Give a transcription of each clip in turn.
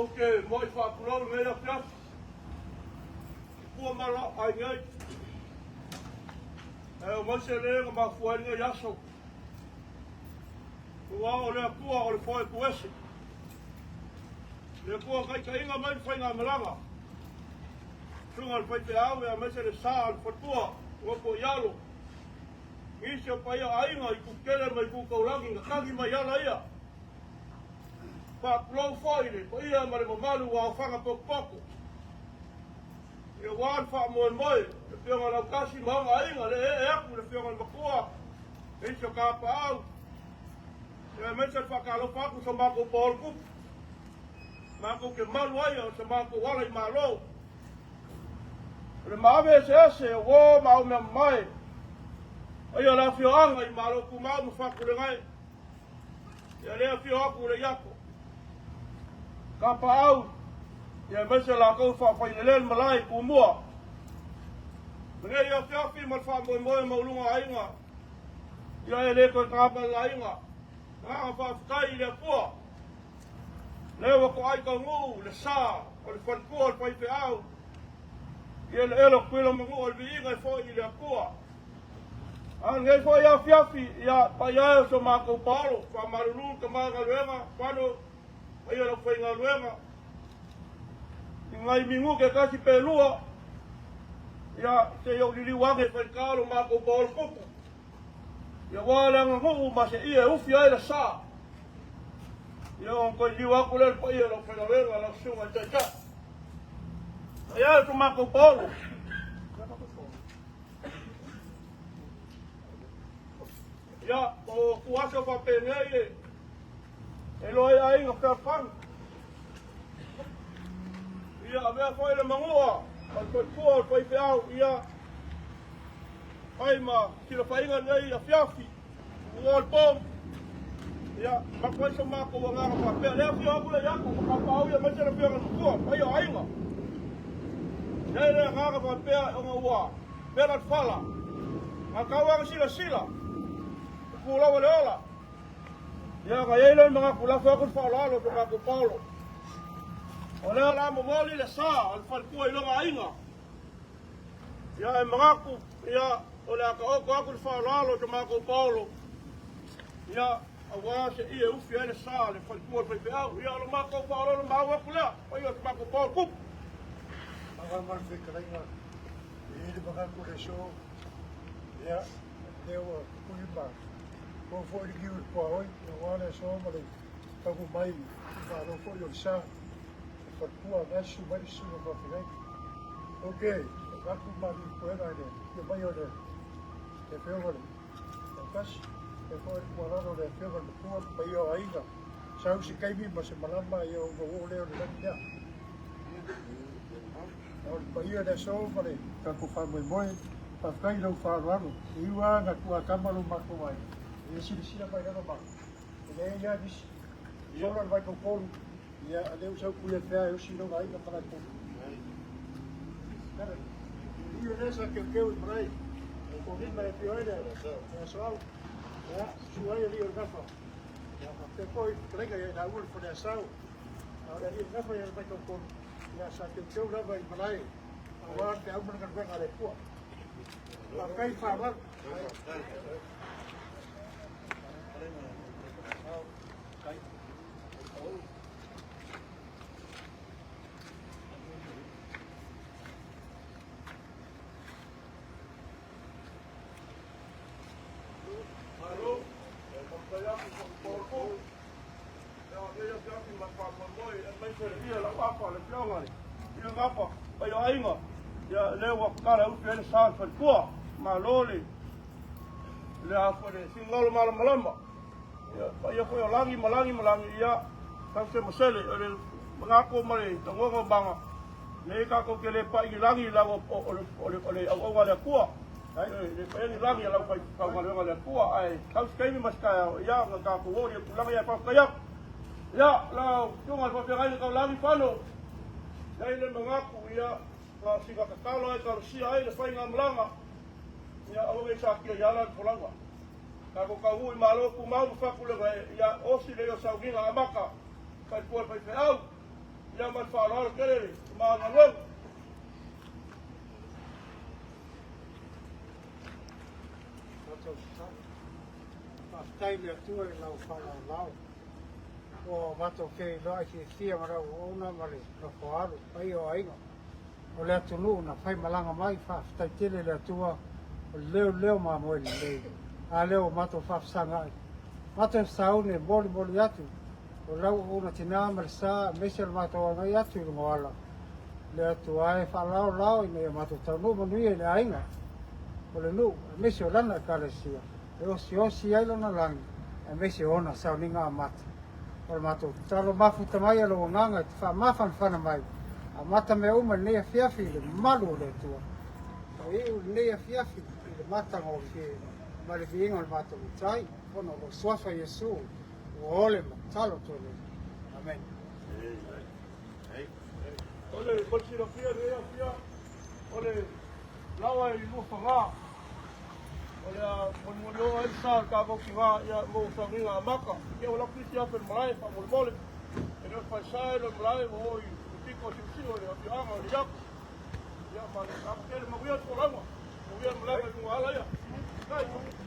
Ou te muai faatulou i lenei afiafi, i pua ma la'a ai nei, ae aemaise le na mafua ai lenei aso. Aua o le Atua o le foe tuese, le Atua na taitaiina mai le faigamalaga, susuga i le faifeau aemaise le sa o le faletua, nofo i alo, nisi o paia o aiga i itu tele ma itu taulagi na tagi mai ala ia. Faatulou foi i le paia ma le mamalu ua aofaga potopoto ia aua le faamoemoe le Afioga i Lautasi ma ona aiga, le ee atu i le Afioga i le Matua, le isi o Kapaau, ia aemaise le faatalofa atu i so matou paolo tupu, matou te malu ai o se matou ala i Malo. O le maave eseese o uo ma au mea mamae, paia o le afioaga i Malo Tumau ma Fatulegae. Ia lea afio atu le iako. Kapaau, ia aemaise latou faafailele le malae i Tumua. Lenei afiafi ma le faamoemoe maualuga aiga, ia e le toe tagata le aiga. Agaga faafetai i le Atua. Lea ua toai taunuu le sa o le faletua o le faifeau i eleele o Tutuila ma Manua o le viiga e foi i le Atua. A o lenei foi afiafi, ia, paia e o so matou paolo, faamalulu le tama galuega, Fano, paia o le aufaigaluega, i nai minute e tasi pe lua, ia, se i ou liliu ane e faigata lo matou paolo tupu, ia aua le aganuu ma se ie e ufi ai le sa, ia ona toe liliu atu lea i le paia o le aufaigaluega, lau susuga i le Taitai. Paia e o so matou paolo. Ia, o tuaso faapenei e e iloa ai aiga fealofani. Ia, avea foi le manua o le faletua o le faifeau, ia, fai ma silafaiga lenei afiafi, ua o le po. Ia, avatu ai so matou agaga faapea, lea afio atu le Iakopo ma Kapaau ia aemaise le afioga i le matua, paia o aiga. E i ai le agaga faapea ona ua vela le fala, na tau lava silasila, e tu lava le ola. Ia, na i ai lea manatu, lafo atu le faaaloalo i so matou paolo. O lea o le a momoli le sa o le faletua i lona aiga. Ia, e manatu, ia, o le a taoto atu le faaaloalo i so matou paolo. Ia, aua se i e ufi ai le sa le faletua o le faifeau. Ia, o lo matou faaaloalo maua atu lea, paia o so matou paolo tupu. Aua ma le fetalaiga, e i ai le manatu o le aso, ia, lea ua pupuni ma oo foi le niu i le puaoi, aua le aso ma le taunuu mai i malo foi o le sa, le faletua, na e susu mai le susuga faafegai. Ou te avatu malu i puega i le afio mai o le afioga i le Lautasi, faapea foi le tuualalo i le afioga i le Matua, le paia o aiga, sau se taimi ma se malama ia ona oo lea o le lagi lea. A o le paia i le aso ma le tatou faamoemoe, faafetai i lou faaaloalo. E iu lava ina tuatama lo matou aiga, ia silasila mai lava ma e leai lava nisi. Sola le vaitautolu, ia a lea ua sau Puleafea e osi lona aiga ma latou. Ia lea sa keukeu i malae, o Kovima e afio ai le Aso Au, ia, susu ai alii o le Gafa. Ia faapea foi le fetalaiga ia i laua le Faleasao, a o le alii o le Gafa ia le Vaitautolu, ia sa teuteu lava i malae aua le feau ma le galuega a le Atua. Faafetai le faaaloalo. Malo, faafetai atu i Paul Cook. Ia, nei afiafi ma le faamoemoe aemaise le ia lau afa le afioga i le gafa pai o aiga. Ia, lea ua tatala e ufi ai le sa o le faletua. Malo le le afa le finagalo malamalama. Ia, paia foi o lagi ma lagi ma lagi, ia, tau se masele, o le manatu ma le tagoga o maga, nei tatou te le pai i lagi i lau o le o le o le auauna a le Atua. E le pai i lagi a lau fai galuega a le Atua, ae tau se taimi ma se taeao, ia, ona tatou oo i le tulaga ia e faafetai atu. Ia, lau Susuga i le Faafeagaiga Taulagi Fano, e i ai le manatu, ia, na o sina tatalo lava e talosia ai le faigamalaga, ia aua ne i satia i ala le folauga. Tatou taunuu i Malo tumau ma fatu le ia osi le ia sauniga amata, faifua le faifeau. Ia ma le faaaloalo tele le ma galuega. Faafetai i le Atua i lau faalaolao. Ua matou feiloai fiafia ma lau auauna ma le nofo alo, paia o aiga o le atunuu na faimalaga mai. Faafetai tele i le Atua o le leo leo mamoe lelei. A lea ua matou faafesagai, matou sauni e molimoli atu o lau auauna tina ma le sa, aemaise o le matou agai atu i luga o ala. Le Atua e faalaolao ina ia matou taunuu manuia i le aiga o le nuu, aemaise o lana ekalesia e osiosi ai lona lagi, aemaise o ona sauniga amata. O le matou tatalo mafuta mai e lou agaga e te faamafanafana mai, amata mea uma i lenei afiafi i le malu o le Atua. Faiu lenei afiafi i le matagofie ma le viiga o le matou Matai, ona o lou suafa Iesu ua ole ma tatalo atu ai nei. Amene. O le mo le silafia i lenei afia, o le lawa i Luafaga, o le a molimoli oo ai le sa o le tatou tina ia mo sauniga amata. Ia ua lako isi afe i le malae faamolemole. E le o le falesa e le o le malae ua oo i le pito o Siusiu o le afioaga o Leiato. Ia ma le agaga tele manuia le folauga, manuia le malaga i luga o ala ia. Faafetai.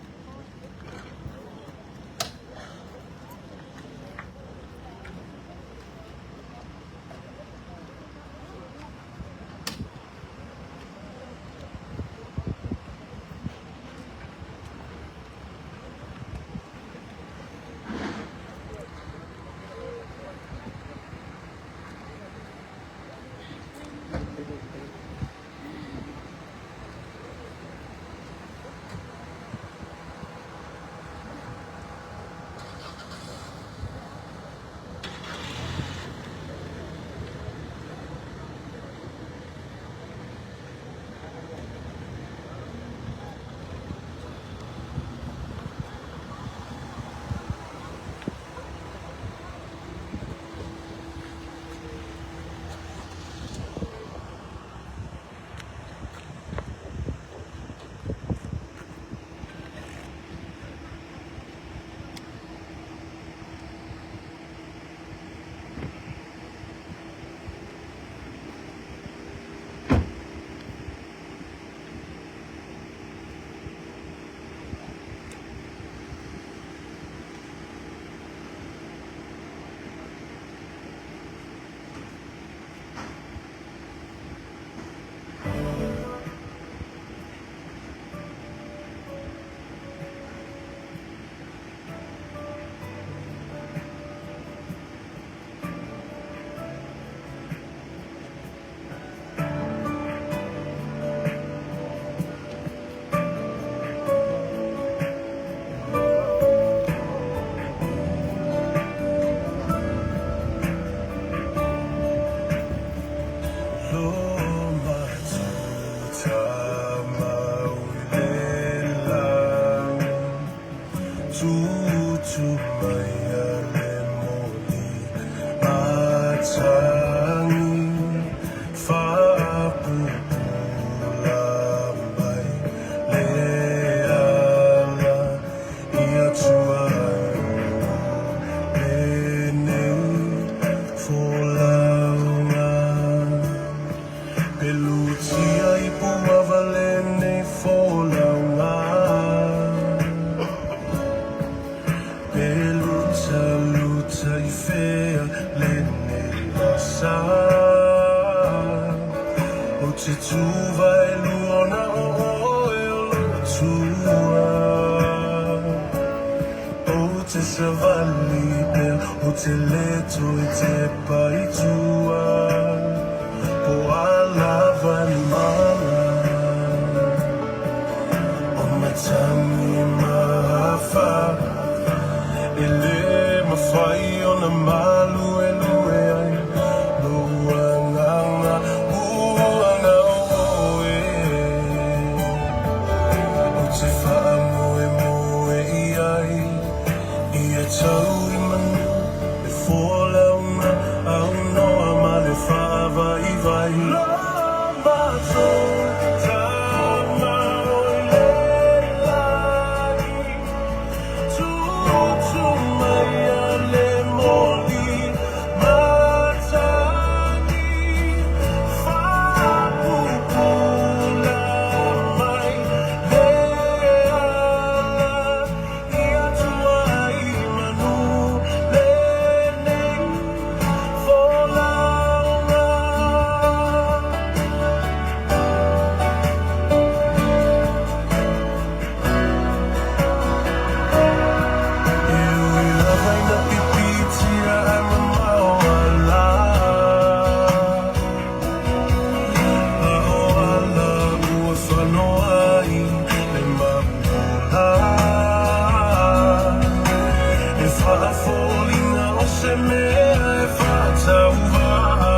se mea e faatauvaa.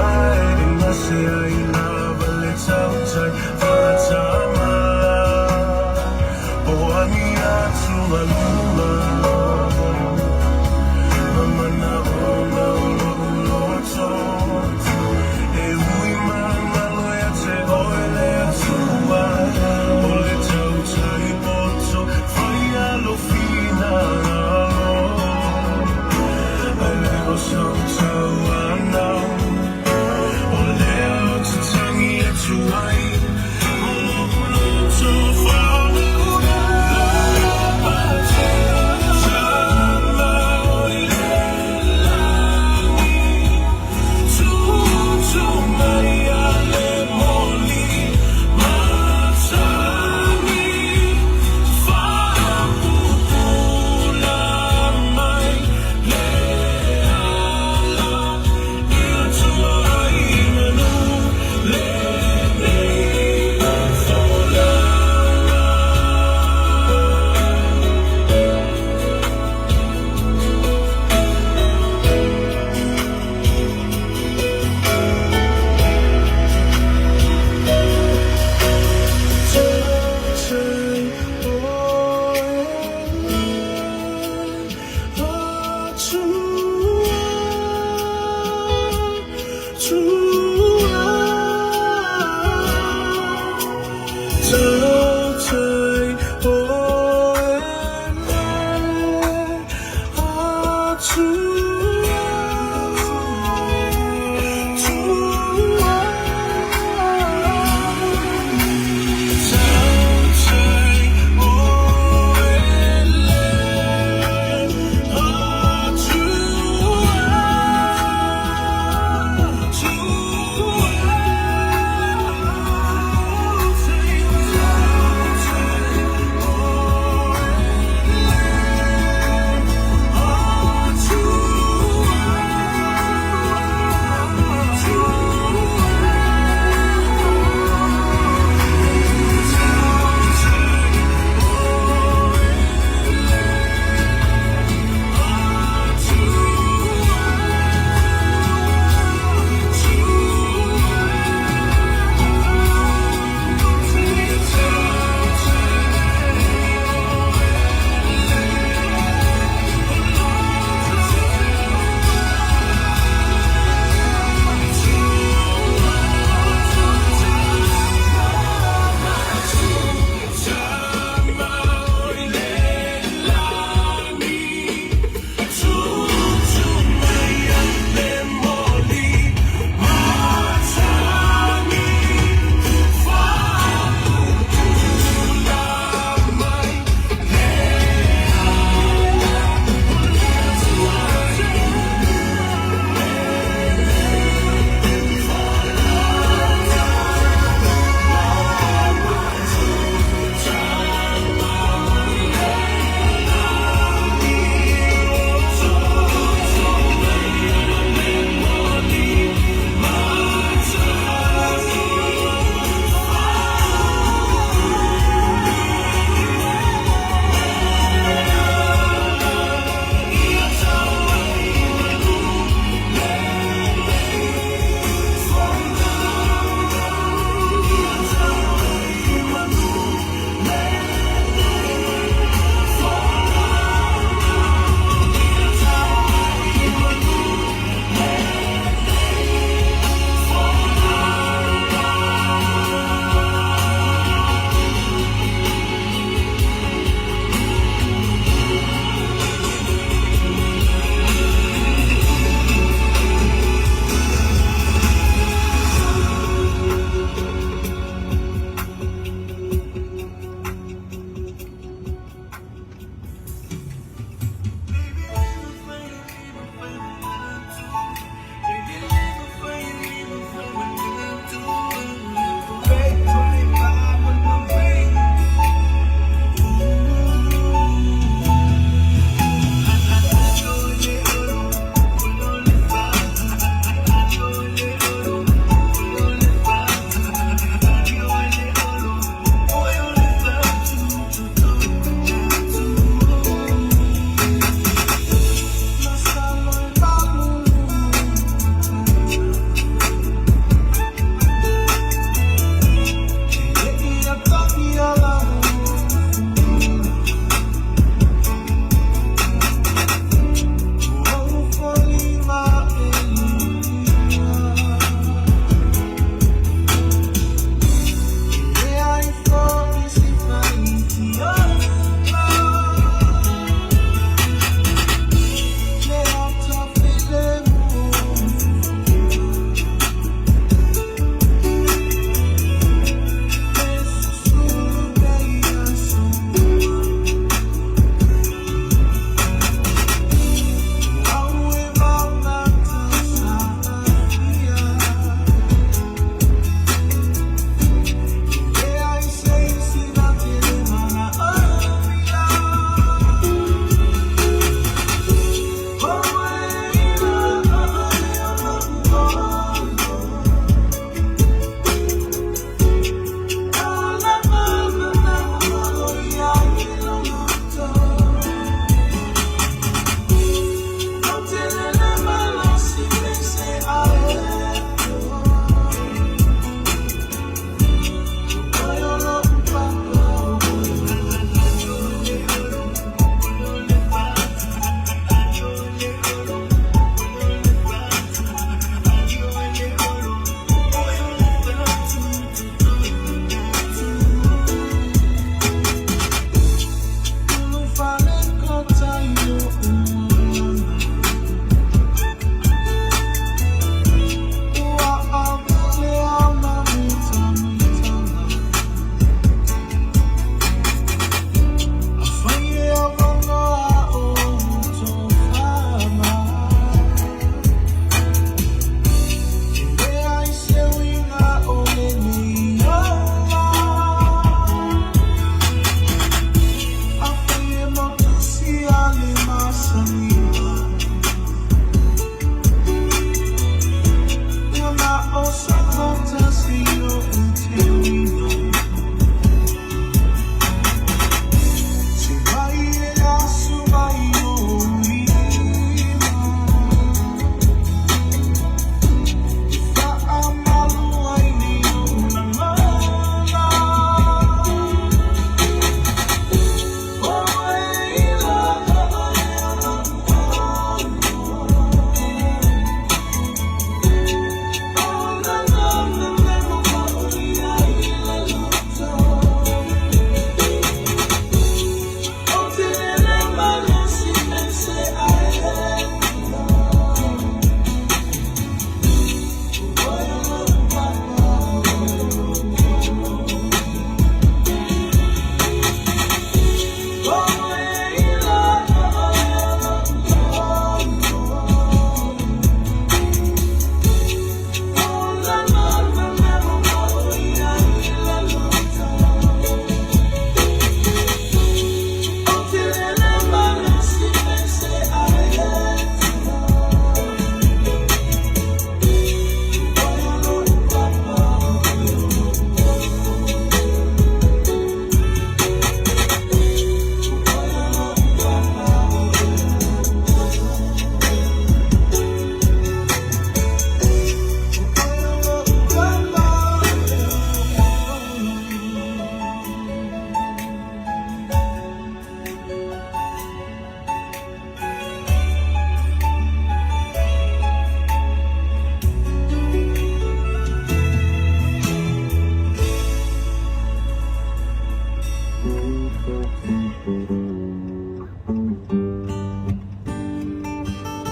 Ae e gase ai lava le tautai faatama o ani atugaluga ma manaoga o lou loto e ui magalo ia te oe le Atua o le tautai poto faia lou finagalo ae le o sou tauanau. O lea ou te tagi atu ai ma lou loto faalaulapa.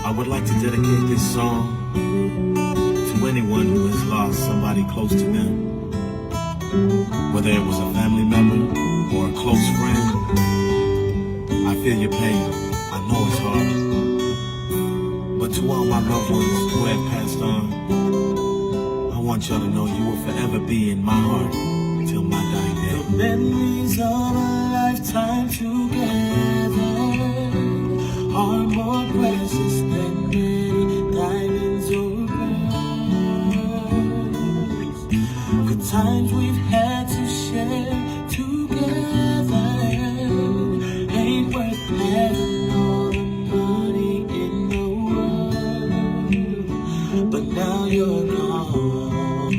I would like to dedicate this song to anyone who has lost somebody close to them, whether it was a family member or a close friend. I feel your pain. I know it's hard. But to all my loved ones who have passed on, I want y'all to know you will forever be in my heart till my dying day. The memories of a lifetime together are more precious than many diamonds or pearls. The times we've had to share together ain't worth having all the money in the world. But now you're gone.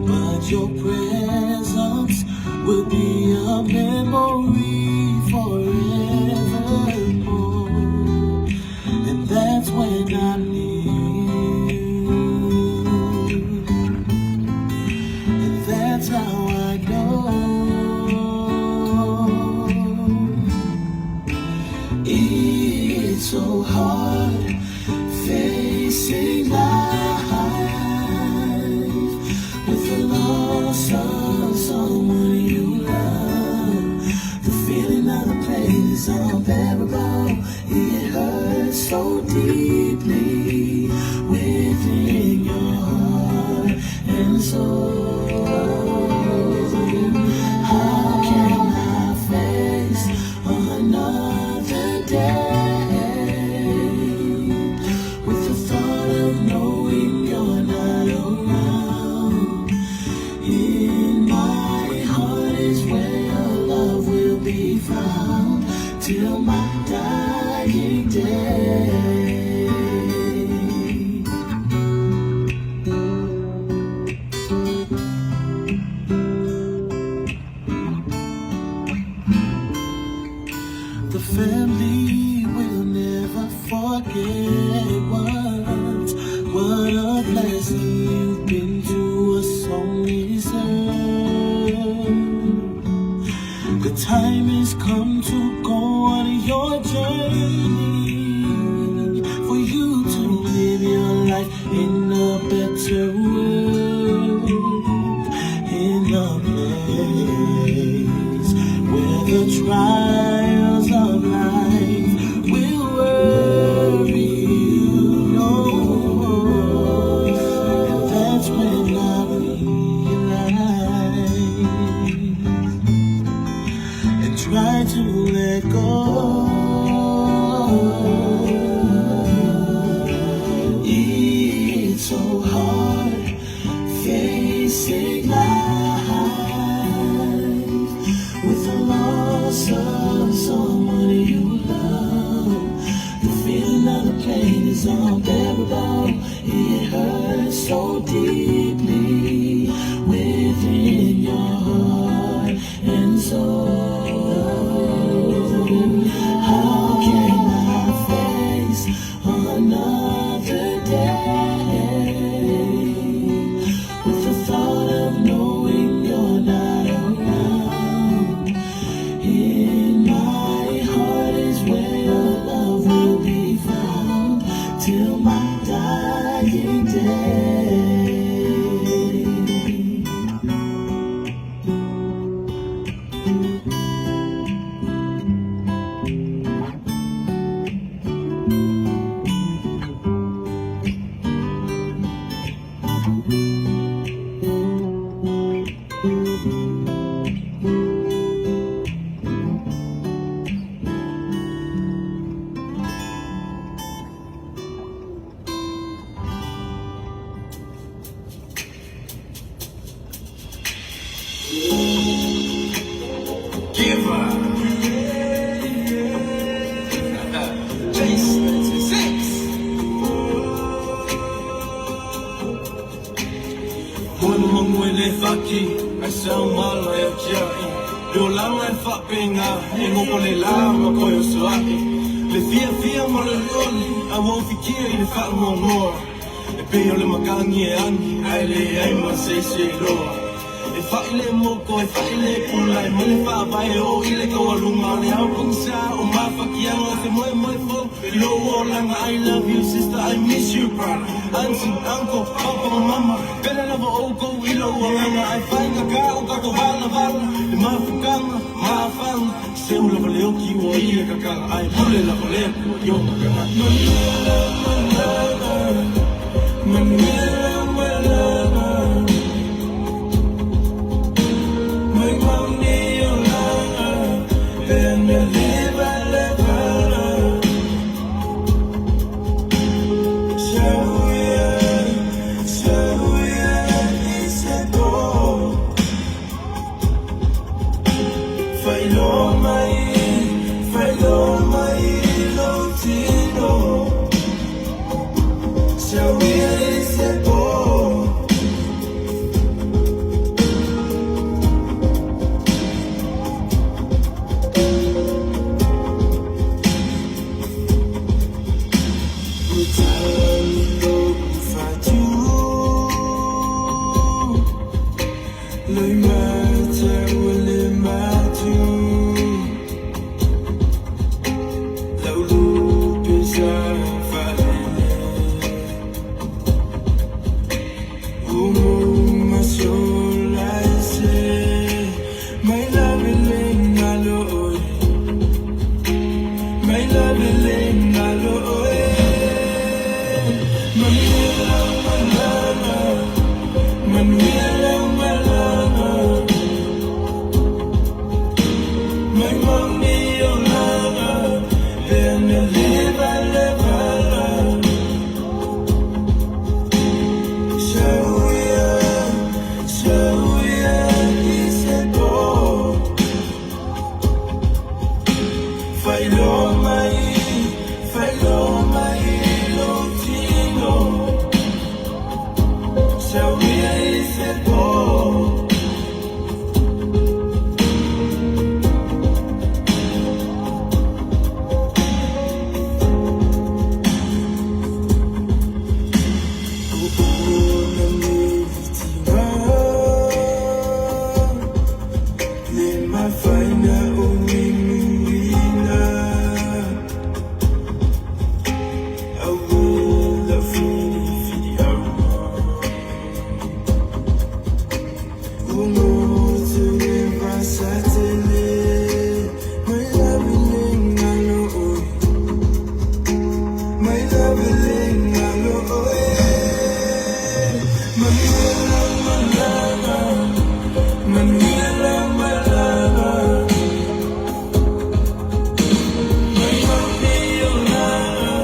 But your presence will be a memory forevermore. And that's when I need you. And that's how I know. It's so hard facing life with the loss of someone you love. The feeling of the pain is unbearable. It hurts so deeply within your heart and soul. How can I face another day with the thought of knowing you're not around? In my heart is where your love will be found till my dying day. The family will never forget what a blessing you've been to us on this earth. The time has come to go on your journey, for you to live your life in a better world, in a place where the trials of life will worry you no more. And that's when I realize and try to let go. It's so hard facing life with the loss of someone you love. The feeling of the pain is unbearable. It hurts so deeply within your heart and soul. How can I face another day with the thought of knowing you're not around? In my heart is where your love will be found till my dying day. Giver. Chase 96. Mangwele faki, ai sa mala e chiai. Leo langa e whapenga, e ngoko le la ma koe o suai. Le fia fia mo le loli, a wau fikia i le wha ngongoa. E pei o le makangi e angi, ai le ai ma se se loa. E Fa'i le moko e fa'i le pula e mele fa'avae o i le taualuga o le ao pogisa o mafakiaga o se moemoe fou i lou olaga. I love you sister, I miss you brother, auntie, uncle, papa ma mama, pele lava oukou i lou agaga. Ae faigata o tatou valavala le mafutaga ma afaga seu lava le oki ua ia kakala ae pule lava le Atua i ona tagata. Manuia lau malaga, manuia lau malaga, mai mauni olaga pe na leva levala. Sauia, sauia i se po. Faailoa mai, faailoa mai lou tino. Sauia i se po. Ua tali lou fatu Loimata ua le matu Lau lupe sa faalele Umu masola ese Mai lave le ngalo oe, Mai lave le ngalo oe. Manuia lau malaga, manuia lau malaga, Mai mauni olaga pe na leva levala. Sauia, sauia i se po. Faailoa mai, faailoa mai lou tino. Sauia i se po. Ona melitiga Le mafaina o minuina Auela filifili au Umotu le vasatele Mai lave le ngalo oe, Mai lave le ngalo oe. Manuia lau malaga, manuia lau malaga, Mai mauni olaga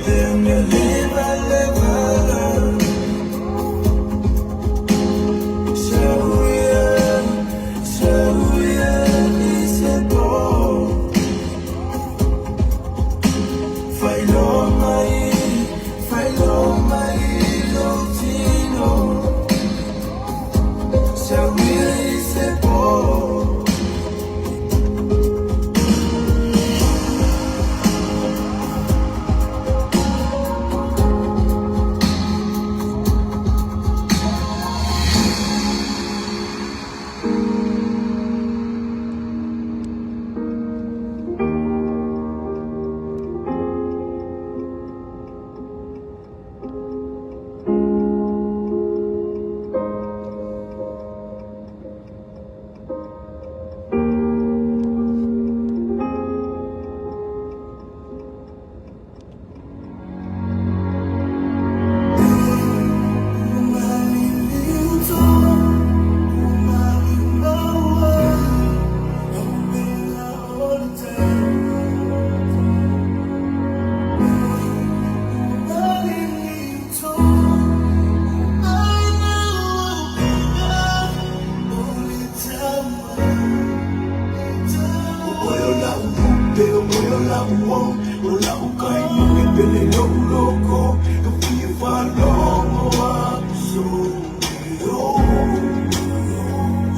pe na leva levala. Sauia, sauia i se po. Faailoa mai, faailoa mai lou tino. Sauia i se po.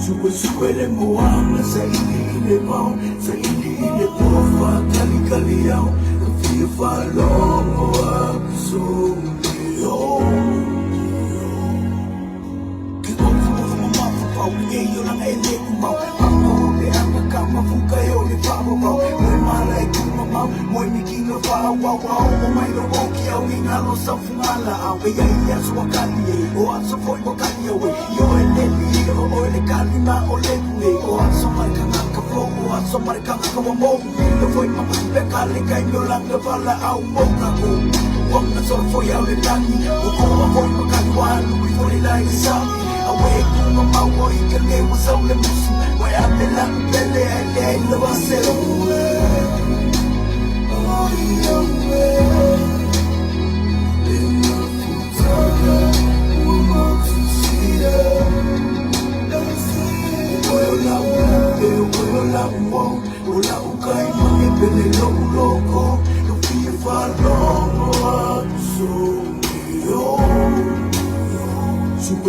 Suesue le moana sa ili i le vao, sa ili i le pofa kalikali au ka fia faalogo atu soleo. Ke ofoofo ma mafafau le e olanga e le kumau Papa o le anga ka mafuka e o le whawawau Moe mala e kumamau, moe mikinga whaawau Ao o mai lo o ki au i ngalo sa fungala au E ia i aso wakali e, o aso foi wakali au e I o e leli e, o o e le kali ma o le e O aso marikanga ka flow, o aso marikanga ka wamo Le foi mapai pe kale kai me olanga wala au mo kako Wanga soro foi au le langi, o koa foi makali walu i foi lai le sami Awe e kunga maua i ka lewa sau le musu Wai a pe la pele ai le ai le wase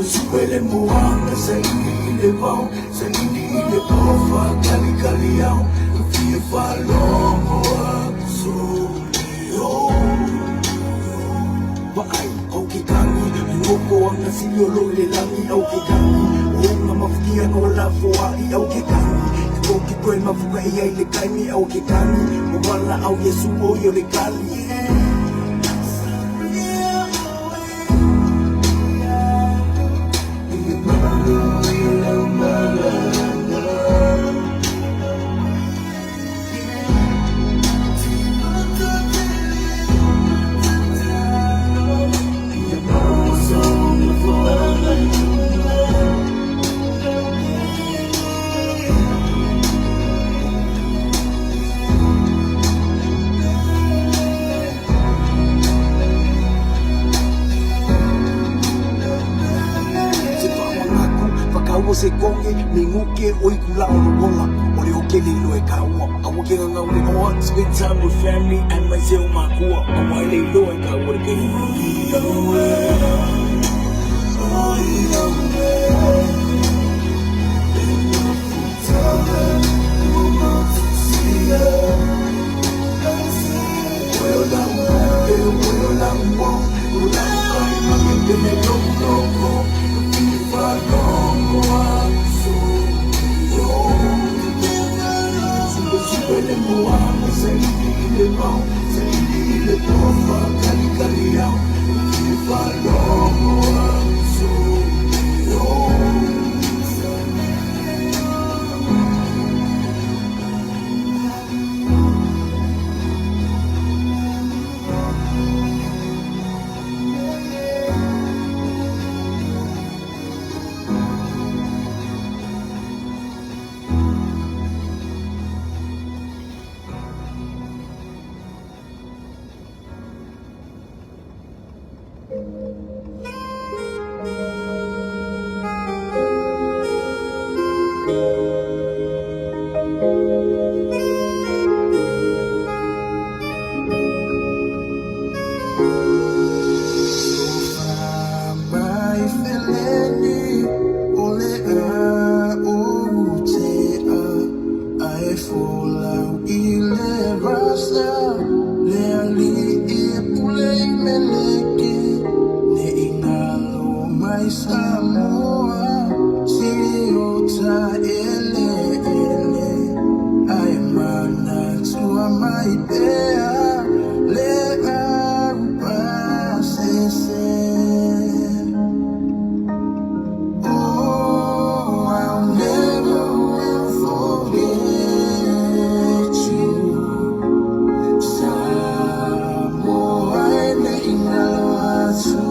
Supe le moana, sa ili i le vao, sa ili i le tofa, kali kali au, ka fia whalomo atu so o. Vaai, au ke kangi, ngoko anga sili o lo le langi, au ke kangi, o nga mafukia nga wala foai, au ke kangi, ko ki koe mafuka e ai le kaimi, au ke kangi, o wala au Yesu o i o le kali. Se whawangaku, whakaua se konge, me nguke o i kula o lola. O le oke le ilo e kaua, aua ke nganga o le oa. Spend time with family and mai se o makua. Aua e le ilo e kaua le kei. Oh, I'll never will forget you. Samoa e le ingalo atu.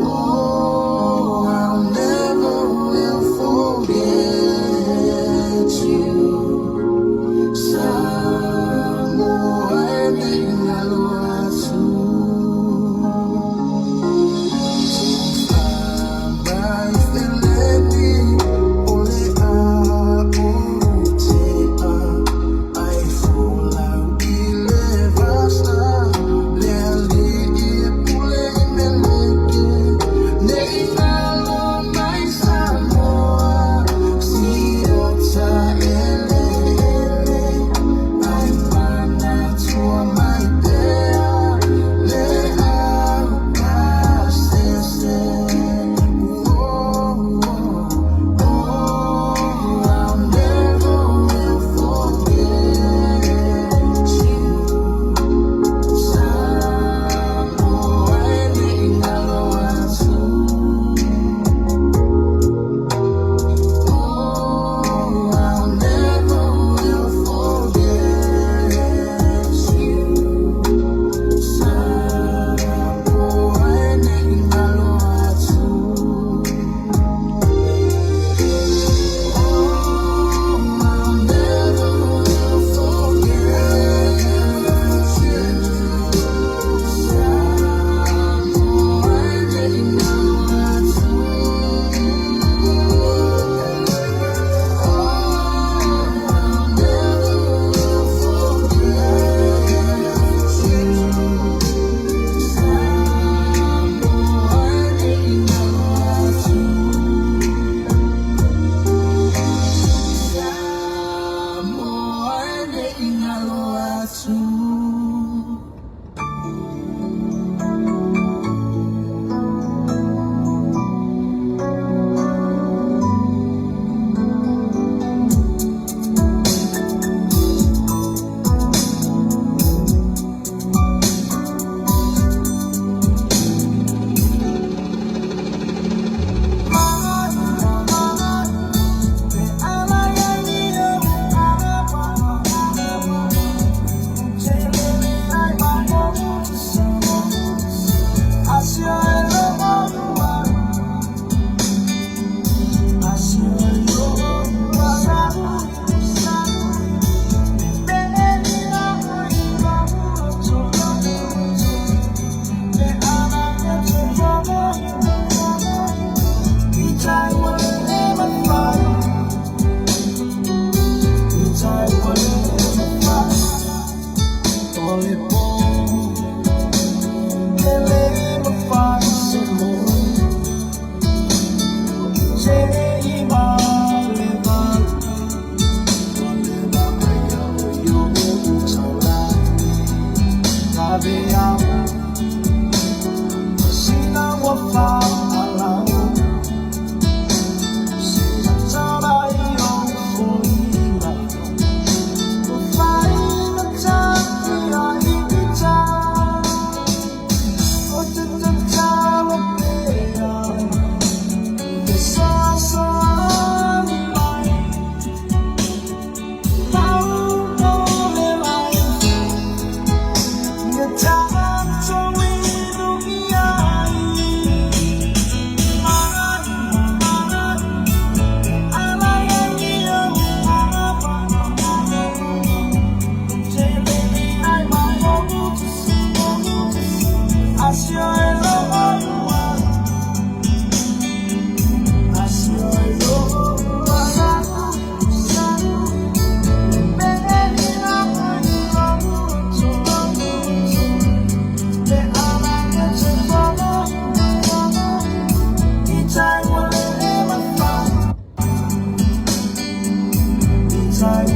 Oh, I'll never will forget you.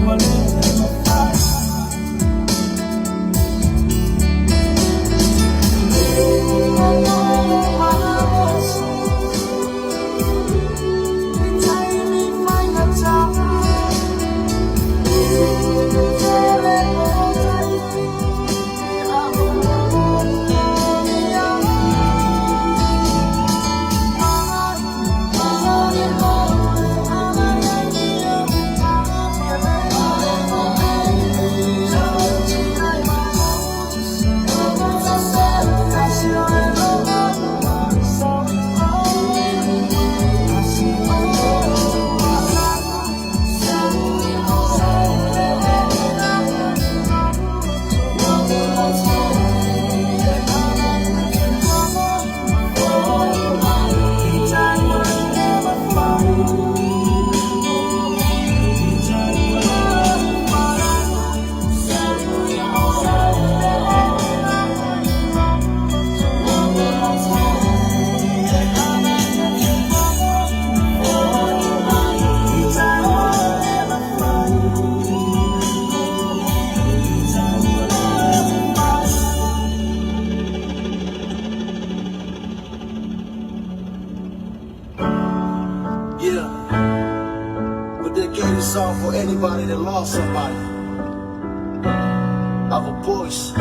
ua le mafai. Yeah, but dedicate this song for anybody that lost somebody. I have a voice.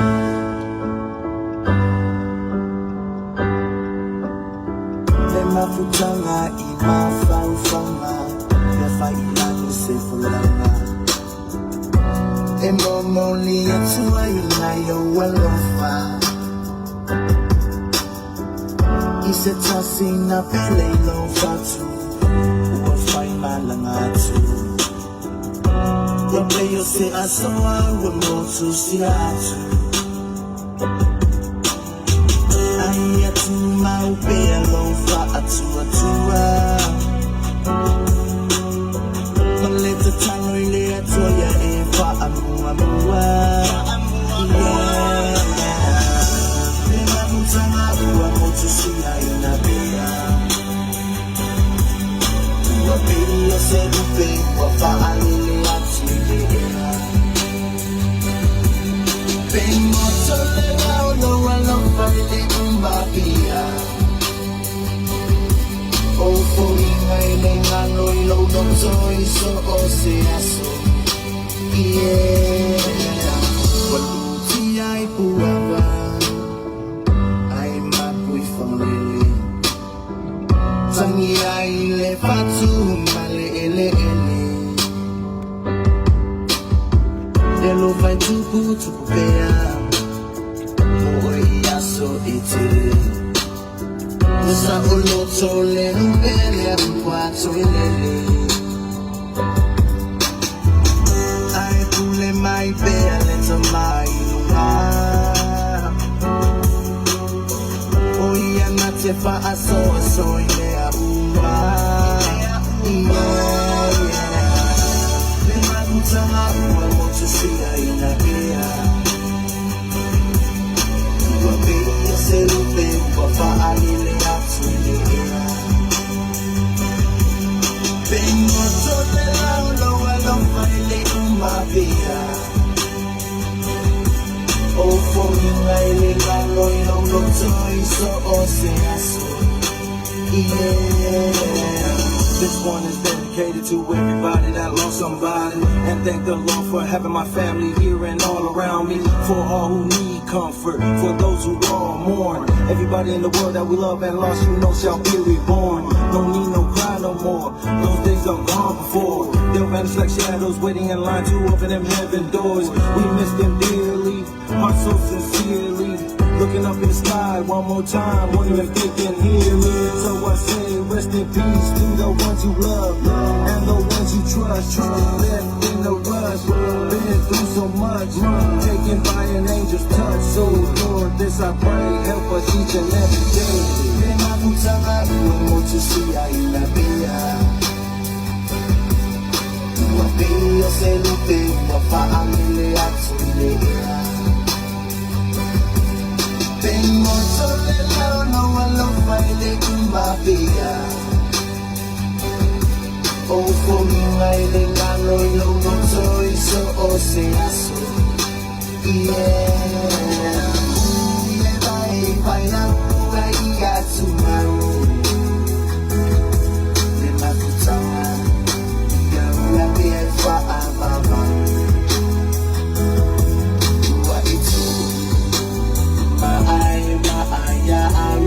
Le mafutanga i mafaufauga le failagi se folaga e momoli atu ai nai ou alofa i se tasi na pele i lou fatu ua faimalaga atu ua pei o se asoa ua motusia atu ai atu mau pea lou faatuatua ma le tatalo i le Atua ia e faamuamua. Yeah, yeah. Le mafutaga ua motusia ina pea ua pei o se lupe ua faalele atu i le ea. Pe moto le ao lou alofa i le umapia o foiga i le galo i lou loto i so o se aso. Yeah. Ua lutia i puava ai mapu i fagalele tagia i le fatu ma le eleele le alofa e tuputupu pea mo oe i aso e tele ua saoloto le lupe le ua toelele ae pule mai pea le tama i luga o ia na te faasoaso i mea uma. Yeah, yeah. Le mafutaga ua motusia ina ea ua pei o se lupe ua faalele atu i le ea. Pe moto le lao lou alofa i le umapea o foiga i le galo i lou loto i so o se aso. Yeah. This one is dedicated to everybody that lost somebody. And thank the Lord for having my family here and all around me. For all who need comfort, for those who all mourn. Everybody in the world that we love and lost, you know, shall be reborn. Don't need no cry no more. Those days are gone before. They'll vanish like shadows waiting in line to open them heaven doors. We miss them dearly, heart so sincerely. Looking up in the sky one more time, wondering if they can hear me. So I say, rest in peace to the ones you love and the ones you trust. Left in the rush, been through so much, taken by an angel's touch. So Lord, this I pray, help us each and every day. Le mafutaga ua motusia ina pea ua pei o se lupe ua faalele atu i le ea. Pe moto le lao lou alofa i le umapea o foiga i le galo i lou loto i Yeah. Le vai vai au ai atu mau. Le mafutanga ia ula pea e whaamama. Ua itu maai maai ia au.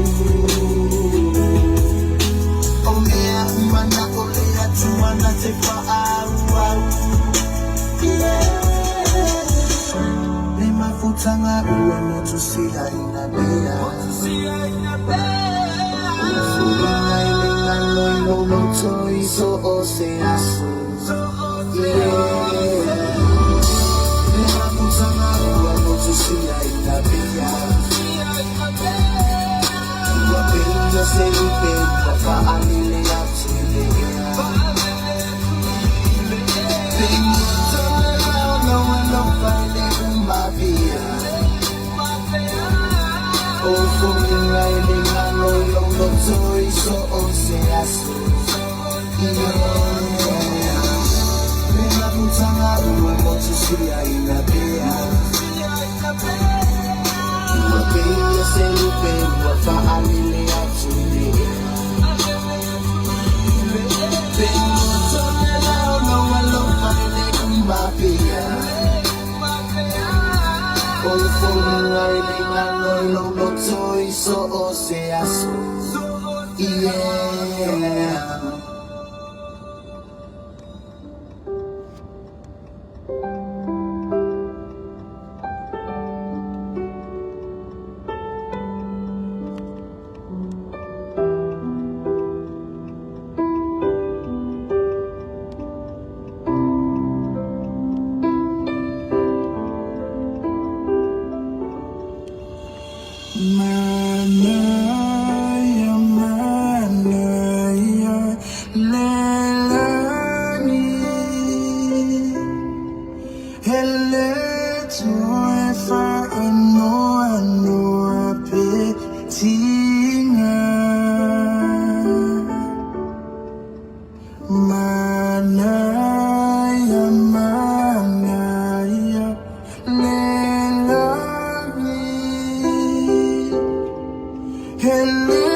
O mea mana o le atu ana te whaau au. Yeah. Le mafutanga ua motu sila ina bea. Ua furinga i le ngalo i lo loto i so o se aso. Yeah. Le mafutanga ua motu sila ina bea. Ua peia se lupe ua whaalele atu i le ea. Yeah. Manaya, manaya, lelani. Hele toe whaanoa noa pe tinga. Manaya, manaya, lelani. Hele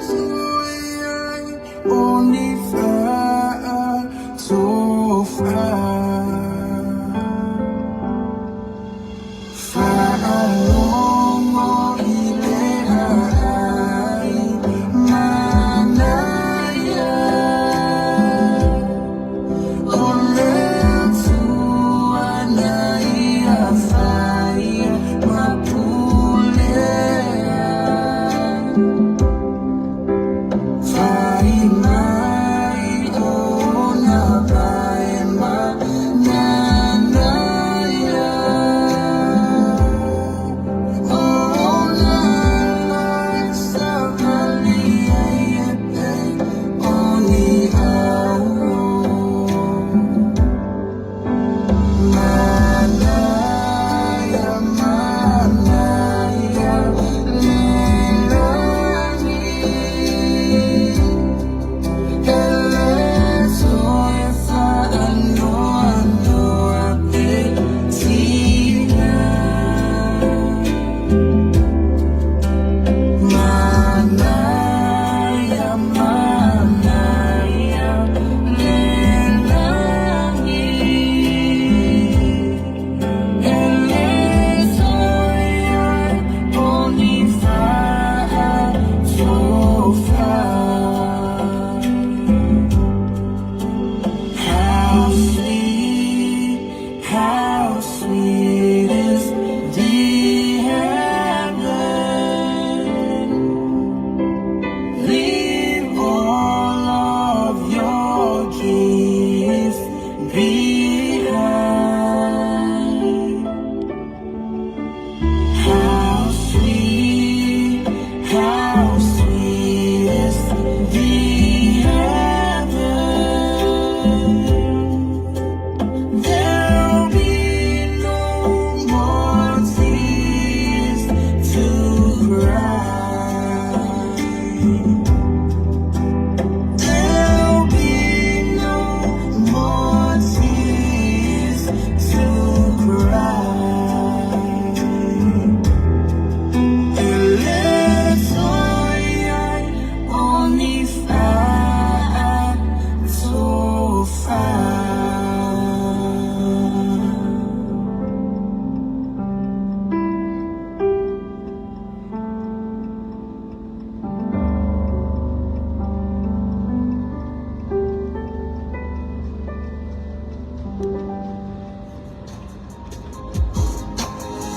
toe ai o ni whaatofa.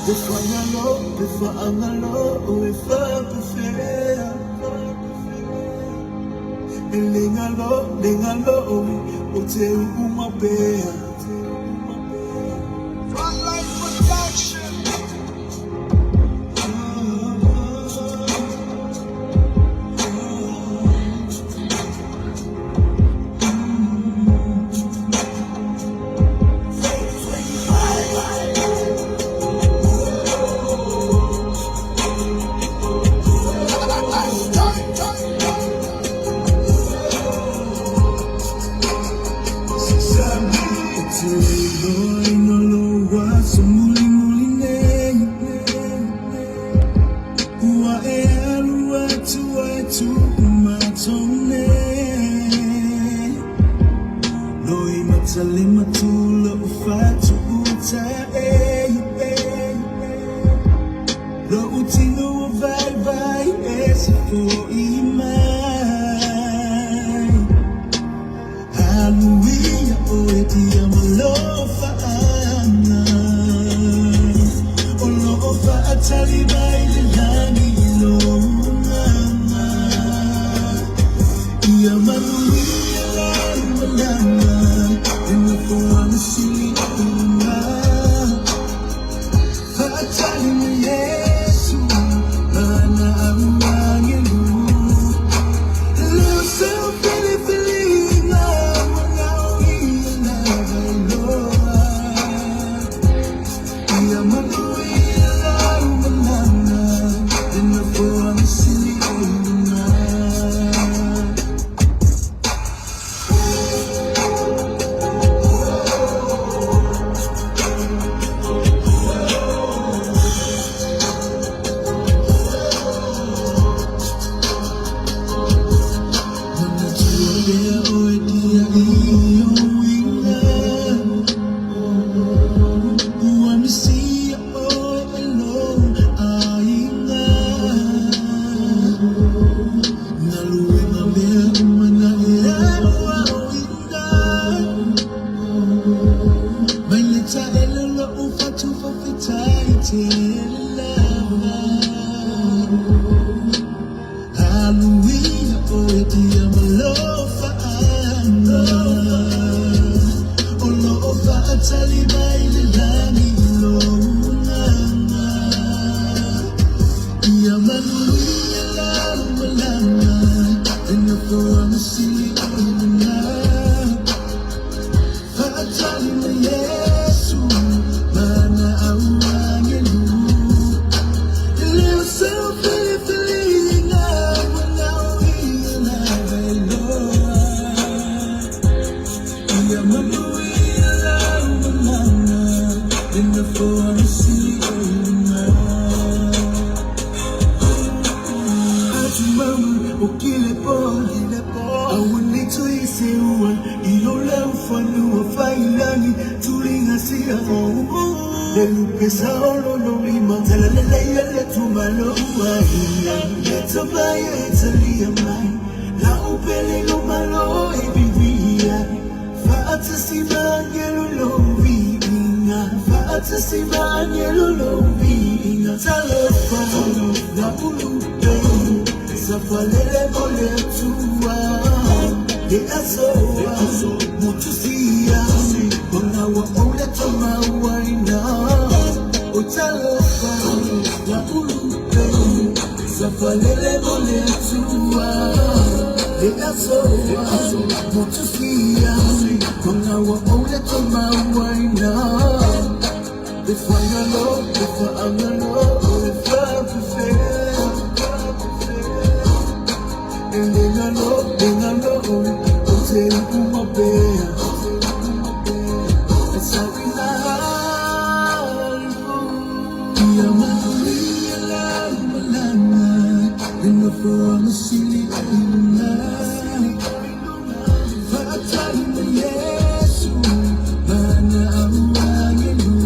Le fagalo, le faagalo, e faapefea. E le galo, le galo, o te u'u pea. Frontline Production. O te iloa loa so muli muli nei. Ua e alu atu ai tu'u matou nei. Loi matalima tu lo'u fatu'u ta'e. Lo'u tino o vaivai e se fo'i mai. Hallelujah, o e dia malofa'aga. O lo'o fa'atali mai le lagi i lou agaga. Ia manuia lau malaga e nofoaga sili i luga. Fa'atali mai Iesu ma ana au agelu. E le o seu filifiliga ua gaoia lava e iloa. Ia manuia lau malaga e nofoaga sili i luga. Manatua pea oe dia i ou iga. Ua misia oe e lou aiga. Galuega mea uma na e aoaoina. Mai le ta'ele lo'u fatu fa'afetai tele lava. Hallelujah, o e dia malofa'aga. O lo'o fa'atali mai le lagi i lou agaga. Ia manuia lau malaga e nofoaga sili i luga. Fa'atali mai Iesu ma ana au agelu. E le o seu filifiliga ua gaoia lava e iloa. Ia manuia lau malaga e nofoaga sili i luga. Atumamu o kile po, aua nei toe seua i o lau fanua faiilagi tuliga sia. Le lupe sa o lolo lima talaleleia le tumalo uaia. Le tomai e talia mai lau pele lo malo e vivia. Fa'atasi ma agelo lou viiga. Fa'atasi ma agelo lou viiga. Talofa na ulupe safalele mo le Atua. Le asoa motusia ona ua ou le tomauaina. O talofa na ulupe safalele mo le Atua. Le asoa motusia ona ua ou le tomauaina. Le fagalo, le faagalo, le faapefea. E le galo, le galo, o te u'u mapea. E sauina alu. Ia manuia lau malaga e nofoaga sili i luga. Fa'atali mai Iesu ma ana au agelu.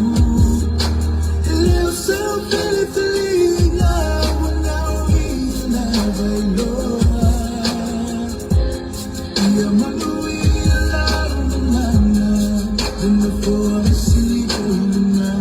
E le o seu filifiliga ua gaoia lava e iloa. Ia manuia lau malaga e nofoaga sili i luga.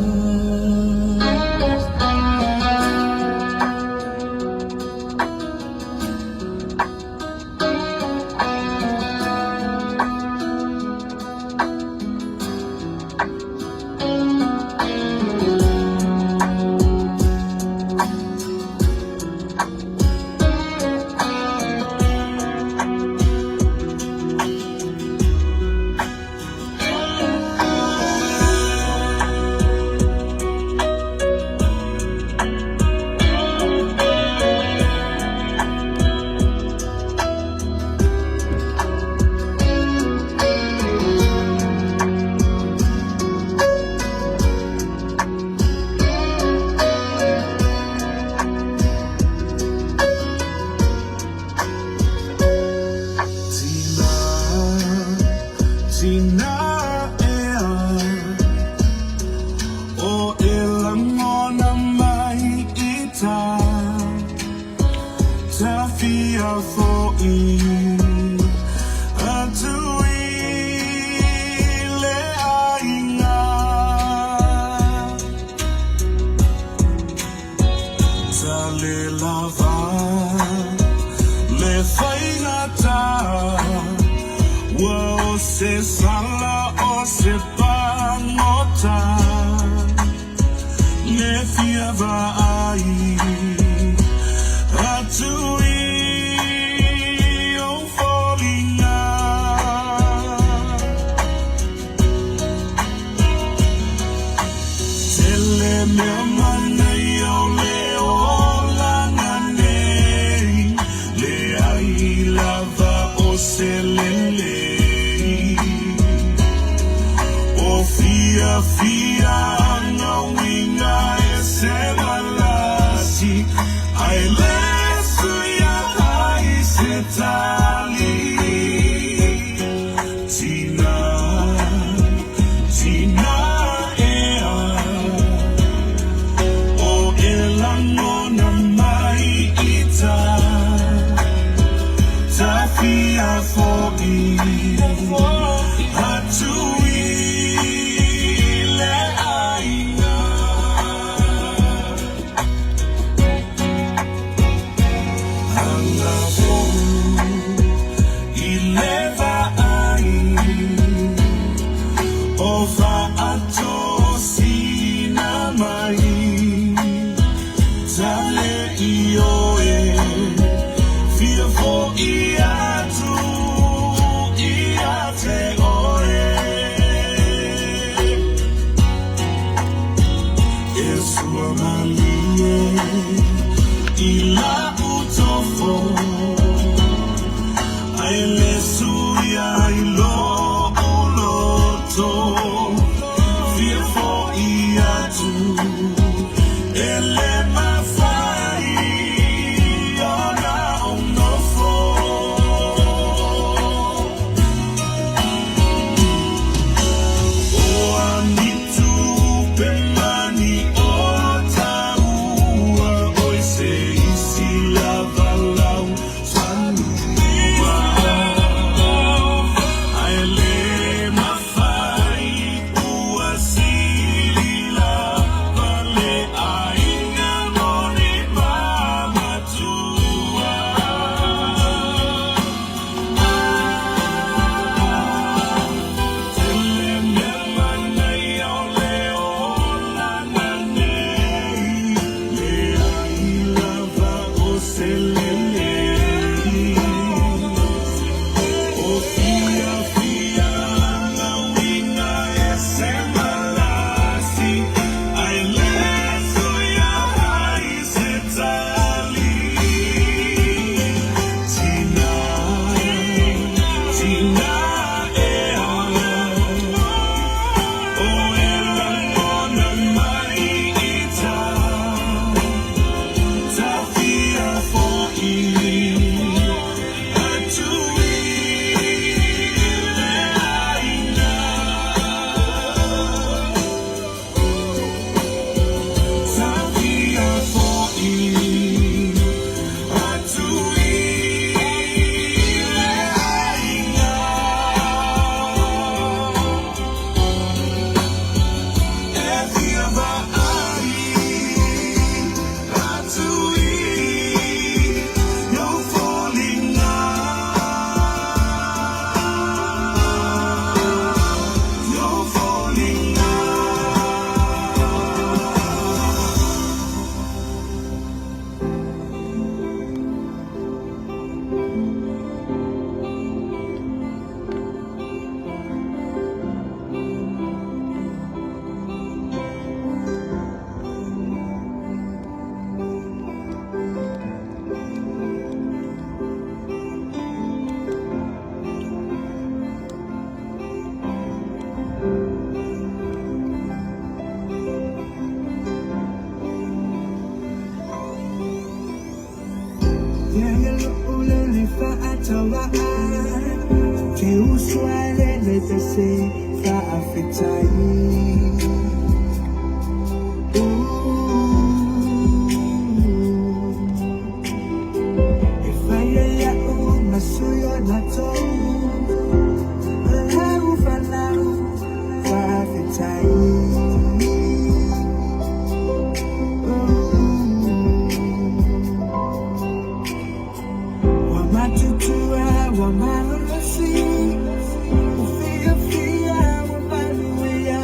vaai atu i ou foliga. Tele mea manaia o le olaga nei, leai lava o se lelei. O fiafiaga uiga e se malasi, ae le suia ai se tali. Tina, tina ea, o e lagona mai i ta, ta fia fo'i atu i le aiga. Agafou i le vaai o faatosina mai, tale i oe fia fo'i atu ia te oe. E sua malie i lau tofo, ae le suia i lo'u loto, fia fo'i atu e le mafai ona ou nofo. O a ni tupe mani o taua, oi se isi lava lau fanua, ae le mafai ua sili lava le aiga moni ma matua. Tele mea manaia o le olaga nei, leai lava o se lelei. O fiafiaga uiga e se malasi, ae le suia ai se tali. Tina, tina ea, o e lagona mai i ta, ta fia fo'i atu i le aiga. Ta fia fo'i atu i le aiga. E fia vaai atu i ou foliga. Ou foliga. Ia ia lo'u lele fa'atauvaa, te uso ai lele tasi fa'afetai. E fai ai a'u ma sui o latou, lau fanau fa'afetai. Ua matutua ua malolosi, ua fiafia ua manuia.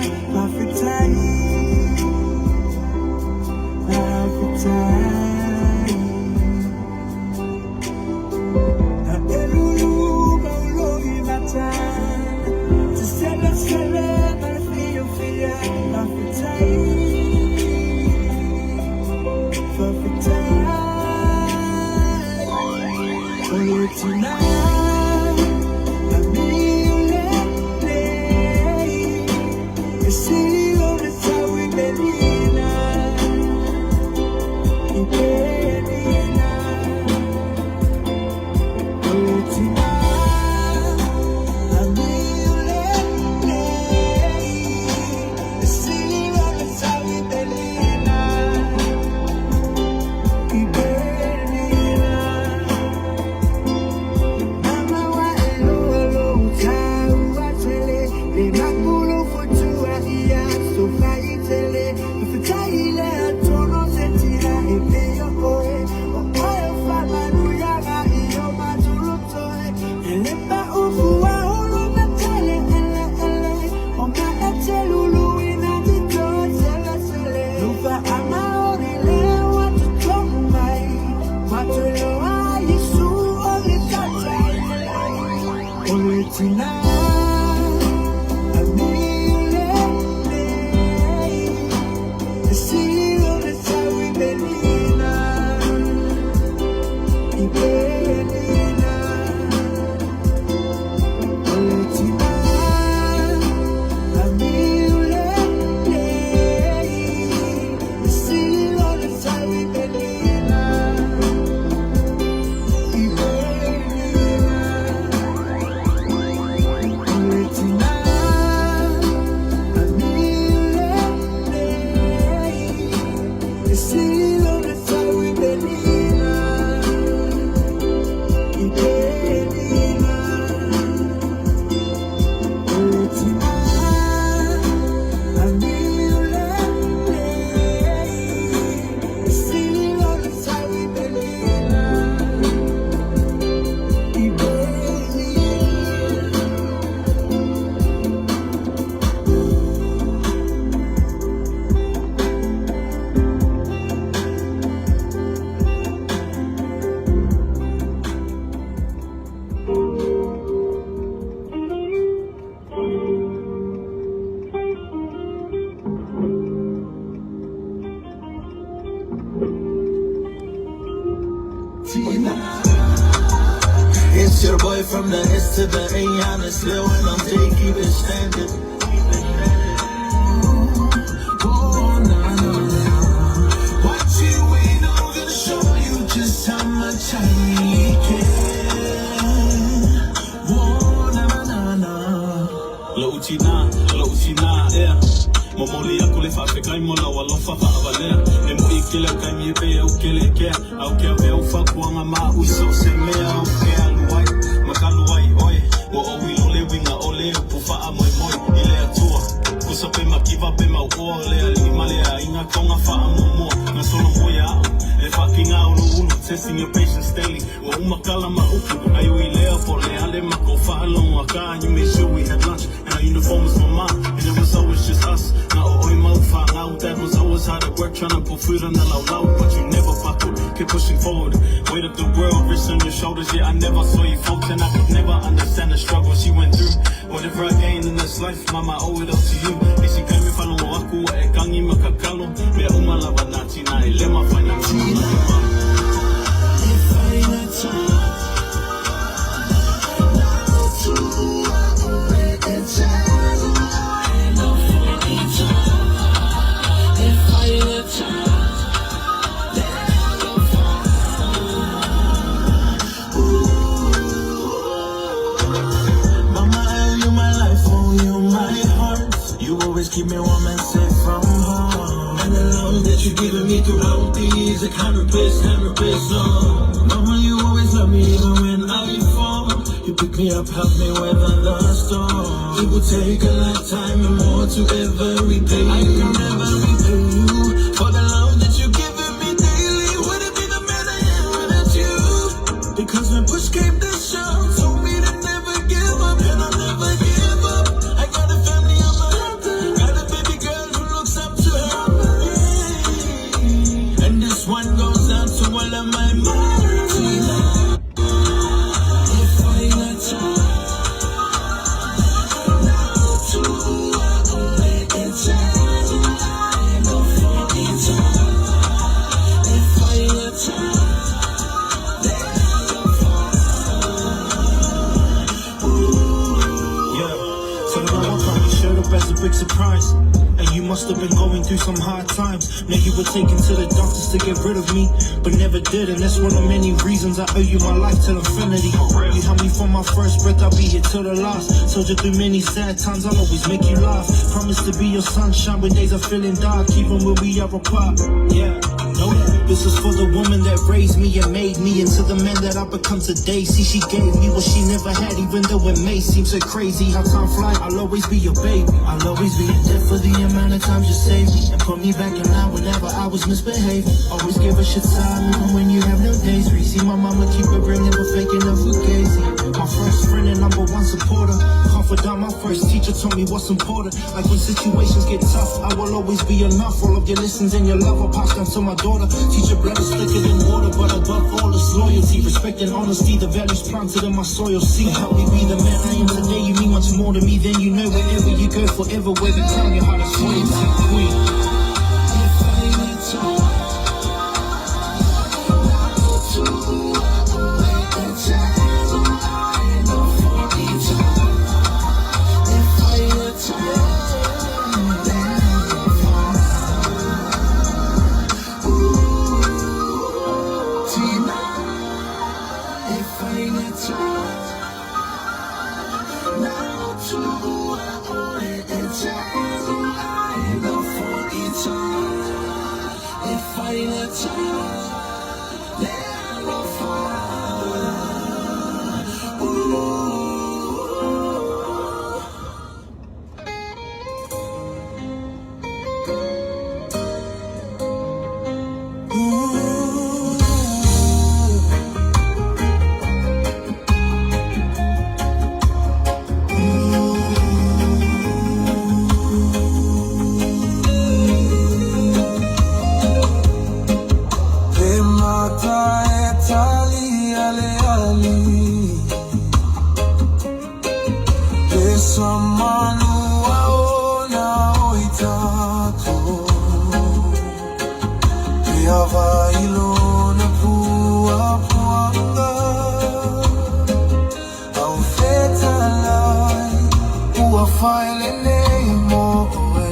It's your boy from the S to the A, honestly, when I'm J, keep it standing. Oh, nah, nah, nah. What you ain't, I'm gonna show you just how much I really care. Oh, nah, nah, nah. Lou tina, yeah. Momoli aku le whaafekai mo lau alofa whaavalea. E mo i kele au kai mi e pe au kele kea. Au ke au e au whakuanga ma uiso se mea au ke alu ai. Makalu ai oe. Ua o wilo le winga o le upu whaa moi moi i le atua. Kusa pe makiwa pe mau oa le ali ma le a inga tonga whaa momoa. Nga solo moe ao. E whakinga ulu ulu, testing your patience daily. Ua umakala ma upu, ayo i lea po le ale mako whaalonga ka. You made sure we had lunch, and our uniform was for mine. And it was always just us, na o oi mau whangau. Dad was always hard at work trying to put food on the low low. But you never buckled, kept pushing forward. Weight of the world, wrist on your shoulders. Yeah, I never saw you falter, and I could never understand the struggles you went through. Whatever I gained in this life, mama, I owe it all to you. E si kai me whalongo aku e kangi makakalo. Mea umalawa nā tina e lema whaina ngā. Mama, I owe you my life, owe you my heart. You always keep me warm and safe from harm. And the love that you've given me throughout these, I can't replace, no. Mama, you always love me even when I fall. You pick me up, help me weather the storm. It will take a lifetime and more to ever repay. I can never repay you for the love that you've given me daily. Wouldn't be the man I am without you. Because when push came to shove, told me to never give up, and I'll never give up. I got a family of my own, got a baby girl who looks up to her. Yeah. And this one goes out to all of my moms. If I let you, must have been going through some hard times. Know you were taken to the doctors to get rid of me, but never did, and that's one of many reasons I owe you my life till infinity. You helped me from my first breath, I'll be here till the last. Soldier through many sad times, I'll always make you laugh. Promise to be your sunshine when days are feeling dark, even when we are apart. Yeah, you know that. This is for the woman that raised me and made me into the man that I become today. See, she gave me what she never had, even though it may seem so crazy how time flies. I'll always be your baby. I'll always be in debt for the amount of times you saved me and put me back in line whenever I was misbehaving. Always give a shit time even when you have no days free. See my mama keep it real, never faking a fugazi. My first friend and number one supporter, confidant, my first teacher told me what's important. Like when situations get tough, I will always be enough. All of your lessons and your love will pass down to my daughter. Teach her blood is thicker than water, but above all, it's loyalty, respect, and honesty. The values planted in my soil. See, help me be the man I am today. You mean much more to me than you know. Wherever you go, forever wear the crown. Your heart is royalty, queen. Le mata e tali ale ali Le samanu ao na oi tato Te ava ilona pua puanga Au fetalai Ua whaelele mo oe.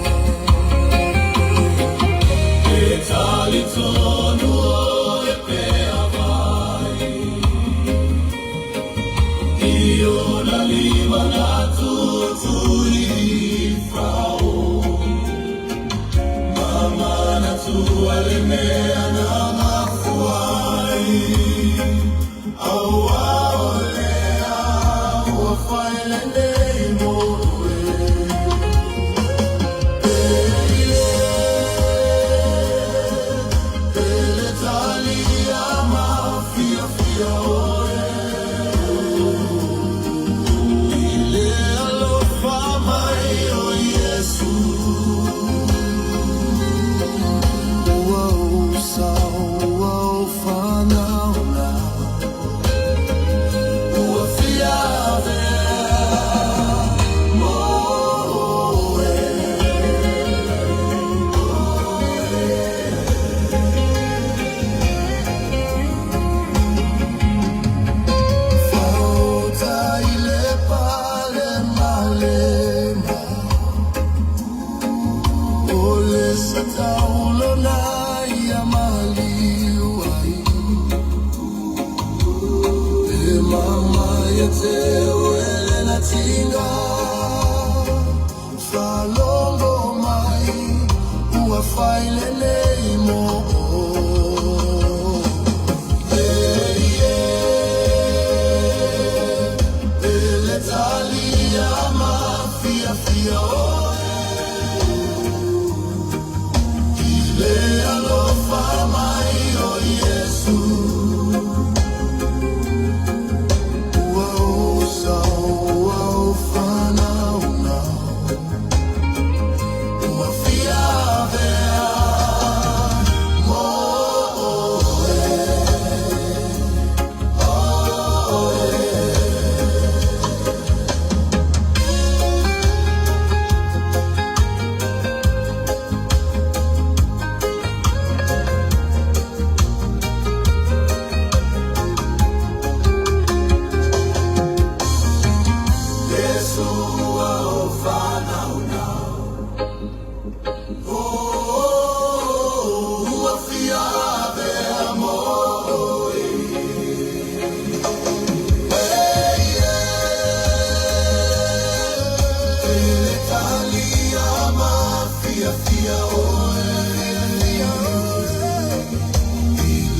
Ua usa, ua uwhanau Ua fiavea moe. Fauta i le pale malema O le sa taulo na ia maliu ai E mama ia te uele na tinga Falongo mai ua failele mo Ele talia mafia fia oe Le alofa mai o Iesu Ua osa ua uwhanau nau Ua fiavea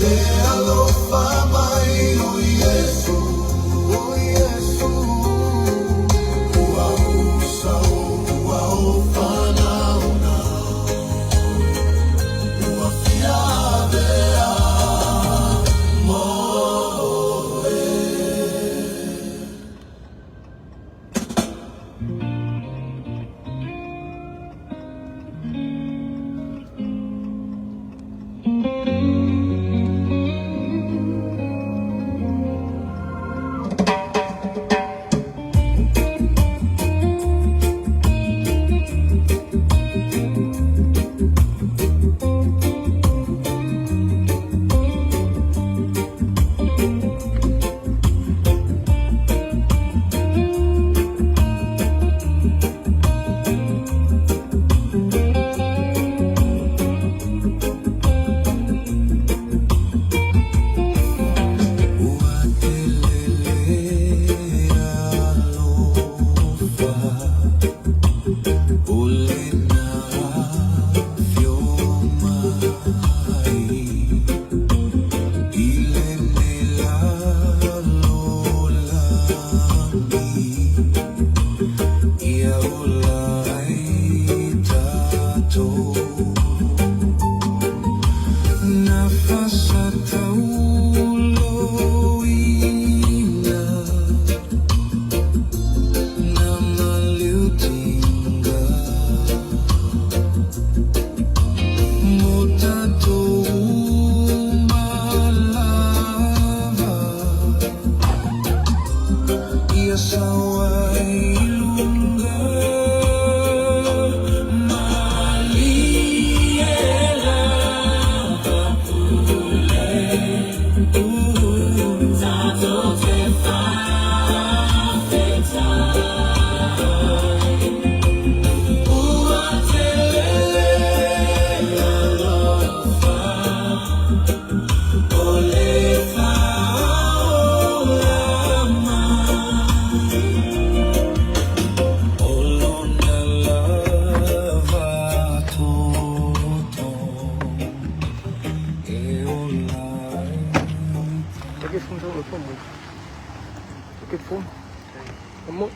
Le alofa mai o Iesu, o Iesu, ua usa ua o fanauna, ua fia avea mo oe. Ua tele le alofa o lena afio mai i lenei lalolagi ia ola ai tatou. Nafasa tauloina na maliutinga mo tatou uma lava ia sao ai i luga malie lava pule. Tatou te faafetai ua tele le alofa o le faaola mai o lona lava toto e ola ai. Telefon. Kamu.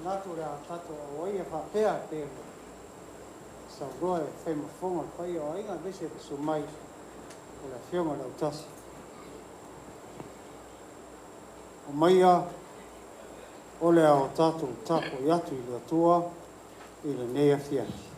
Manatu o le a tatou auaia faapea e pei ona saunoa e fai ma fofoga o le paia o aiga aemaise le susu mai o le Afioga i le Autasi. Omaia o le a o tatou tapuai atu i le Atua i lenei afiafi.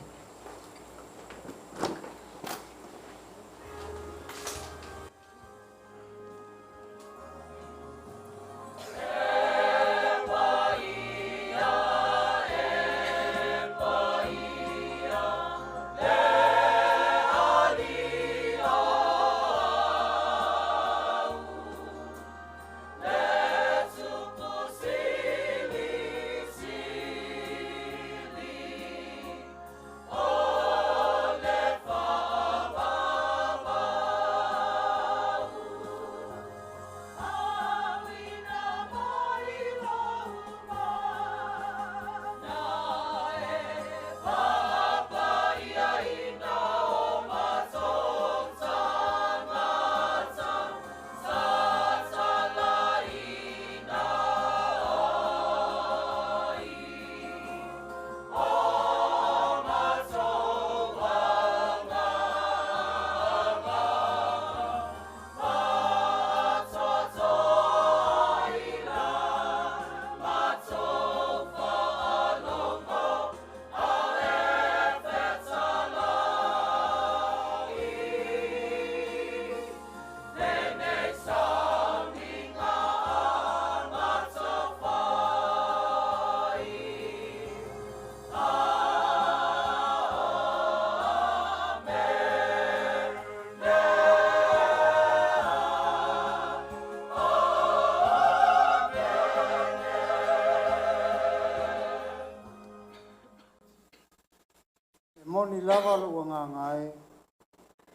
E moni lava lou agaga e,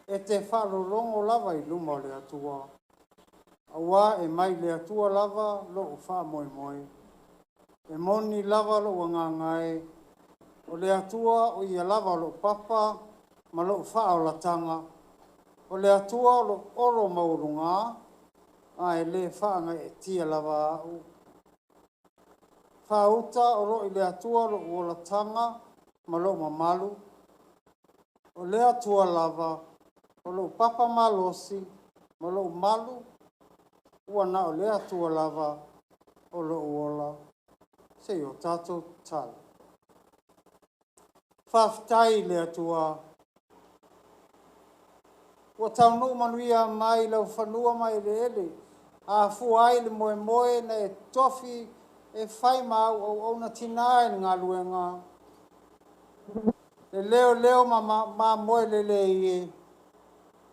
e te faalologo lava i luma o le Atua, auā e mai le Atua lava lou faamoemoe. E moni lava lou agaga e, o le Atua o ia lava lou papa ma lou faaolataga, o le Atua o lou olo maualugā, a e lē faagaeetia lava au. Faauta o loo i le Atua lou olataga ma lou mamalu, o le Atua lava o lou papa malosi ma lou malu, ua na o le Atua lava o lou ola. Se i o tatou tatalo. Faafetai i le Atua ua taunuu manuia mai lau fanua ma eleele, afua ai le moemoe na e tofi e fai ma au auauna tinā i le galuega. Le leoleo ma mamoe lelei e,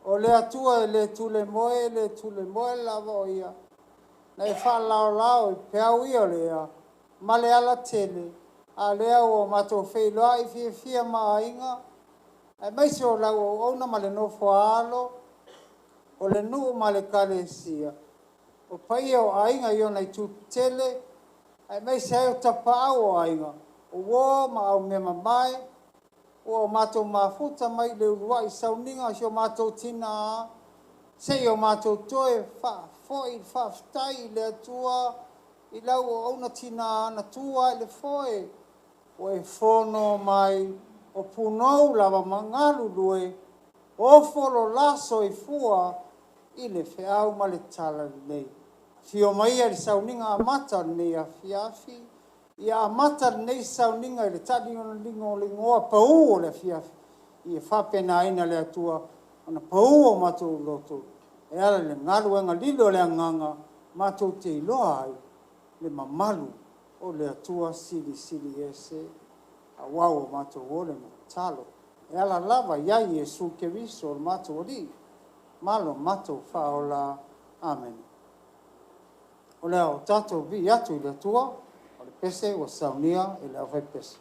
o le Atua e le tulemoe, e le tulemoe lava o ia, na e faalaolao i peau ia o le ea ma le alatele, a lea ua matou feiloai fiafia ma aiga, aemaise o lau auauna ma le nofo a alo, o le nuu ma le ekalesia, o paia o aiga i ona itu tetele, aemaise ai o tapaau o aiga, o uō ma aumeamamae, ua o matou mafuta mai i le uluai sauniga o si o matou tinā, seia o matou toe faafoi le faafetai i le Atua i lau auauna tinā na tu ae i le foe, ua e fono mai o punou lava ma galulue, ofo lo la soifua i le feau ma le talalelei. Afio mai ia i le sauniga amata o lenei afiafi, ia amata lenei sauniga i le taaligoligoa pau o le afiafi, ia faapenaina le Atua ona pau o matou loto e ala i le galuega lilo a le Agaga matou te iloa ai le mamalu o le Atua Silisili Ese, auā ua matou ole ma tatalo e ala lava iā Iesu Keriso o le matou Alii ma lo matou Faaola. Amene. O le a o tatou vii atu i le Atua, o le pese ua saunia e le aufaipese.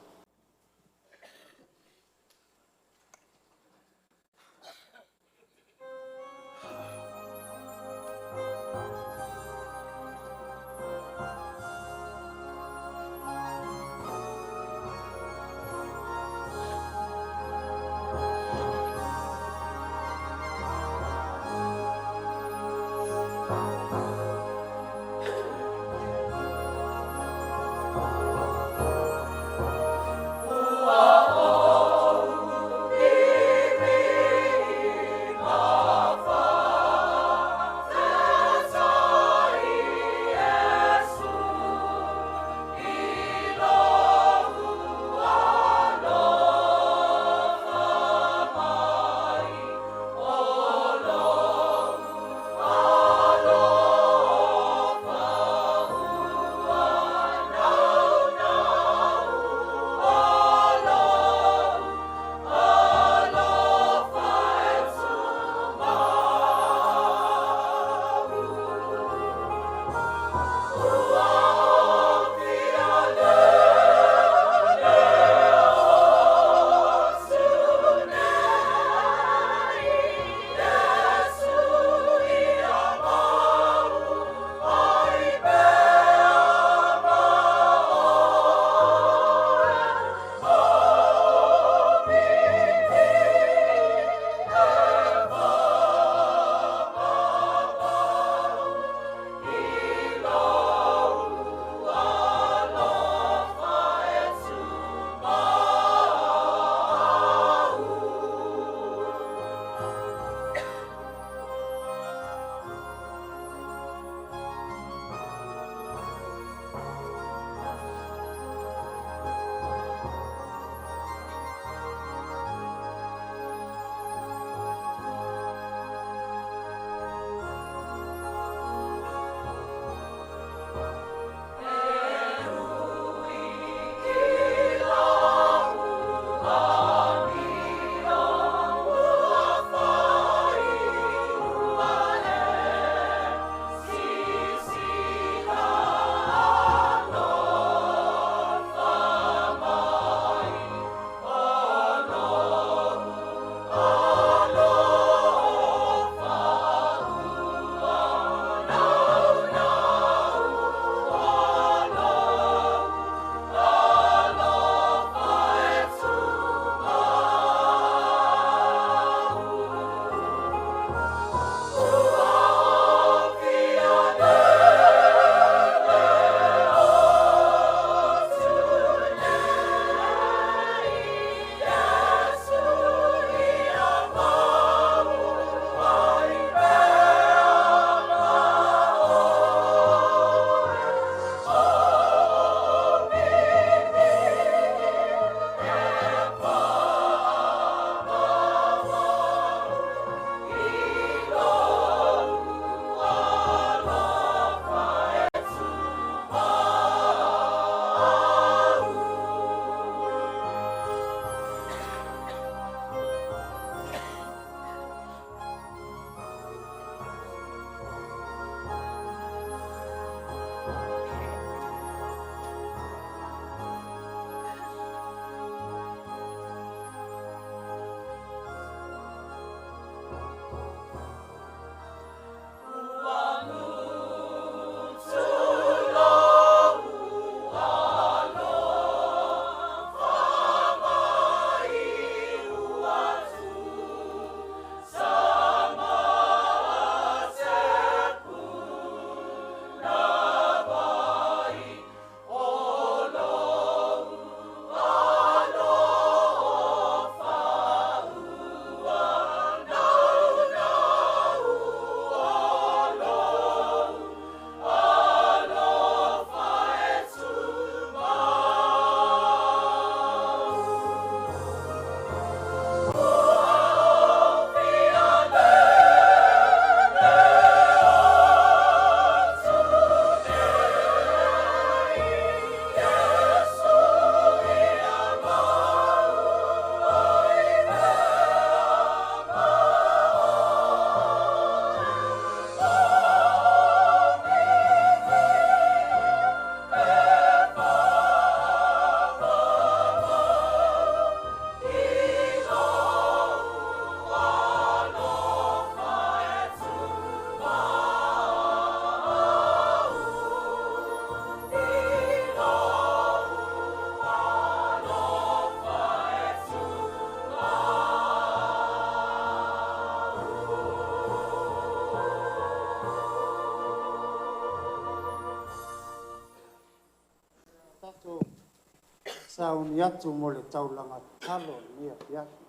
sauni atu mo le taulaga tatalo i lenei afiafi.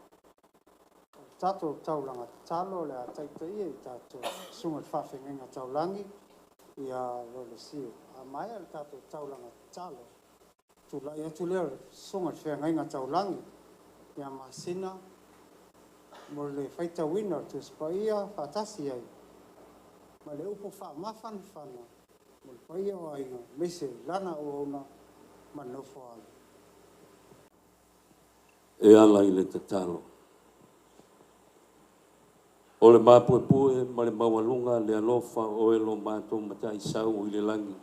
O le tatou taulaga tatalo o le a taitaia i tatou susuga i le faafeagaiga taulagi ia Lolesio. A maea le tatou taulaga tatalo, tulai atu lea o le susuga i le feagaiga taulagi ia Masina mo le faitauina o le Tusi Paia faatasi ai ma le upu faamafanafana mo le paia o aiga aemaise lana auauna ma le nofoaalo. E ala i le tatalo. O le mapuepue ma le maualuga le alofa o oe lo matou Mataisau i le lagi,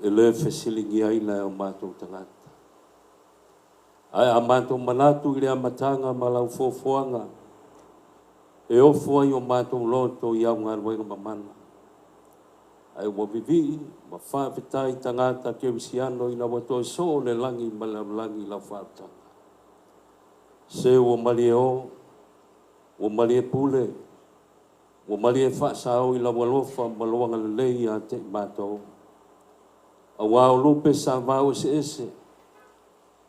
e le fesiligiaina e o matou tagata. Ae a matou manatu i le amataga ma lau foafoaga, e ofo ai o matou loto i au galuega mamana. Ae ua vivii ma faafetai tagata kerisiano ina ua toe soo le lagi ma le lalolagi i lau faautaga. Se ua malie o, ua malie pule, ua malie faasao i lau alofa ma lou agalelei ia te i matou. Aua o lupe sa vao eseese,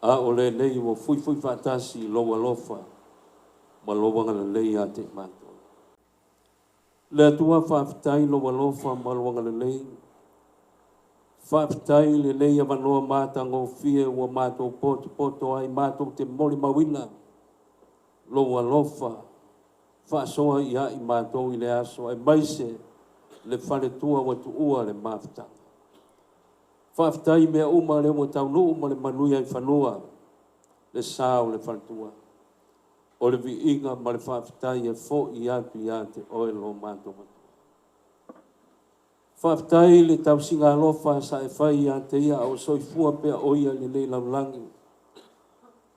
a o lenei ua fuifui faatasi i lou alofa ma lou agalelei ia te i matou. Le Atua faafetai lou alofa ma lou agalelei. Faafetai i lenei avanoa matagofie ua matou potopoto ai matou te molimauina lou alofa faasoa ia i matou i le aso aemaise le faletua ua tuua le mafutaga. Faafetai i mea uma lea ua taunuu ma le manuia i fanua le sa o le faletua. O le viiga ma le faafetai e fo'i atu ia te oe lo matou Matua. Faafetai i le tausiga alofa sa e fai ia te ia a o soifua pea o ia i lenei lalolagi,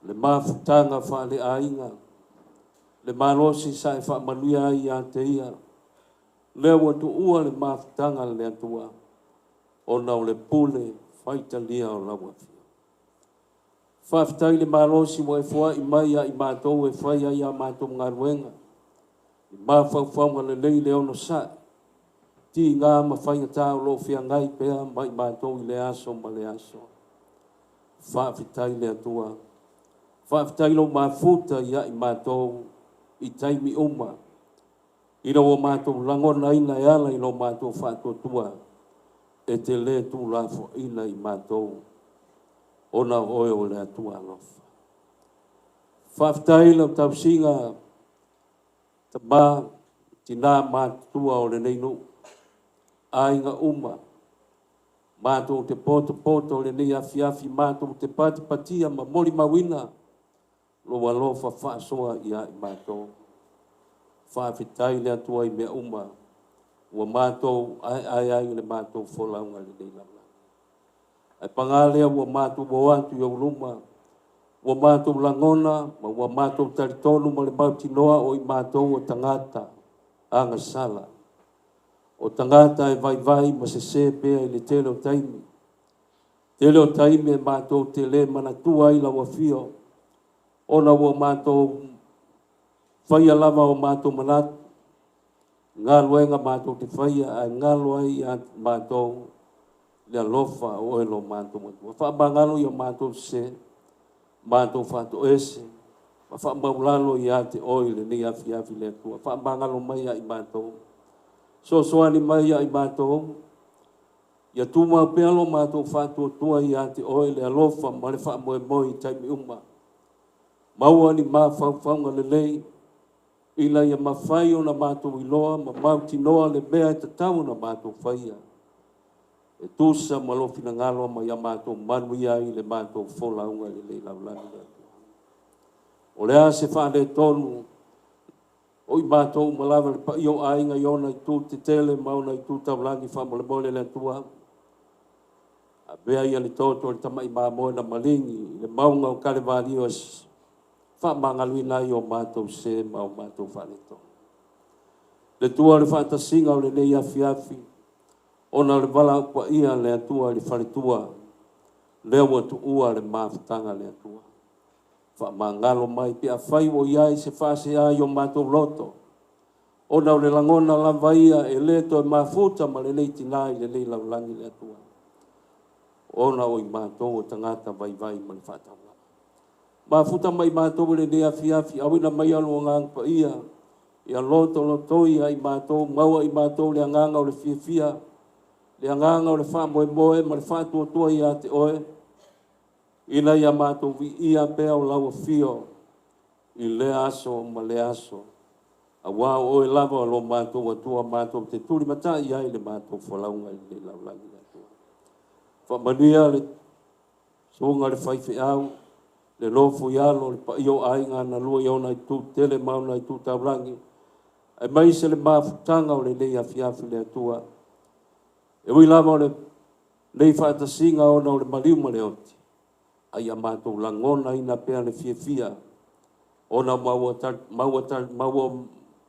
le mafutaga faaleaiga, le malosi sa e faamanuia ai ia te ia, lea ua tuua le mafutaga a le Atua, ona o le pule faitalia o lau Afioga. Faafetai i le malosi ua e foai mai ia i matou e fai ai a matou galuega, i mafaufauga lelei le onosai, tiga ma faigata o lo o feagai pea ma i matou i le aso ma le aso. Faafetai le Atua. Faafetai lou mafuta ia i matou i taimi uma, ina ua matou lagonaina e ala i lo matou faatuatua e te le tuulafoaina i matou, ona o oe o le Atua alofa. Faafetai lau tausiga tama, tina matutua o lenei nuu, aiga uma, matou te potopoto lenei afiafi, matou te patipatia ma molimauina lou alofa faasoa ia i matou. Faafetai le Atua i mea uma ua matou aeae ai i le matou folauga i lenei lalolagi. Ae paga lea ua matou o atu i ou luma, ua matou lagona ma ua matou talitonu ma le mautinoa o i matou o tagata agasala, o tagata e vaivai ma sese pea i le tele o taimi. Tele o taimi e matou te le manatua ai lau afio, ona ua matou faia lava o matou manatu, galuega matou te faia, ae galo ai ia matou le alofa o oe lo matou Matua. Faamagalo ia matou sese, matou faatoese, ma faamaulalo ia te oe i lenei afiafi le Atua. Faamagalo mai ia i matou, sosoani mai ia i matou, ia tumau pea lo matou faatuatua ia te oe le alofa ma le faamoemoe i taimi uma. Maua ni mafaufauga lelei, ina ia mafai ona matou iloa ma mautinoa le mea e tatau ona matou faia, e tusa ma lou finagalo ma ia matou manuia ai le matou folauga i lenei lalolagi le Atua. O le a se faaletonu o i matou uma lava le paia o aiga i ona itu tetele ma ona itu taulagi faamolemole le Atua. Avea ia le toto o le tamai mamoe na maligi i le mauga o Kalevalio e faamagaluina ai o matou se ma o matou faaletonu. Le Atua o le faatasiga o lenei afiafi, ona o le valaau paia a le Atua i le faletua, lea ua tuua le mafutaga a le Atua. Faamagalo mai pe afai ua i ai se faasea i o matou loto, ona o le lagona lava ia e le toe mafuta ma lenei tina i lenei lalolagi le Atua. Ona o i matou o tagata vaivai ma le faatauvaa. Mafuta mai matou i lenei afiafi, auina mai lou Agaga Paia, ia lotolotoi ai matou, maua i matou le agaga o le fiafia, le agaga o le faamoemoe ma le faatuatua ia te oe, ina ia matou viia pea o lau afio i lea aso ma lea aso. Auā o oe lava o lo matou Atua matou te tulimatai ai le matou folauga i lenei lalolagi le Atua. Faamanuia le susuga i le faifeau, le nofo i alo, le paia o aiga na lua i ona itu tele ma ona itu taulagi, aemaise le mafutaga o lenei afiafi le Atua. E ui lava o lenei faatasiga ona o le maliu ma le oti, a ia matou lagonaina pea le fiafia ona maua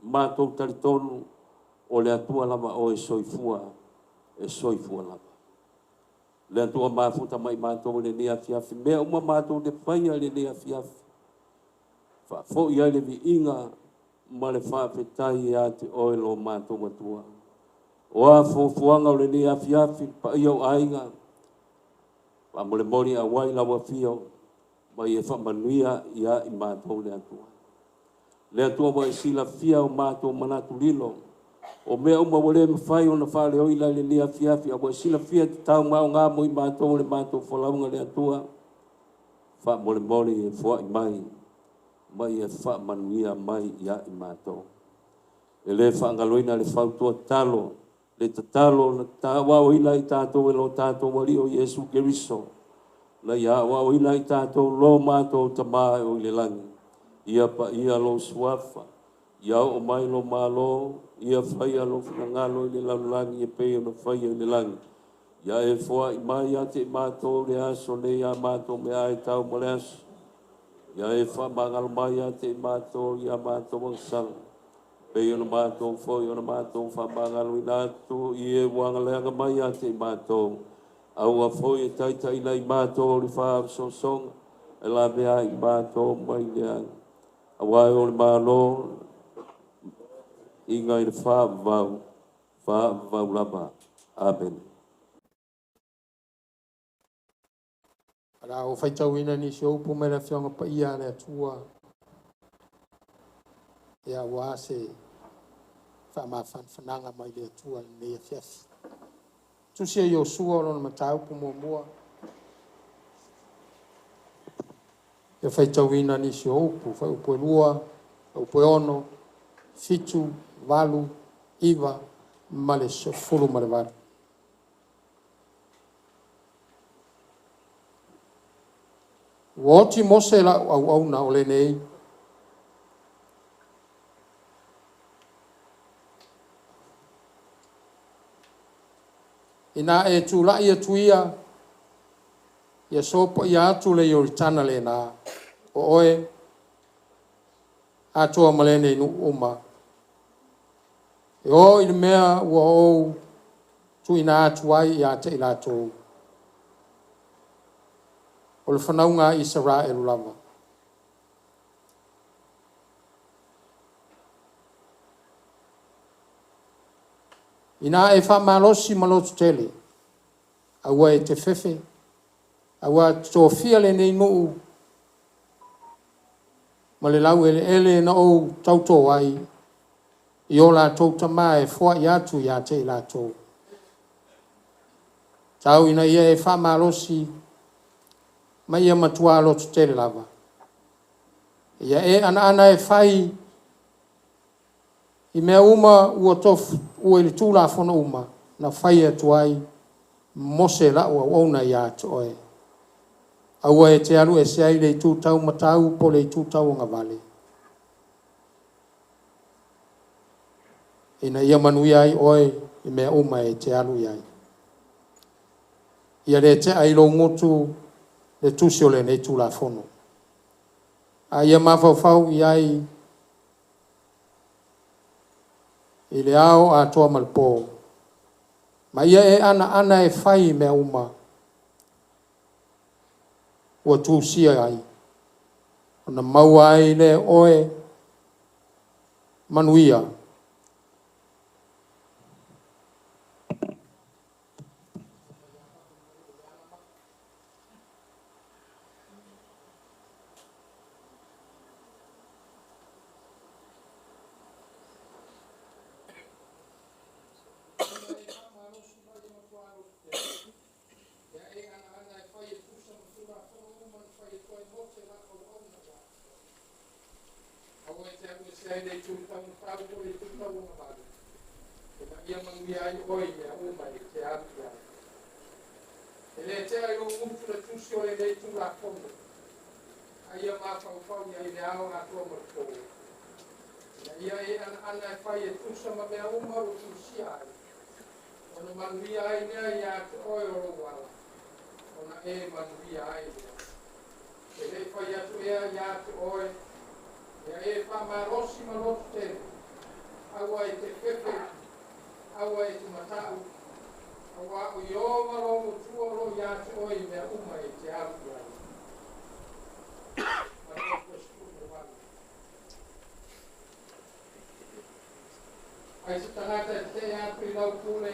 matou talitonu o le Atua lava oe soifua, e soifua lava. Le Atua mafuta mai matou i lenei afiafi, mea uma matou te faia i lenei afiafi, faafoi ai le viiga ma le faafetai ia te oe lo matou Atua. O a fuafuaga o lenei afiafi, le paia o aiga, faamolemole auai lau afio, ma ia faamanuia ia i matou le Atua. Le Atua ua e silafia o matou manatu lilo, o mea uma ua le mafai ona faaleoina i lenei afiafi, a ua e silafia e tatau ma aoga mo i matou le matou folauga le Atua, faamolemole ia foai mai, ma ia faamanuia mai ia i matou. E le faagaloina le fautua tatalo, le tatalo na tauaoina i tatou e lo tatou Alii o Iesu Keriso, na ia aoaoina i tatou lo matou Tamā e o i le lagi, ia paia lou suafa, ia oo mai lo Malo, ia faia lou finagalo i le lalolagi e pei ona faia i le lagi. Ia e foai mai ia te i matou le aso nei a matou meaai tau mo le aso. Ia e faamagalo mai ia te i matou ia matou agasala, pei ona matou foi ona matou faamagaloina atu i e ua agaleaga mai ia te i matou. Aua foi e taitaiina i matou i le faasoasoga, e lavea ai i matou mai le aga. Auā o le Malo, iga i le faavavau, faavavau lava. Amene. O le a ou faitauina nisi o upu mai le Afioga Paia a le Atua, ia aua se faamafanafanaga mai le Atua i lenei afiafi. Tusi a Iosua o lona mataupu muamua. Ia faitauina nisi o upu, fuaiupu e 2, fuaiupu e 6, 7, 8, 9 ma le 18. Ua oti Mose lau auauna o lenei, ina e tulai atu ia, ia sopoia atu le Ioritana lena, o oe atoa ma lenei nuu uma. E o i le mea ua ou tuuina atu ai ia te i latou, o le fanauga a Isaraelu lava. Ina e faamalosi ma loto tele, aua e te fefe, aua tofia lenei nuu ma le laueleele na ou tautō ai i o latou tamā e foai atu ia te i latou. Tau ina ia e faamalosi ma ia matua loto tele lava. Ia e anaana e fai i mea uma ua tofu ua i le Tulafono uma na fai atu ai Mose lau auauna ia te oe. Aua e te alu ese ai le itu tau matau po o le itu tau agavale, ina ia manuia ai oe i mea uma e te alu i ai. Ia le tea i lou gutu le tusi o lenei Tulafono, a ia mafaufau i ai i le ao atoa ma le pō, ma ia e anaana e fai i mea uma ua tusia ai, ona maua ai le oe manuia. Aua e te alu ese ai le itu taumatau po o le itu tauagavale, ina ia manuia ai oe i mea uma e te alu i ai. E lē tea i lou gutu le tusi o lenei tulafono, a ia mafaufau i ai le ao atoa ma le pō. Ina ia e anaana e fai e tusa ma mea uma ua tusia ai, ona manuia ai lea iā te oe o lou ala, ona e manuia ai lea. E lē fai atu ea iā te oe, ia e faamalosi ma lotu tele, aua e te fefe, aua e te mataʻu, auā o Ieova lou Atua o loo iā te oe i mea uma e te alu i ai. 18. Ai se tagata e teteʻe atu i lau pule,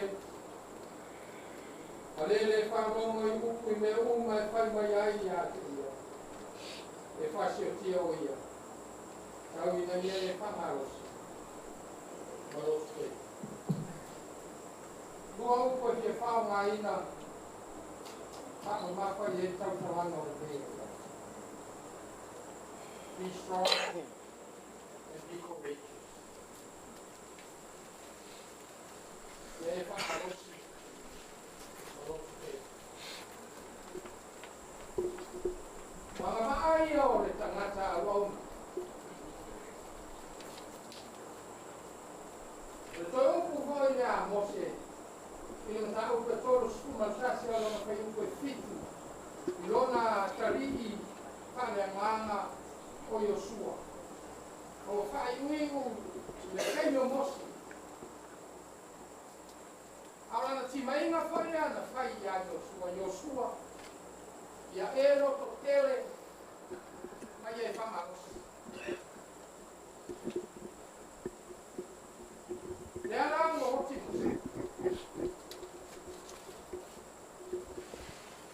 ma lē faalogo i upu i mea uma e fai mai ai iā te ia, e faasiotia o ia, tau ina ia e faamalosi ma lotu tele. Lua upu e fia faaaogāina faamamafa i ai le tautalaga o lenei afiafi. Be strong and be courageous. Ia e faamalosi ma lotu tele. O agavaa ia o le tagata auauna. O le toe upu foi lea a Mose i le mataupu e 31 o lona fuaiupu e 7 i lona talii faaleagaga o Iosua. Ma ua faaiuiu i le taimi o Mose. A o lana timaiga foi lea na fai iā Iosua, Iosua, ia e loto tele ma ia e faamalosi. Lea la ua oti Mose.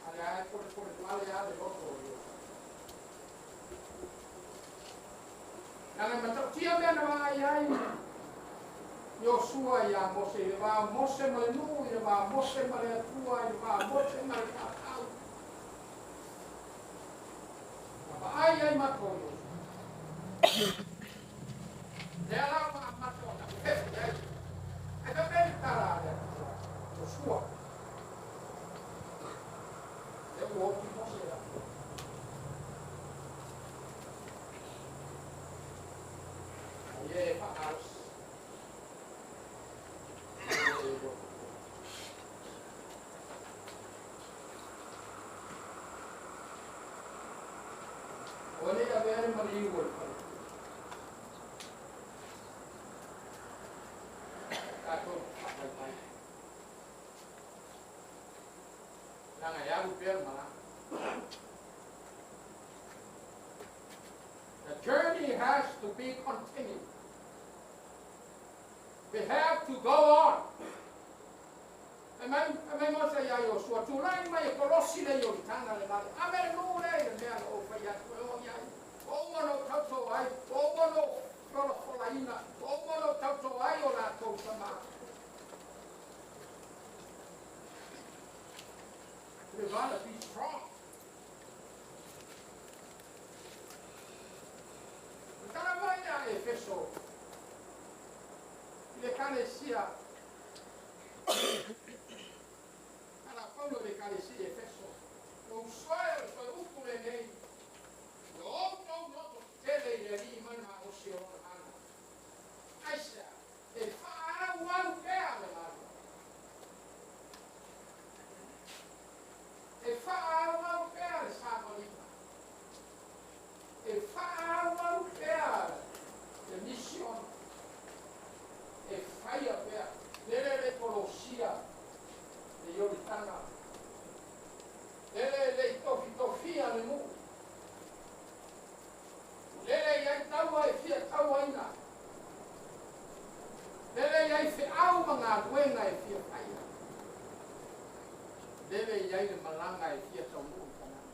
A lea e polepole pale lava le loto o Iosua. Leaga e matautia mea na vaai ai Iosua iā Mose i le va o Mose ma le nuu, i le va o Mose ma le Atua, i le va o Mose ma le faatau. Na vaai ai matou Iosua. Lea la ua amata ona fefe ai. Ae faapea le tala a le Atua, Iosua, lea ua oti Mose la. A ia e faamalosi. Ma ia e loto. Aua ne i avea le maliu o le faletua. Tatou te faamaimai. Leaga e alu pea le malaga. The journey has to be continued. We have to go on. Fai mai, fai mai Mose iā Iosua, Tulai mai e kolosi le Ioritana le vale, ave le nuu lea i le mea na ou fai atu e oo i ai. Ua uma ona ou tautō ai, ua uma ona ou folafolaina, ua uma ona ou tautō ai o latou tama. We gotta be strong. O le tala mai a Efeso i le Ekalesia, tala a Paulo i le Ekalesia i Efeso, Ua usoe o le toe upu lenei, Ia outou loto tetele i le Alii ma le malosi o Lona mana. Aisea? E faaauau pea le galuega. E faaauau pea le savaliga. E faaauau pea le misiona. E faia pea. Lele le kolosia le Ioritana. Lele le i tofitofia le nuu. Lele i ai taua e fia tauaina. Lele i ai feau ma galuega e fia faia. Lele i ai le malaga e fia taunuu i Kanana.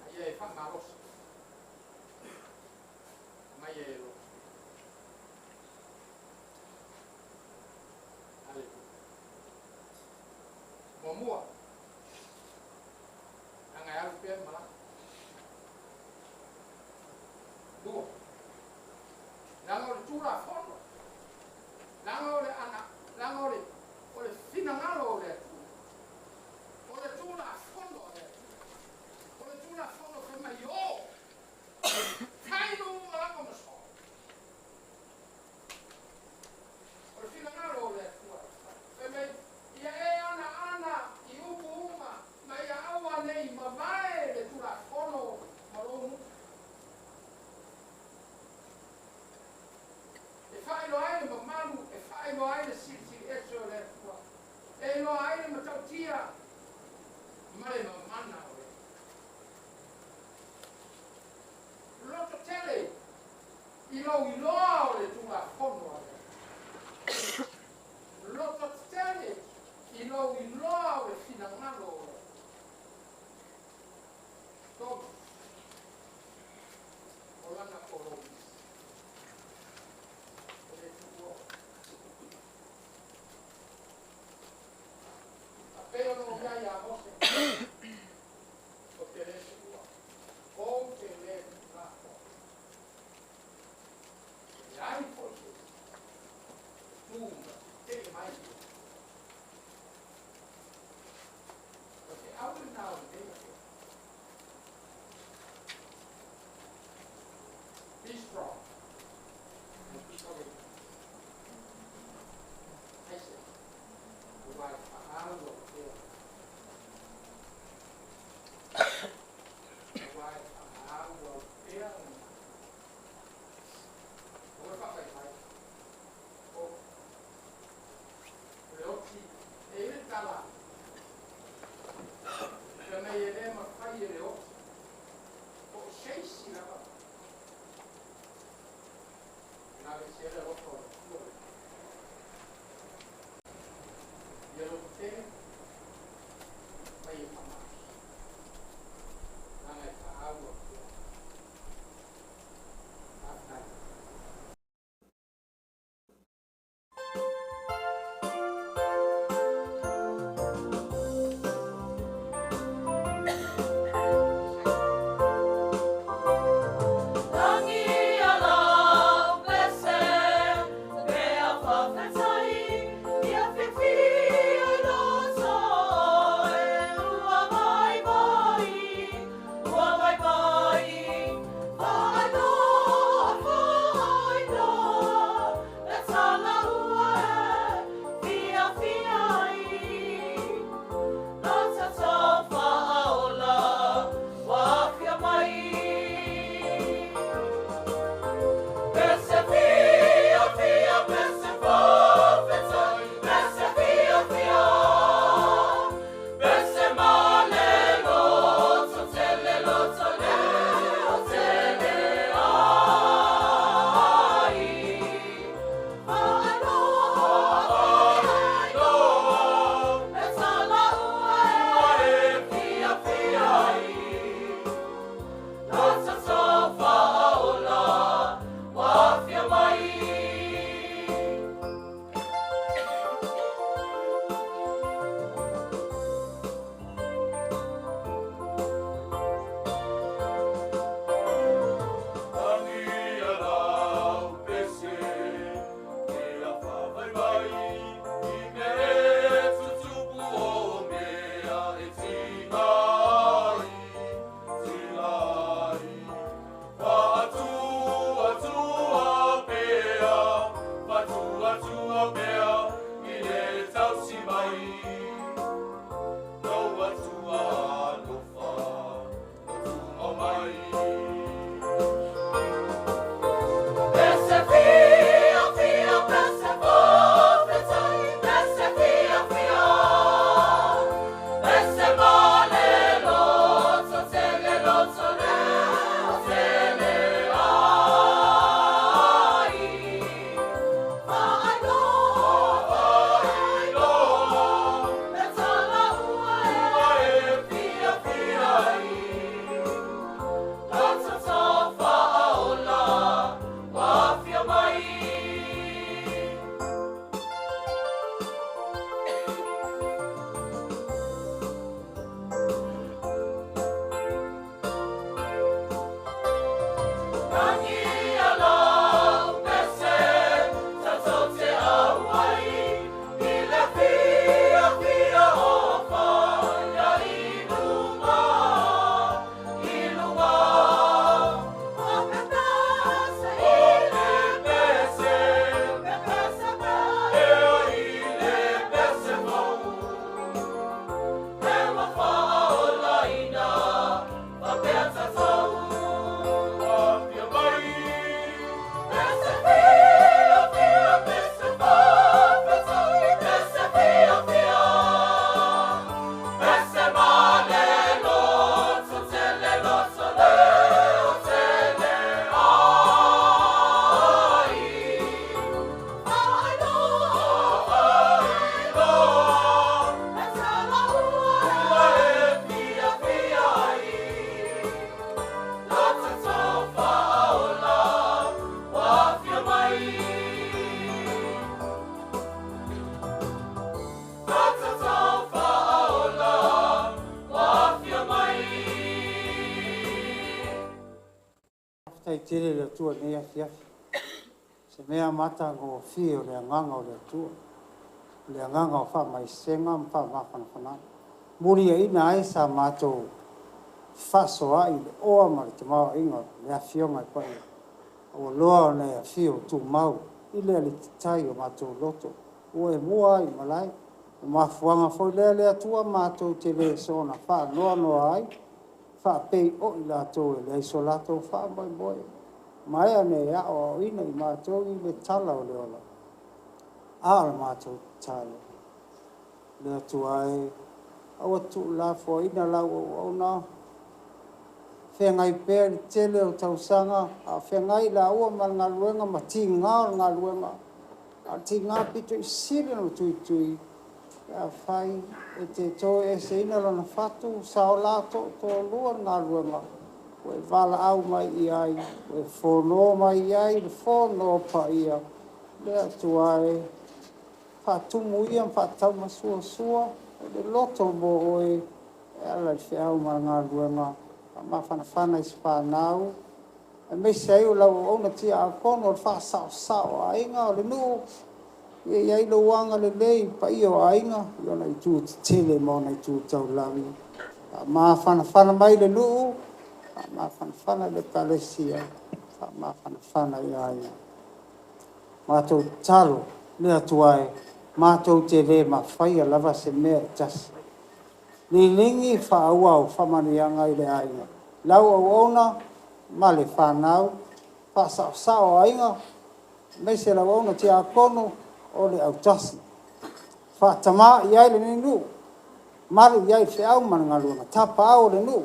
A ia e faamalosi mai e loto. Aleluia. Muamua, leaga e alu pea le malaga. Faafetai tele i le Atua i lenei afiafi. O se mea matagofie o le agaga o le Atua, o le agaga o faamaisega ma faamafanafanaga. Muliaina ai sa matou fefaasoaai i le oa ma le tamaoaiga o le Afioga i Paia, a ua loa ona e afio tumau i le alititai o matou loto, ua e mua ai i malae. O mafuaaga foi lea le Atua matou te le soona faanoanoa ai, faapei o i latou e leai so latou faamoemoe. Maea ona e aoaoina i matou i le tala o le ola. A o le matou tatalo, le Atua e, aua tuulafoaiina lau auauna, feagai pea i le tele o tausaga, a o feagai laua ma le galuega ma tiga o le galuega, a o le tiga pito i sili ona tuitui, pe afai e te toeseina lona fatu sa o la toatolua le galuega, ua e valaau mai i ai, ua e fono mai i ai le fono paia, le Atua e, faatumu ia ma faataumasuasua o le loto mo oe e ala i le feau ma le galuega faamafanafana i se fanau, aemaise ai o lau auauna tiakono o le faasaosao o aiga o le nuu, ia i ai lou agalelei i paia o aiga i ona itu tetele ma ona itu taulagi. Faamafanafana mai le nuu, faamafanafana i le ekalesia, faamafanafana i aiga. Matou tatalo le Atua e, matou te le mafaia lava se mea e tasi. Liligi faaauau faamanuiaga i le aiga, lau auauna ma le fanau, faasaosao aiga, aemaise lau auauna tiakono o le autasi. Faatamā i ai lenei nuu, malu i ai le feau ma le galuega, tapaau o le nuu,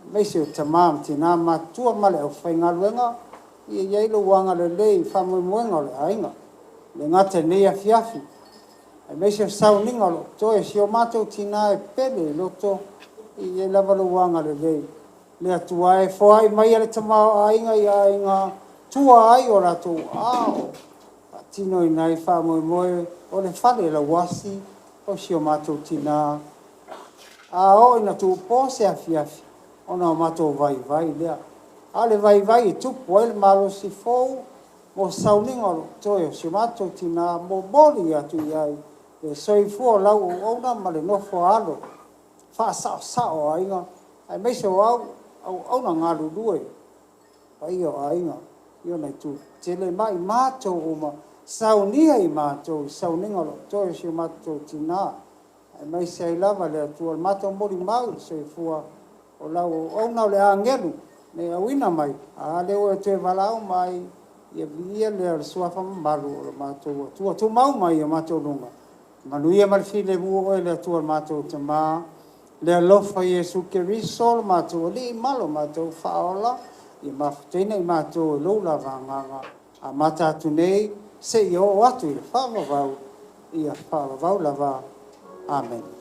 aemaise o tamā ma tinā matutua ma le aufaigaluega, ia i ai lou agalelei i faamoemoega o le aiga. Le gata i lenei afiafi, aemaise o sauniga o lo o totoe, si o matou tinā e pele i loto, ia i ai lava lou agalelei. Le Atua e, foai maia le tamaoaiga i aiga, tua ai o latou ao, faatinoina ai faamoemoe o le fale lauasi o si o matou tinā. A oo ina tuupo se afiafi, ona o matou vaivai lea. A o le vaivai e tupu ai le malosi fou mo sauniga o lo o totoe o si o matou tinā, momoli atu i ai le soifua o lau auauna ma le nofo a alo. faasaosao o aiga, aemaise o au auauna galulue paia o aiga i ona itu tetele ma i matou uma, saunia i matou i sauniga o lo o totoe o si o matou tinā, aemaise ai lava le Atua le matou molimau i le soifua o lau auauna o le agelu na e auina mai, a lea ua e toe valaau mai, ia viia lea o le suafa mamalu o lo matou Atua. Tumau mai i o matou luga, manuia ma le filemu o oe le Atua le matou Tamā, le alofa o Iesu Keriso lo matou Alii ma lo matou Faaola, ia mafutaina i matou e lou lava Agaga, amata atu nei seia oo atu i le faavavau, ia faavavau lava. Amene.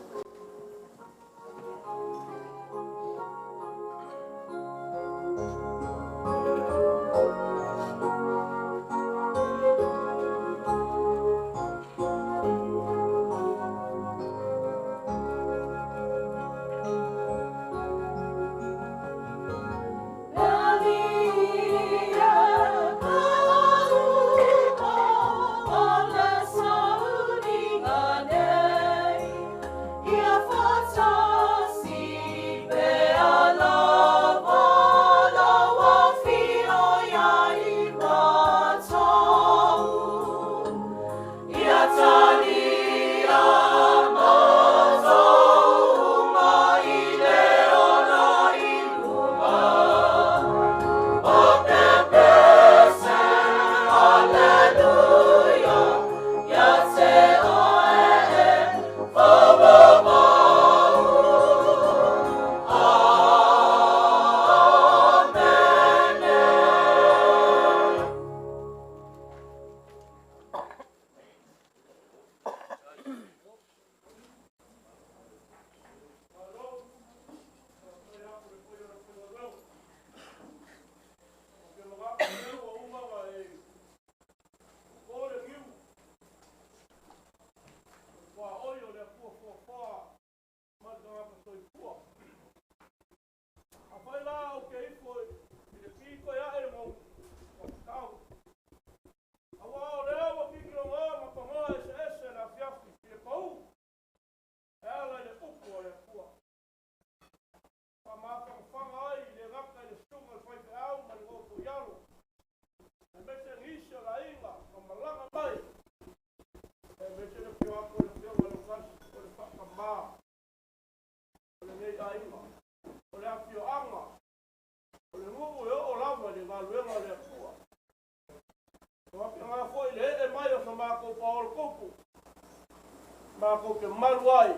Matou te malu ai,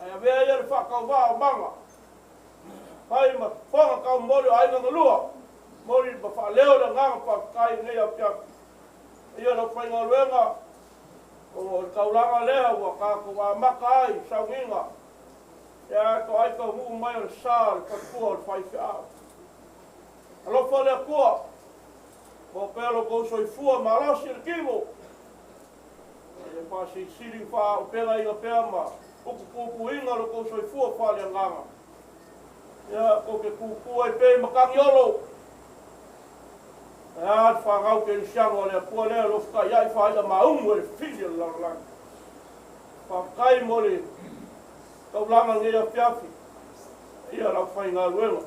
ae avea ia le faatauvaa o maga, fai ma fofoga taumoli o aiga na lua, momoli ma faaleo le agaga faafetai i lenei afiafi. Ia lau faigaluega, o le taulaga lea ua tatou amata ai i sauniga, ia to ai taunuu mai o le sa o le faletua o le faifeau. Alofa le Atua, maua pea lo outou soifua malosi i le tino, ia faasilisili faaaupegaina pea ma upupupuina lo outou soifua faaleagaga. Ia tou te tutu ai pea i Matagiolo, ae a le fanau kerisiano a le Atua lea o lo o fetaiai faai'a maugu e le fili o le lalolagi. Faafetai mo le taulaga i lenei afiafi, ia lau faigaluega.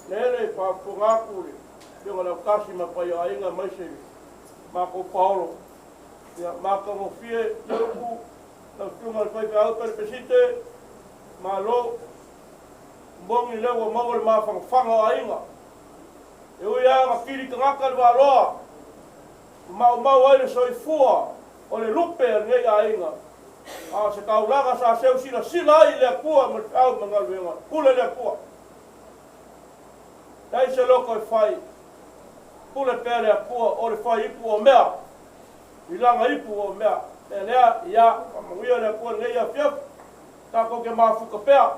Lele faafofoga atu le afioga i le Autasi ma paia aiga aemaise le matou paolo. Ia matagofie le upu lau susuga i le faifeau Pelepesite, malo. Moni lea ua maua le mafanafana o aiga. E ui lava ina kili tagata le valoa, ma maumau ai le soifua o le lupe a lenei aiga, a o se taulaga sa seu silasila ai i le Atua ma le feau ma galuega, pule le Atua. Leai se loto e fai, pule pea le Atua o le fai ipu o mea, i lana ipu o mea. Mea lea, ia, faamanuia le Atua i lenei afiafi, tatou te mafuta pea,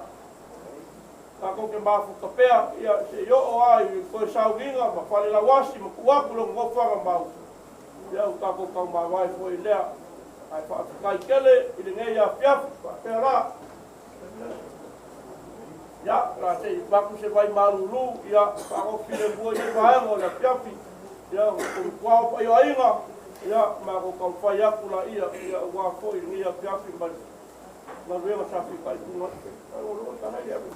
tatou te mafuta pea, ia, se i oo lava i toe sauniga ma falelauasi ma tuu atu lona nofoaga mau, ia, ua tatou taumavae foi i lea. Ae faafetai tele i lenei afiafi, faapea la. Ia, la se i avatu se vai malulu, ia, faagofi filemu ai nei vaega o le afiafi, ia, o tuao paioaiga, ia, matou taumafai atu laia, ia, aua foi lenei afiafi ma le Galuega sa fitaituga ai o loo tala i ave.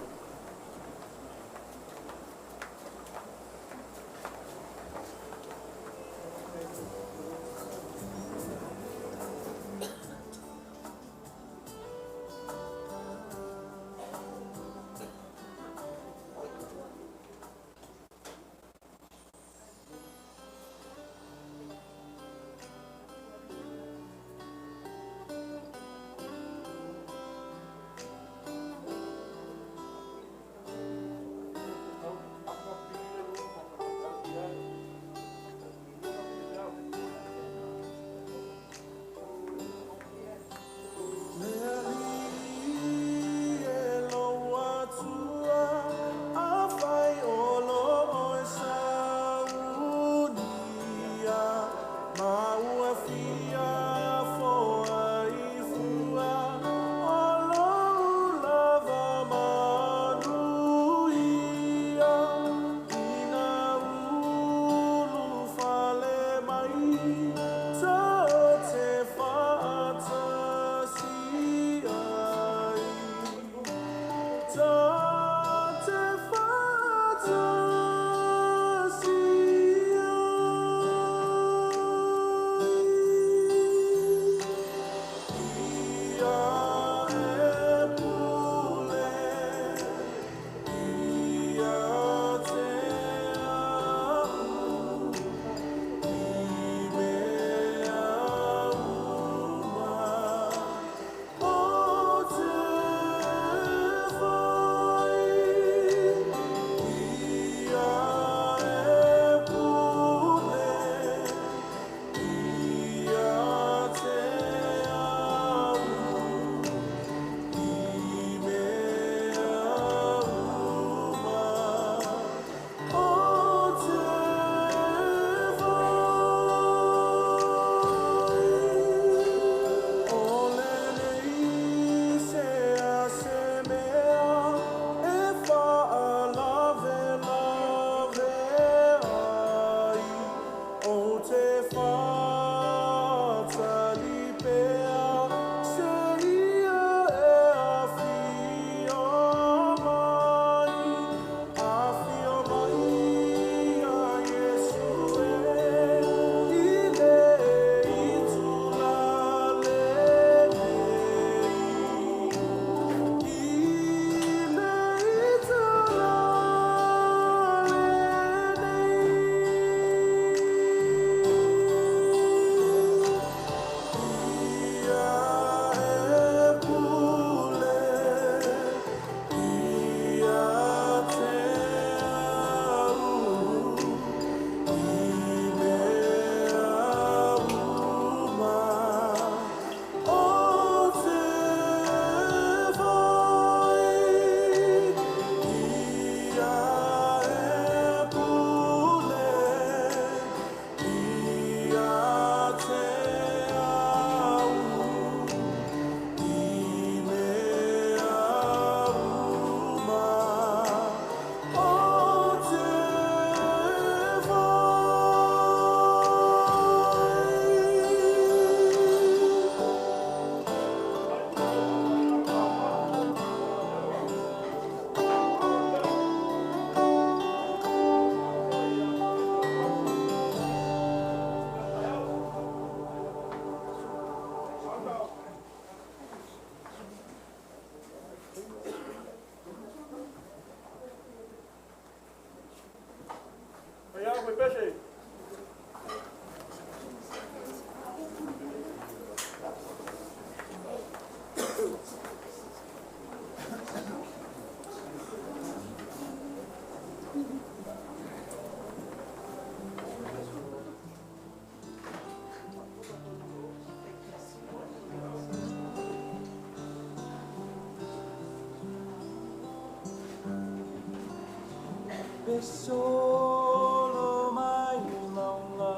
Solo mai maunga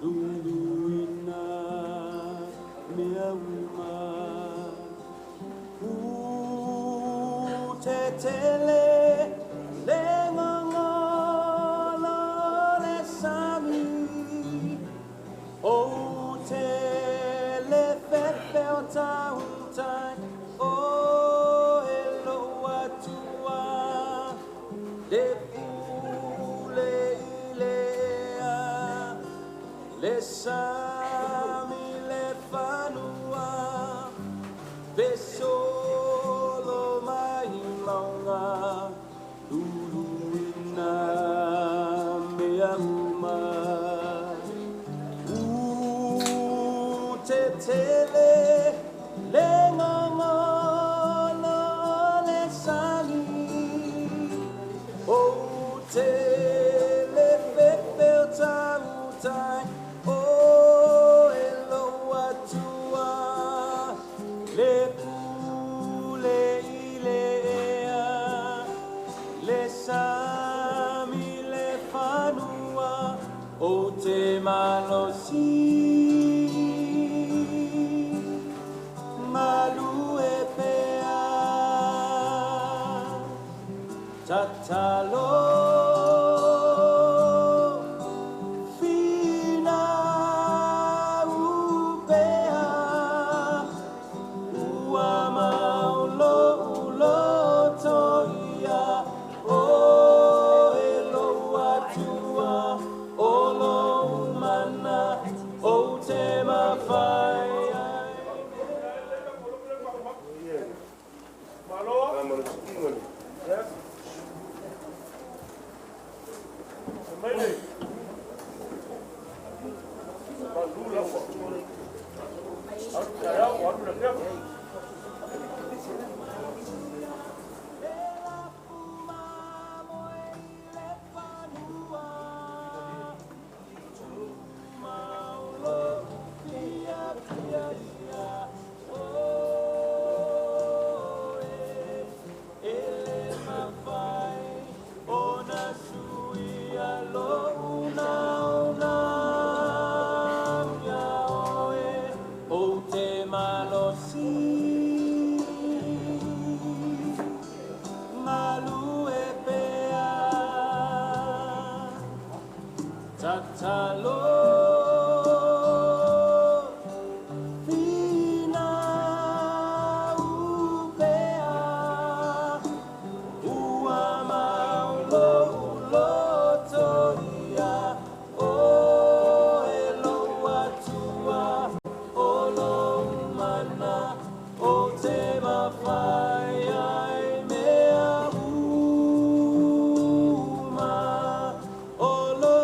luluina mea uma utetele le ngangala le sami o te le fefe o tautai Le pule i le ea, le sami le fanua, fesolo mai mauga, luluina mea uma. U te tele le gagana a le sagi, o te le fefe o tautai, o e lou Atua. Le pule i le ea, le sami le fanua, o te malosi galue pea. Tatalo finau pea, ua mau lou loto ia, o e lou Atua, o lou mana, o te mafai ai. Malo. Yes. Mai le. Malu la ua. Alu taeao, alu le afiafi. O te malosi galue pea. Tatalo finau pea, ua mau lou loto ia, o e lou Atua, o lou mana, o te mafai ai mea uma. O lo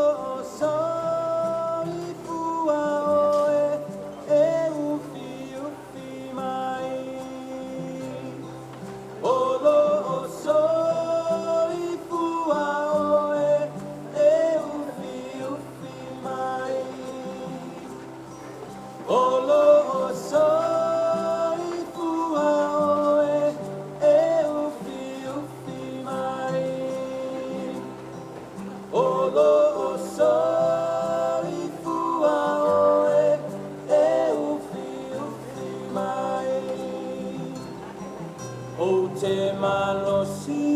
soifua oe, e ufiufi mai. O lo soifua oe, e ufiufi mai. O lo soifua oe, e ufiufi mai. O lo soifua oe, e ufiufi mai. O te malosi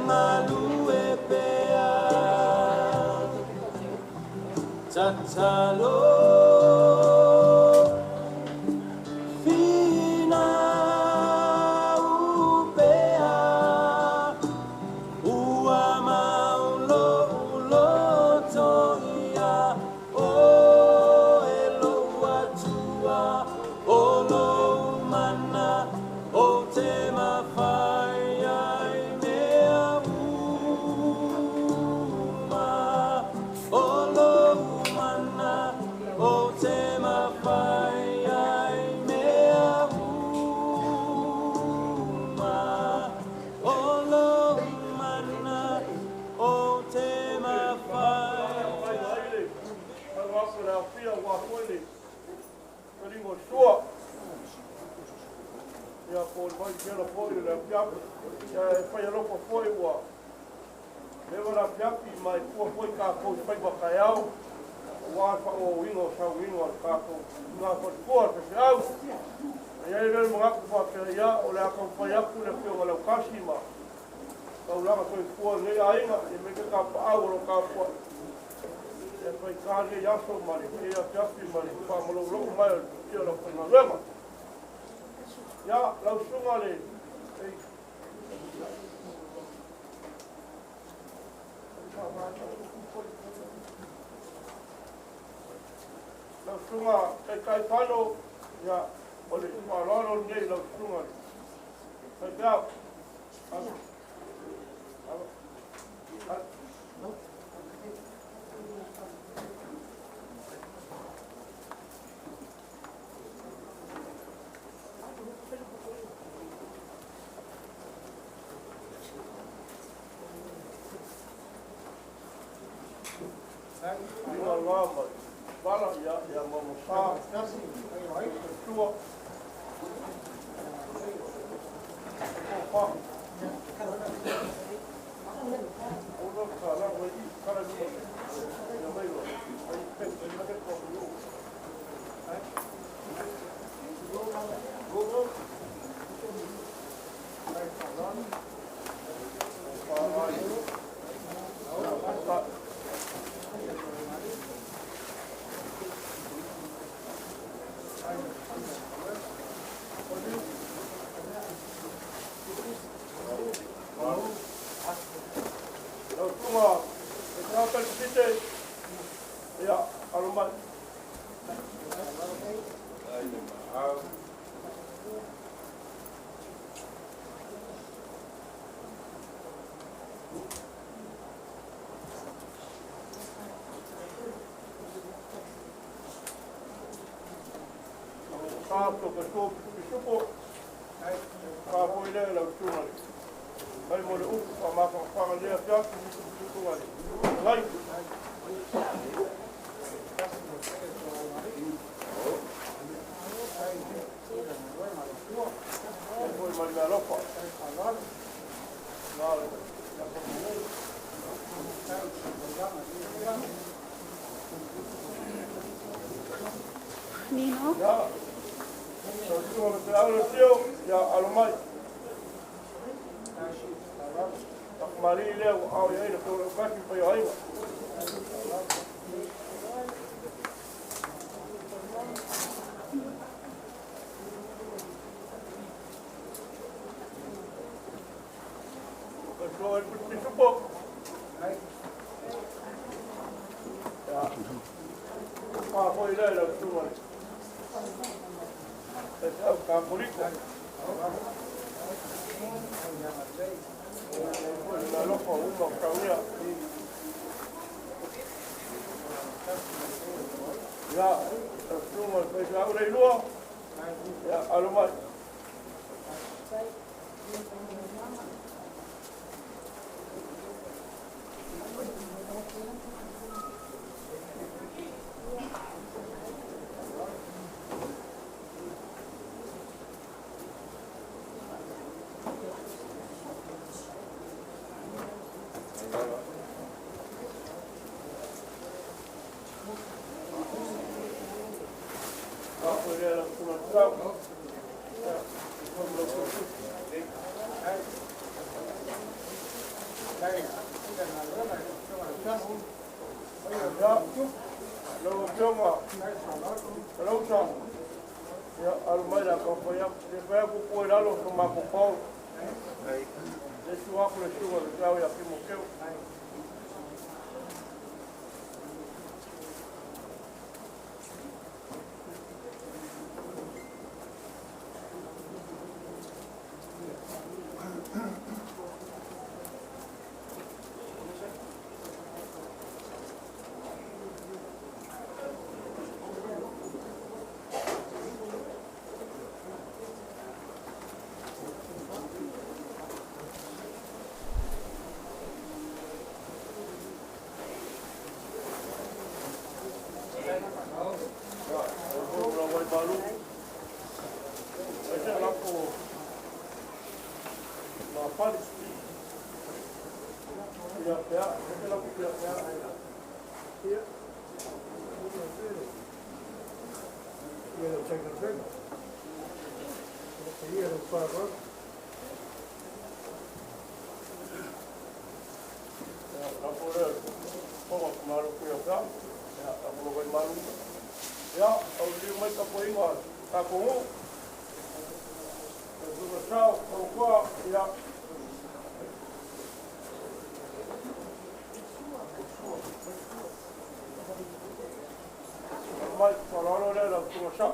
galue pea. Tatalo finau pea, ua mau lou loto ia, o e lou Atua, o lou mana, o te mafai ai mea uma. O lou mana, o te mafai ai mea uma. O lou mana, o te mafai. Mai ai le. Alu aku le afia ua foi le. Taliga o sua. Ia po le mai kela foi le afiafi. Ia e fai alofa foi ua. Leva le afiafi mai fua foi kākou i faiva taeao. Ua faaauauina o sauiga o le tatou ngā faletua le faifeau. E i ai lea le manatu faapea ia o le a taumafai atu le afioga Lautasi ma taulaga soifua i lenei aiga e me ke tapaau o lo tapuai. E faigā lenei aso ma lenei afiafi ma le faamalōlō mai o le paia o le aufaigaluega. Ia, lau susuga le Lau susuga Taitaifano, ia, o le faaaloalo lenei i lau susuga i le faifeau. Lima ma vala ia ia ma mo sa tua ko fa o lo ka la o i kala ni ia mai lo ai pe pe ma ke ko yo go go Lau susuga e tagata i le ia, alo mai. Sa to ka so pisupo ka foi le lau susuga le mai mo le upu fa ma fa fa le afia susuga le lai. Foi mai le alofa. Na le. Nino. Ya. Lau susuga le te au le tio, ia alo mai. Takumali lea ua ao i ai le tau kasi pa i aiga. Ka sua e pisupo. Ya. Pa foi lea lau susuga le. E te au kakoliko. Foi le alofa uma o tauia. Ya, lau susuga le faifeau le ilua. Ya, alo mai. Ka foi lea lau susuga le tau. Ya, foi lau susuga. Ya, lau afioga, Alausa, ia, alo mai la ka fai aku, le fai aku kua i lalo so mako pau. Le su aku le suga le tau ia ki mo keu. Ya, o la wai balu. Ai se lako ma pali. Ia pea, e lako pea pea. Ia. Ia le taiga. Ia le whāra. Ya, lako le ponga malu pea pea. Ya, lako lo wai malu. Ya, au liu mai ka poinga ka kongu. E suga sao, au kua, ya. Masaa.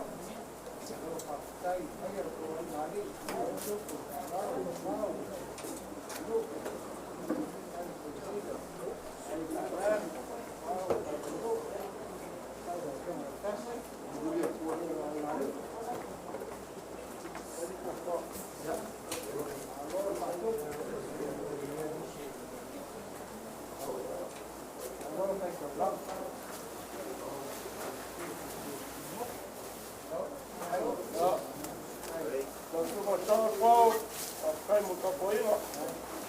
Lau Susuga Charles Paul, faafetai mo le tapuaiga.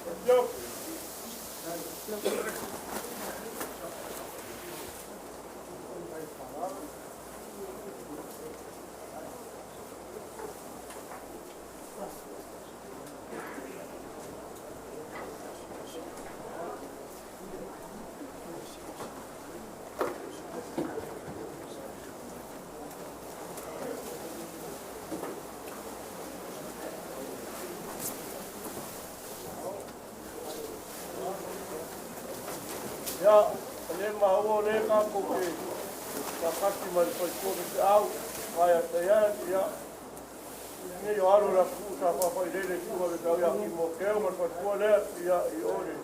Afio. Ia, o lea e maua o lea e tatou te faatasi ma le faletua faifeau, mai ia Diane, ia, nei o alo o le atunuu sa faafailele i susuga faifeau ia Timoteo ma le faletua lea, ia, i o i le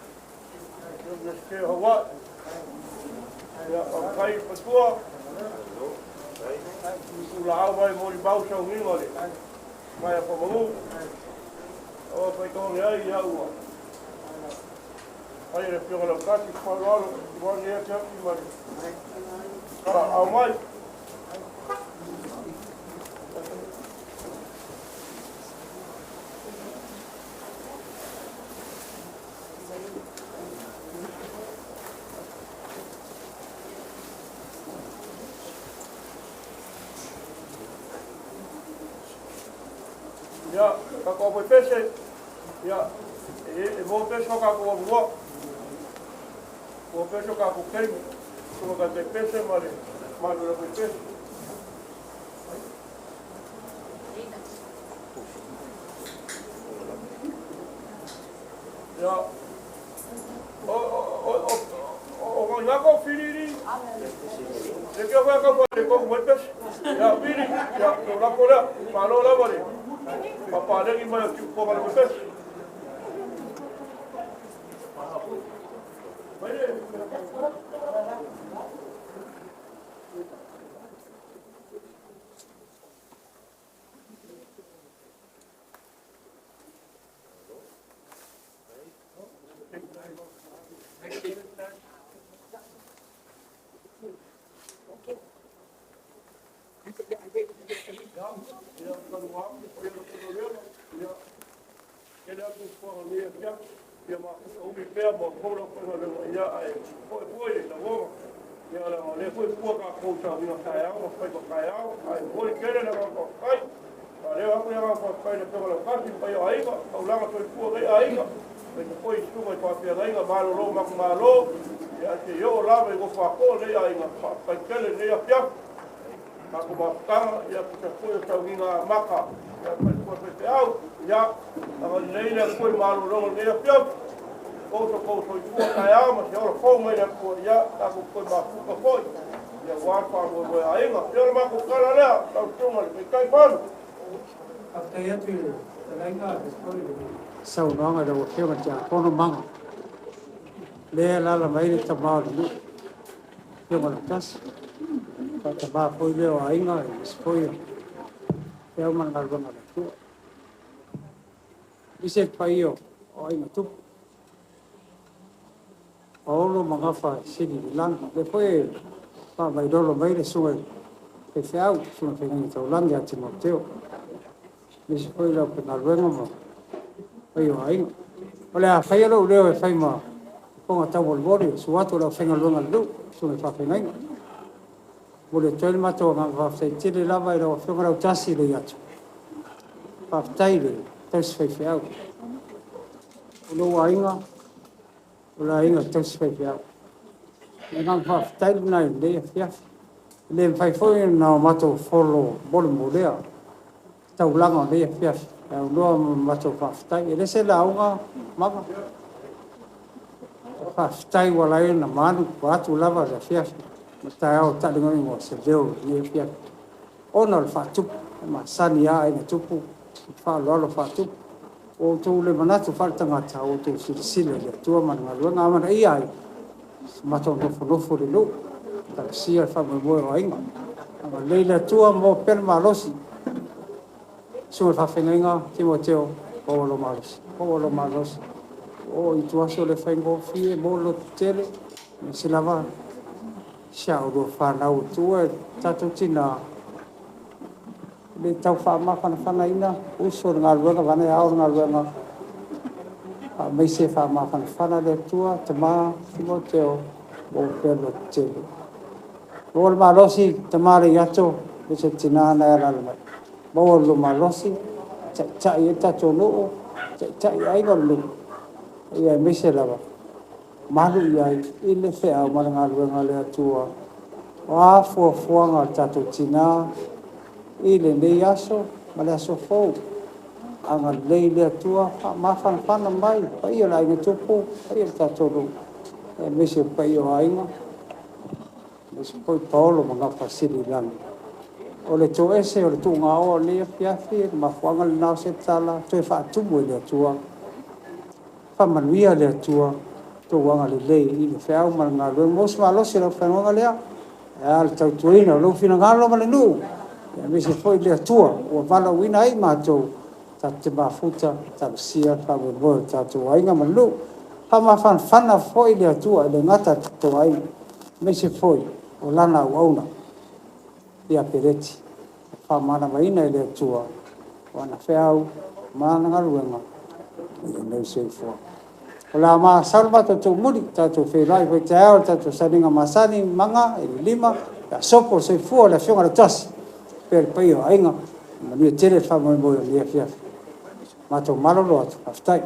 Iunivesite o Hawaii. Ia, faafetai i le faletua, tuulaau mai molimau sauniga o le mai a Pamanu. Aua faitau ane ai, ia ua fai e le Afioga i le Autasi, faaaloalo, ua nei afiafi ma le au mai. Ia, tatou au pese, ia, e mo pese o tatou avanoa. Mo pese o tatou taimi. Susuga taitai pese ma le mamalu o le au pese. Ia, o ngā kau whiriri, le kia whea kau whare kau mai pese. Ia, whiri, ia, o lako lea, malo lava le, papalegi mai o tiupoga le pese. Mai le. Saunoaga i lau Afioga i le Tiakono Maga. Lea e alaala mai ai le tama o le nuu, Afioga Lautasi. Faatama foi lea o aiga aemaise foi o feau ma le galuega a le Atua. Aemaise le paia o aiga tupu. Paolo ma Gafa e sili i le lagi. Lea foi e faavailolo mai le susuga i le faifeau, susuga i le feagaiga taulagi ia Timoteo. Aemaise foi le aufaigaluega ma paia o aiga. O le a faia lou leo e fai ma fofoga taumolimoli o susu atu o le aufaigaluega a le nuu, susuga i faafeagaiga. Momoli atu ai le matou agaga faafetai tele lava i lau Afioga Lautasi Leiato. Faafetai le tausi faifeau. O lou aiga, o le aiga tausi faifeau. O le agaga faafetai lena i lenei afiafi. E le mafai foi ona matou folo molemolea taulaga o lenei afiafi e aunoa ma matou faafetai. E le se lauga Maga. Faafetai ua ala ai ona malu atu lava le afiafi ma taeao taaligoigoa se leo i lenei afiafi. Ona o le faatupu, e masani lava aiga tupu i le faaaloalo faatupu. Ua outou le manatu faaletagata, ua outou silasila i le Atua ma le galuega. Amanaia ai si matou nofonofo i le nuu, talosia le faamoemoe o aiga. Agalelei le Atua maua pea le malosi. Susuga i le Faafeagaiga Timoteo, maua lou malosi, maua lou malosi. Ua oo i ituaso e le faigofie, maua le lototele, aemaise lava si a oulua fanau ua tuua i le tatou tina, e le tau faamafanafanaina uso i le galuega vaeane ao i le galuega, faamaise faamafanafana le Atua, tama Timoteo, maua pea le lototele. Maua le malosi, tama Leiato, aemaise le tina na e alaala mai. Maua lo malosi, taitai ai le tatou nuu, taitai aiga o le nuu, ia aemaise lava malu i ai i le feau ma le galuega a le Atua. O a fuafuaga a le tatou tina i lenei aso ma le aso fou, agalelei le Atua, faamafanafana mai le paia o le aiga tupu, paia o le tatou nuu, aemaise o le paia o aiga, aemaise foi paolo ma gafa sili i lagi. O le toese o le tuugaoa o lenei afiafi, le mafuaaga lena o se tala, toe faatumu e le Atua. Faamanuia le Atua outou agalelei i le feau ma le galuega. Maua se malosi o le aufaigaluega lea, e a le tautuaina o lou finagalo ma le nuu, aemaise foi le Atua ua valaauina ai matou tatou te mafuta talosia le faamoemoe o le tatou aiga ma le nuu. Faamafanafana foi le Atua e le gata i le tatou aiga, aemaise foi o lana auauna ia Peleti, faamalamaina e le Atua o ana feau ma ana galuega i lenei soifua. O le a masau le matou tuumuli, tatou feiloai foi taeao i le tatou sauniga masani maga i le 5, pe a sopo le soifua o le Afioga i le Tasi, faapea le paia o aiga. Manuia tele le faamoemoe o lenei afiafi. Matou malolo atu, faafetai.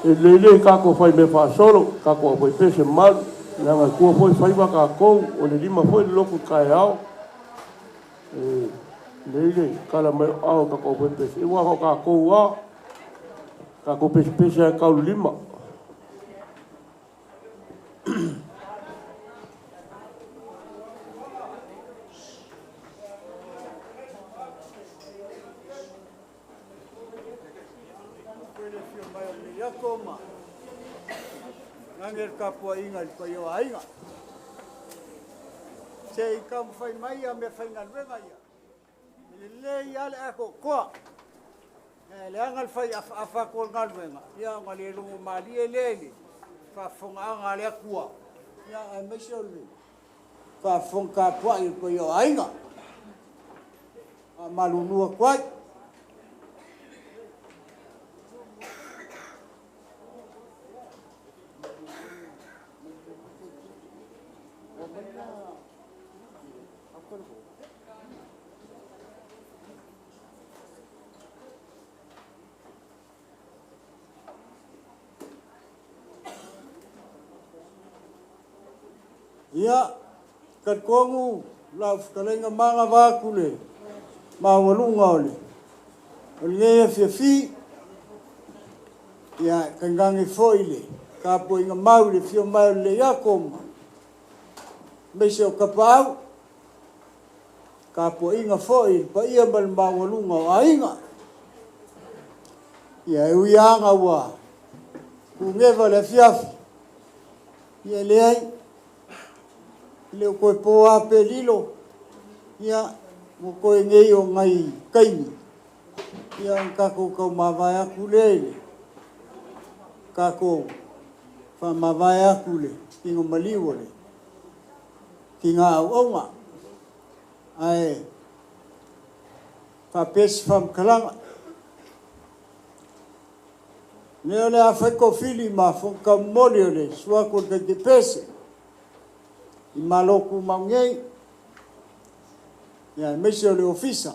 E lelei le tatou faimea faasolo, tatou aufaipese mamalu, leaga e tua foi faiva tatou, o le 5 foi le lotu taeao. E lelei le tala mai o aao o tatou aufaipese, aua na o tatou lava, tatou pesepese lava e tau le 5. Nani le tapuaiga i le paia o aiga. Se i taumafai mai ia mea faigaluega ia. E lelei lava le atoatoa. Ae leaga le fai afaafa atu o le galuega, ia ona le logo malie lea i le faafofogaaga a le Atua, ia aemaise o le faafofoga tapuai a le paia o aiga. Faamalulu atu ai. Ia, talitonu lau fetalaiga Maga vaeatu le maualuga o le o lenei afiafi, ia tainane foi le tapuaiga mau i le afio mai o le Leiato ma aemaise o Tapaau, tapuaiga foi i le paia ma le maualuga o aiga. Ia e ui lava ina ua tuuneva le afiafi, ia e leai, e le o toe po lava pe lilo, ia ua toe nei o nai taimi, ia ona tatou taumavae atu lea i le tatou faamavae atu i le tino maliu o le tina auauna. Ae faapea se faamatalaga. Lea o le a fai tofili ma fono momoli o le suatu o le Taitaipese i Malo Tumau nei, ia aemaise o le Ofisa.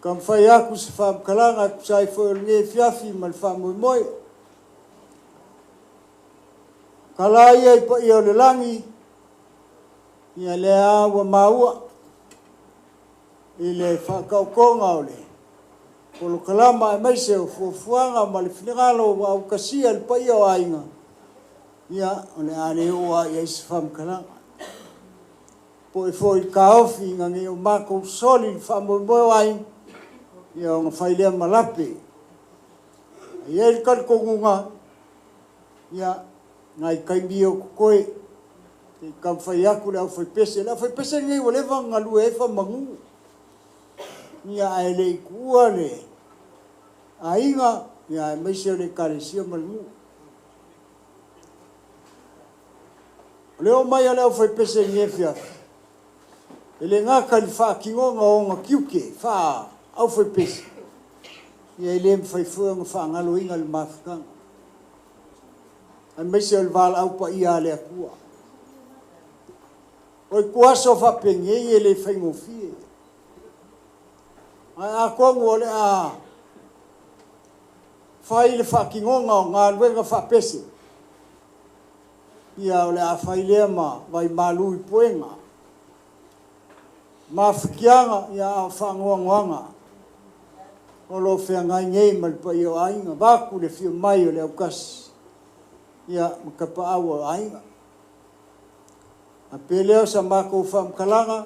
Taumafai atu se faamatalaga e tusa ai foi o lenei afiafi ma le faamoemoe. Tala ia i paia o le lagi, ia lea ua maua i le faataotoga o le polokalama aemaise o fuafuaga ma le finagalo ua autasia le paia o aiga, ia o le a le oo lava i ai se faamatalaga. Popoe foi i le taofi ina ne i o matou soli le faamoemoe o aiga, ia ona fai lea ma lape. E i ai le talitonuga, ia, nai taimi ia o totoe, se i taumafai atu le aufaipese. Le aufaipese lenei ua leva ona galue ai Faamanu, ia ae le i tuua le aiga, ia aemaise o le Ekalesia ma le nuu. O le oo mai o le aufaipese i lenei afiafi, e le gata i le faatinoga o ona tiute faa-aufaipese, ia e le mafai foi ona faagaloina le mafutaga, aemaise o le valaau paia a le Atua. O ituaso faapenei e le faigofie, ae atonu o le a fai le faatinoga o galuega faapese, ia o le a fai lea ma vaimalu i puega, mafatiaga, ia a o faanoanoaga o lo o feagai nei ma le paia o aiga, vaeatu le afio mai o le autasi, ia ma tapaau o aiga. A pe lea o sa matou faamatalaga,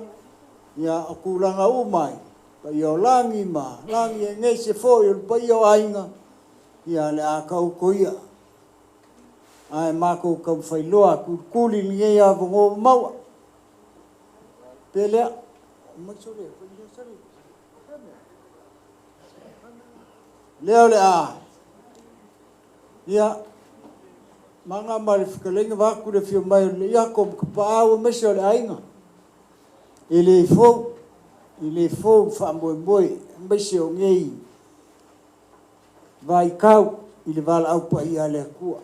ia o tulaga uma i paia o lagi ma lagi aemaise foi o le paia o aiga, ia o le a taoto ia. Ae matou taumafai loa tulituli lenei avanoa ua maua. Pe lea. Lea o le a, ia, maga ma le fetalaiga vaeatu le afio mai o le Iako ma Tapaau aemaise o le aiga. E le fou, e le fou le faamoemoe aemaise o nei vaitau i le valaau paia a le Atua.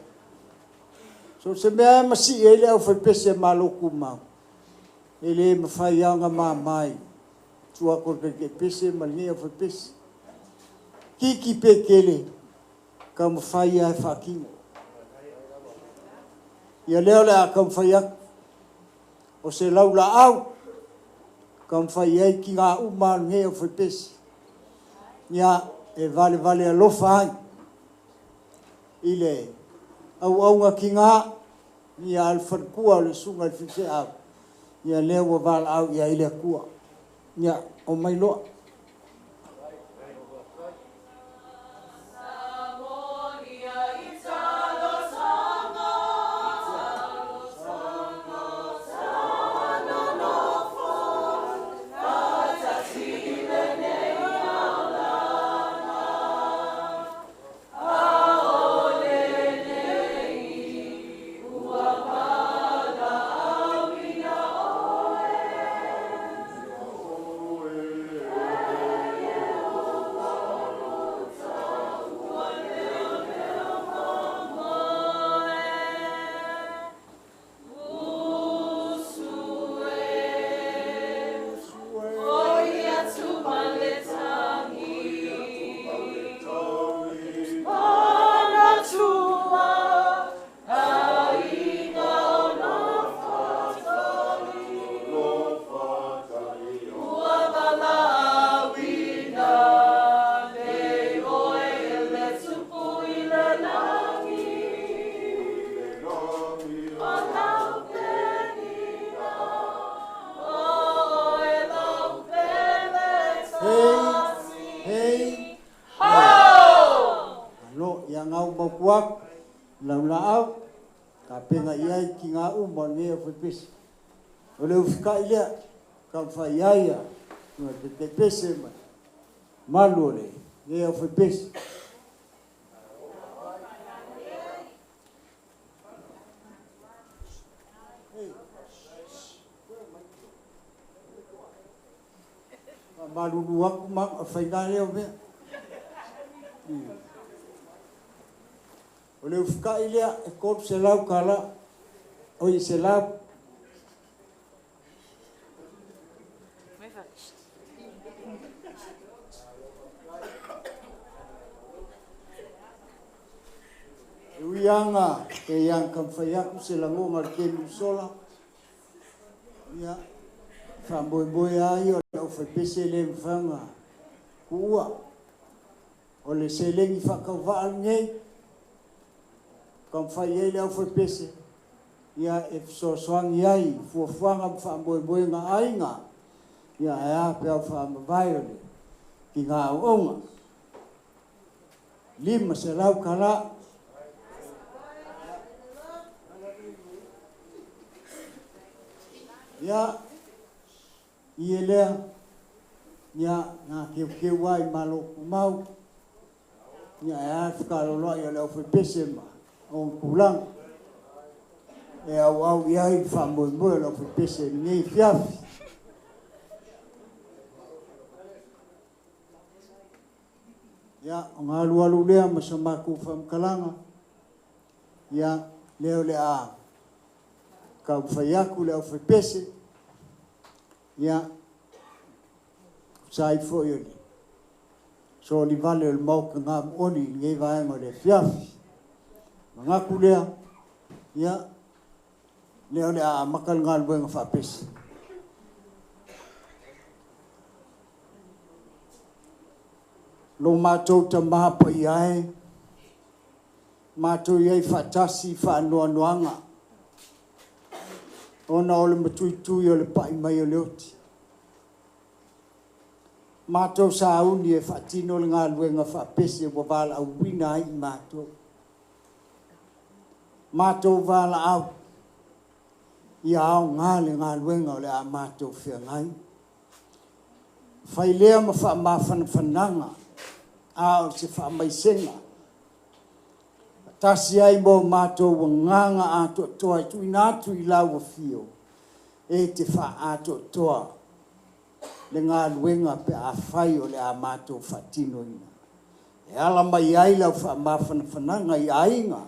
So o se mea e masii ai le aufaipese a Malo Tumau, e le mafai lava ona mama i tua atu o le Taitaipese ma lenei aufaipese. Kiki pe tele, Taumafai lava e faatino. Ia lea o le a taumafai atu, o se laulaau taumafai ai tiga uma o lenei aufaipese, ia e valevale alofa ai i le auauna tiga, ia a le faletua o le susuga i le faifeau, ia lea ua valaau i ai le Atua. Ia, omai loa. Hei, hei, ho! Alo, ia ngau mau kuak, lau laau, tapena i ai ki ngā uma o lenei aufaipese. O le ufikai lea, taumafai ai ia le pese ma malu o lenei aufaipese. Malulu aku ma faiga lea o mea. O le ufikai lea e 300 kala, o i 100. E uianga e iang kamfai aku se lagonga le kelu sola. Ia, faamoemoe ai o le aufaipese le mafaiga kuua. O le seleni faatauvaa lenei, taumafai ai le aufaipese, ia e fesoasoani ai fuafuaga ma faamoemoega aiga, ia ae a pe au faamavae o le tiga auauna. 500 kala. Ia, i e lea, ia, ngā keukeu ai malo kumau, ia e a whakaloloa i o le aufaipese ma o kūlanga. E au au i ai whaamoemoe o le aufaipese lenei fiafi. Ia, o ngā alualu lea ma sa mākou whaamakalanga, ia, lea o le a taumafai atu le aufaipese, ia, sa ai foi o le solivale o le maoka ngā mooni i lenei vaega o le afiafi. Manatu lea, ia, lea o le a amata le galuega faapese. Lo mātou tamā paia e, mātou i ai faatasi faanoanoaga, ona o le matuitui o le pai mai o le oti. Mātou sauni e faatino le galuega faapese ua valaauina ai i mātou. Mātou valaau, ia aoga le galuega o le a mātou feagai. Fai lea ma faamafanafanaga, a o se faamaisega. Tasi ai mo mātou agaga atoatoa e tuuina atu i lau afio, e te faaatoatoa le galuega pe afai o le a mātou faatinoina. E ala mai ai lau faamafanafanaga i aiga,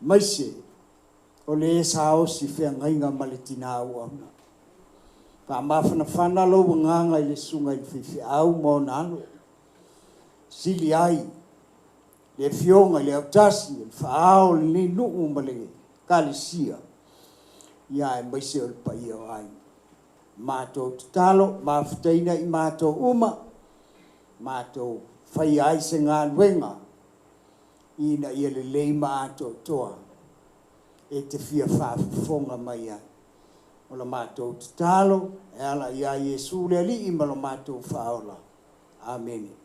maise o le e saosi feagaiga ma le tinā auauna. Faamafanafana lou agaga i le susuga i le faifeau ma ona alo. Sili ai Le afioga i le autasi, o le faaao o lenei nuu ma le ekalesia, ia aemaise o le paia o aiga. Matou tatalo, mafutaina i matou uma, matou faia ai se galuega ina ia lelei ma atoatoa e te fia faafofoga mai ai. O la matou tatalo e ala ia Iesu le Alii ma lo matou Faaola. Amene.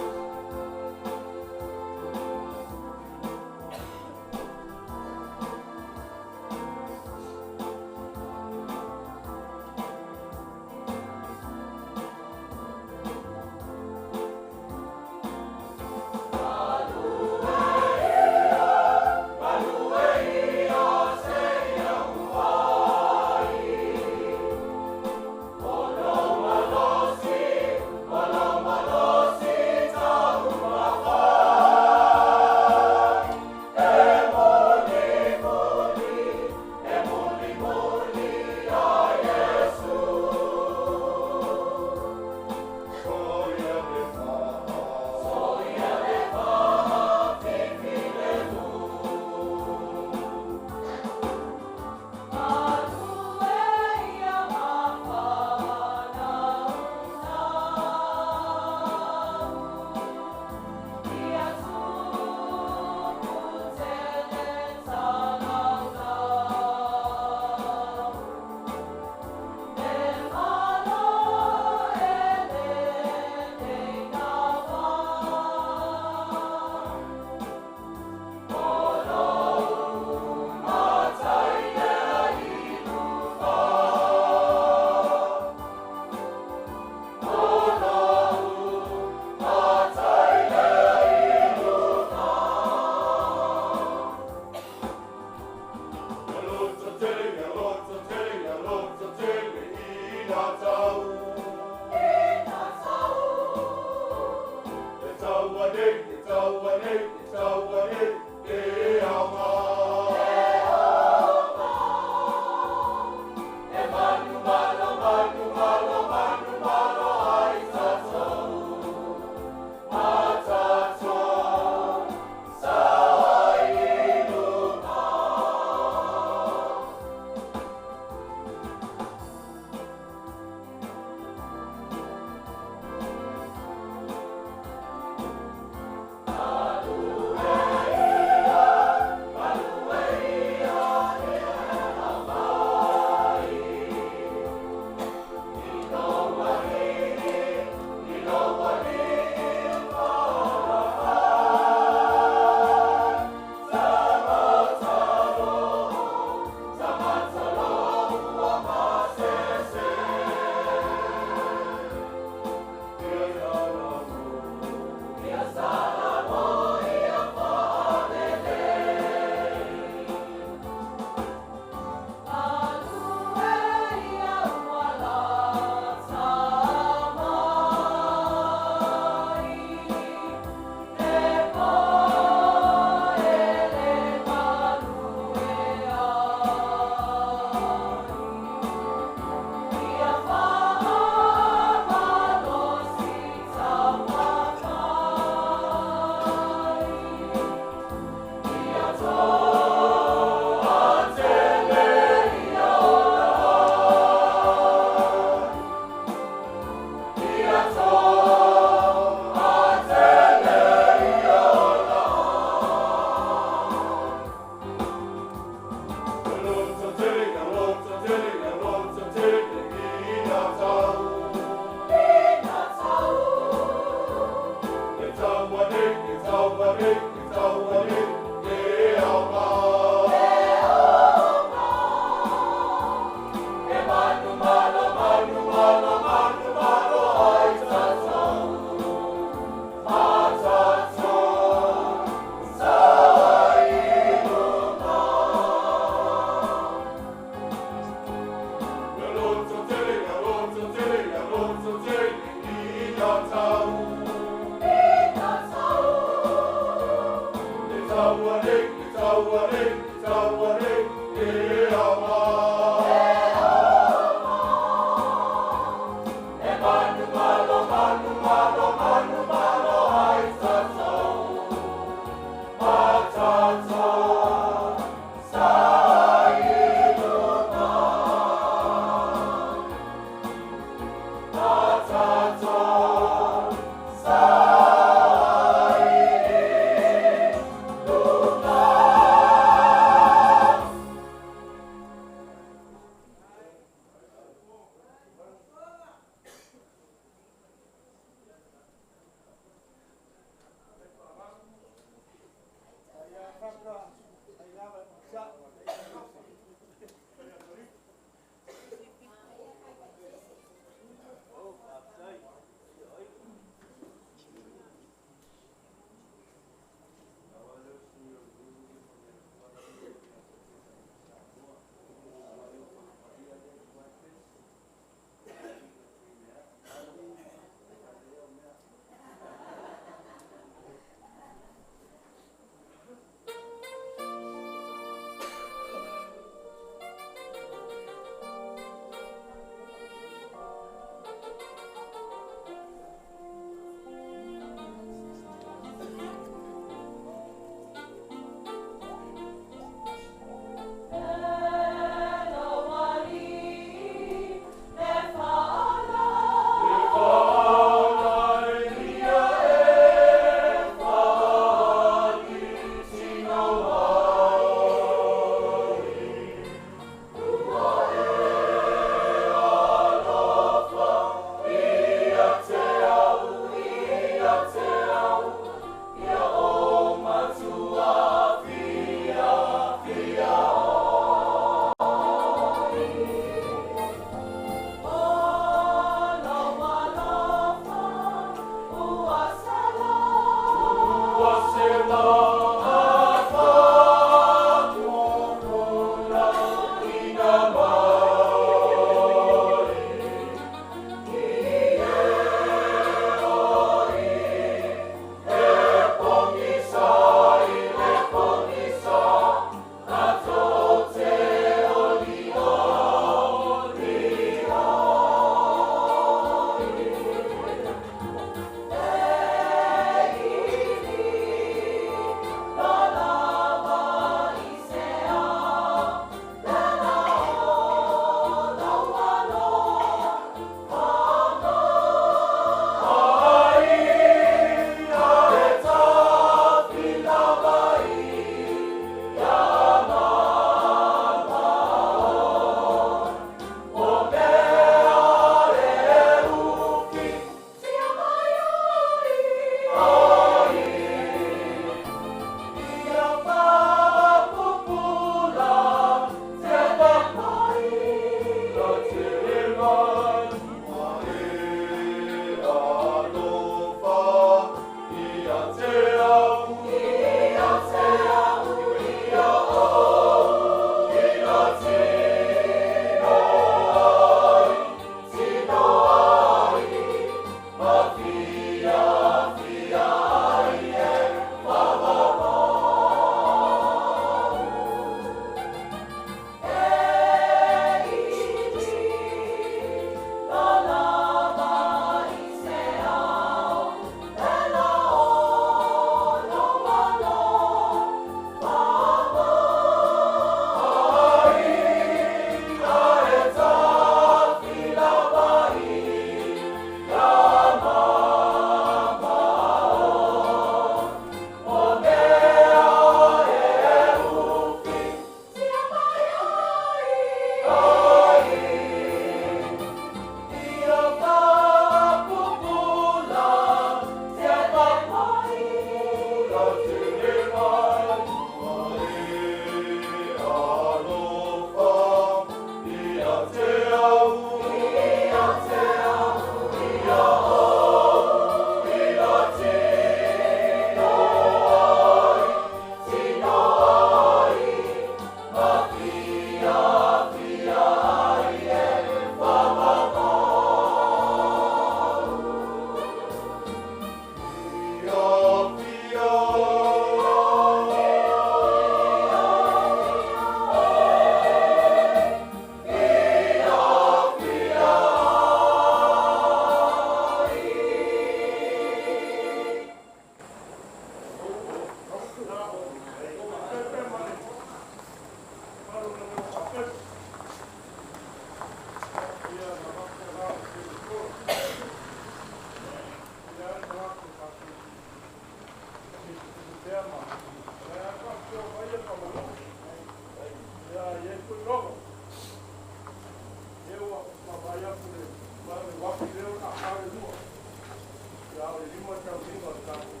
tatou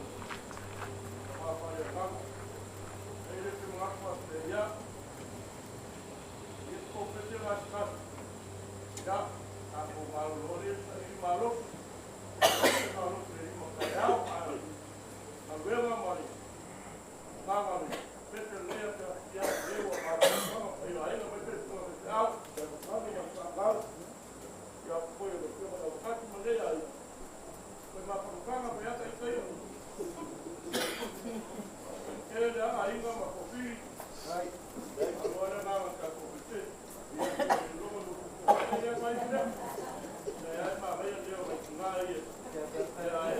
tama faaleagaga. E i ai se manatu faapea, ia, ia popese gasegase, ia, tatou malolo lea saili malosi, malosi le lima taeao, ae o le galuega ma le agaga o le pese lenei afiafi, ia, lea ua mafaufauga ma paia o aiga aemaise le susuga i le faifeau, ia mamalu ma le faaaloalo, ia foi o le afioga i le avokati ma lenei aiga, Koe mafaufauga ma ata ita ia. E le aiga ma kofi. Ai. Aloa le agaga tatou pese. Ia logo no ko ia mai le. Le ai ma vai le o mai nga ia. Ia ai.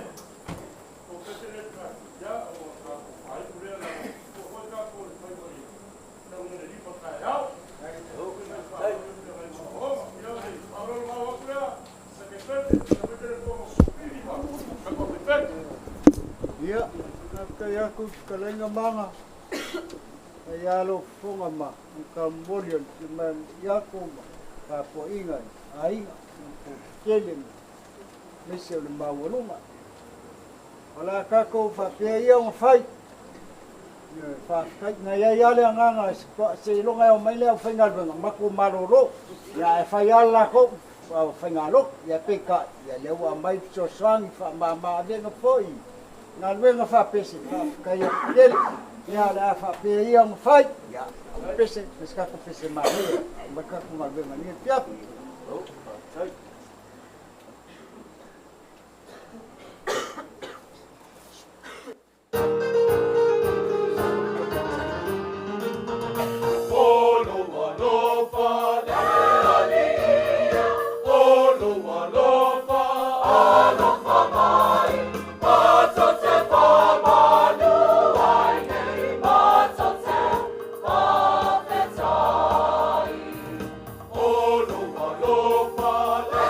Ko pese le ka ya o ka ai pure la. Ko ko ka ko le fai mai. Na le li pa ka ya. Ai. Ai. Ia le alo ma wa pure. Sa ke pese, sa pese le ko kofi ma. Ka ko pese. Ia, faafetai atu i fetalaiga ma aga, e ia alo fofoga ma ka momoli o le iaku ma tapuaiga i aiga tele ma aemaise o le maualuga. O le a tatou faapea ia ona fai. Ioe, faafetai. Na iai lava le agaga seiloga e omai le aufaigaluega matou malolo. Ia ae fai lava le latou faigalotu. Ia peitai, ia lea ua aumai fesoasoani faamama avega foi galuega faapese, faafetai atu tele. Ia o le a faapea ia ona fai. Ia, pese, pese tatou pese manaia, aumai tatou galuega nei afiafi. Faafetai. O lo alofa.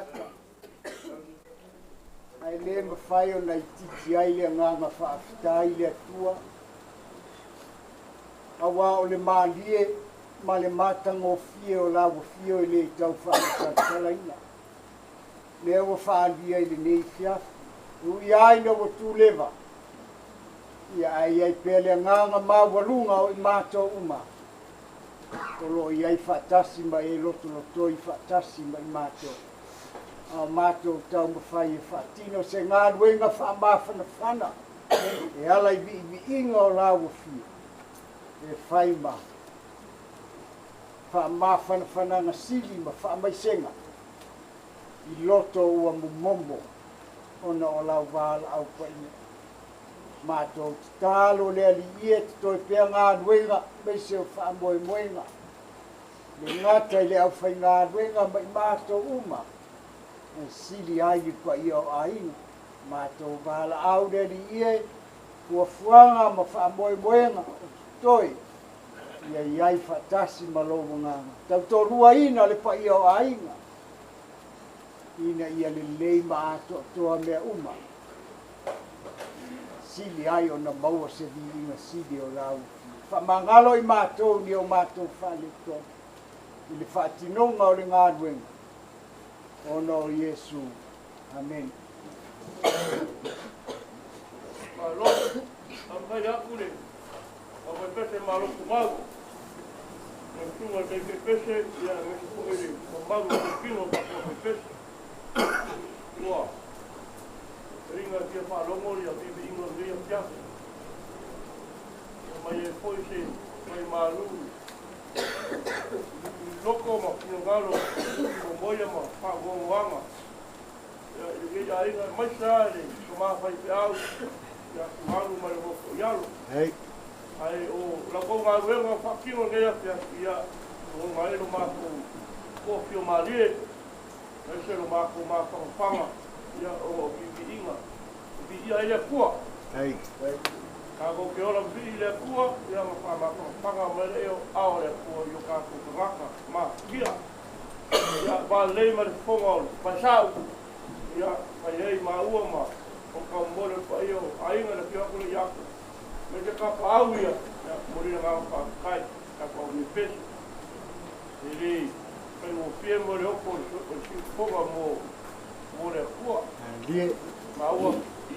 tagata, ae le mafai ona itiiti ai le agaga faafetai i le Atua, auā o le malie ma le matagofie o lau afio e le tau faamatalatalaina, lea ua faaalia i lenei afiafi. E ui lava ina ua tuleva, ia ae i ai pea le agaga maualuga o i matou uma o lo o i ai faatasi ma e lotolotoi faatasi ma i matou, a o matou taumafai e faatino se galuega faamafanafana e ala i viiviiga o lau afio e fai ma faamafanafanaga sili ma faamaisega i loto ua momomo ona o lau valaau paia. Matou tatalo le Alii e totoe pea galuega aemaise o faamoemoega, le gata i le aufaigaluega ma i matou uma e sili ai le paia o aiga. Matou valaau le Alii e, fuafuaga ma faamoemoega o totoe ia i ai faatasi ma lou agaga. Tautoaluaina le paia o aiga ina ia lelei ma atoatoa mea uma. Sili ai ona maua se viiga sili o lau afio. Faamagalo i matou ni o matou faaletonu i le faatinoga o le galuega ona o Iesu. Amene. Malo, taumafai atu le aufaipese malo tumau, lau susuga i le Taitaipese, ia aemaise foi le mamalu o le tino o tatou aufaipese. Ua faiga e fia faalogo ia viiviiga o lenei afiafi. Ia mai ai foi se vaimalu i loko ma finagalo momoia ma faanoanoaga ia i lenei aiga aemaise lava i le tama faifeau ia Tualu ma le nofo i alo. Ae o la outou galuega o faatino i lenei afiafi, ia lagona ai lo matou toafia malie, aemaise lo matou mafanafana, ia ona o viiviiga e viia ai le Atua. Tatou te ola vivii i le Atua, ia ma faamafanafana mai lea o ao o le Atua i o tatou tagata matuia. Ia valelei ma le fofoga o le paesau, ia fai ai maua ma o taumomoli o le paia o aiga i le afio atu le Iako, me te kapaau ia, ia momoli le agaga faafetai, tatou au pese. E le faigofie mo le ofo o le siufofoga mo le Atua. Maua i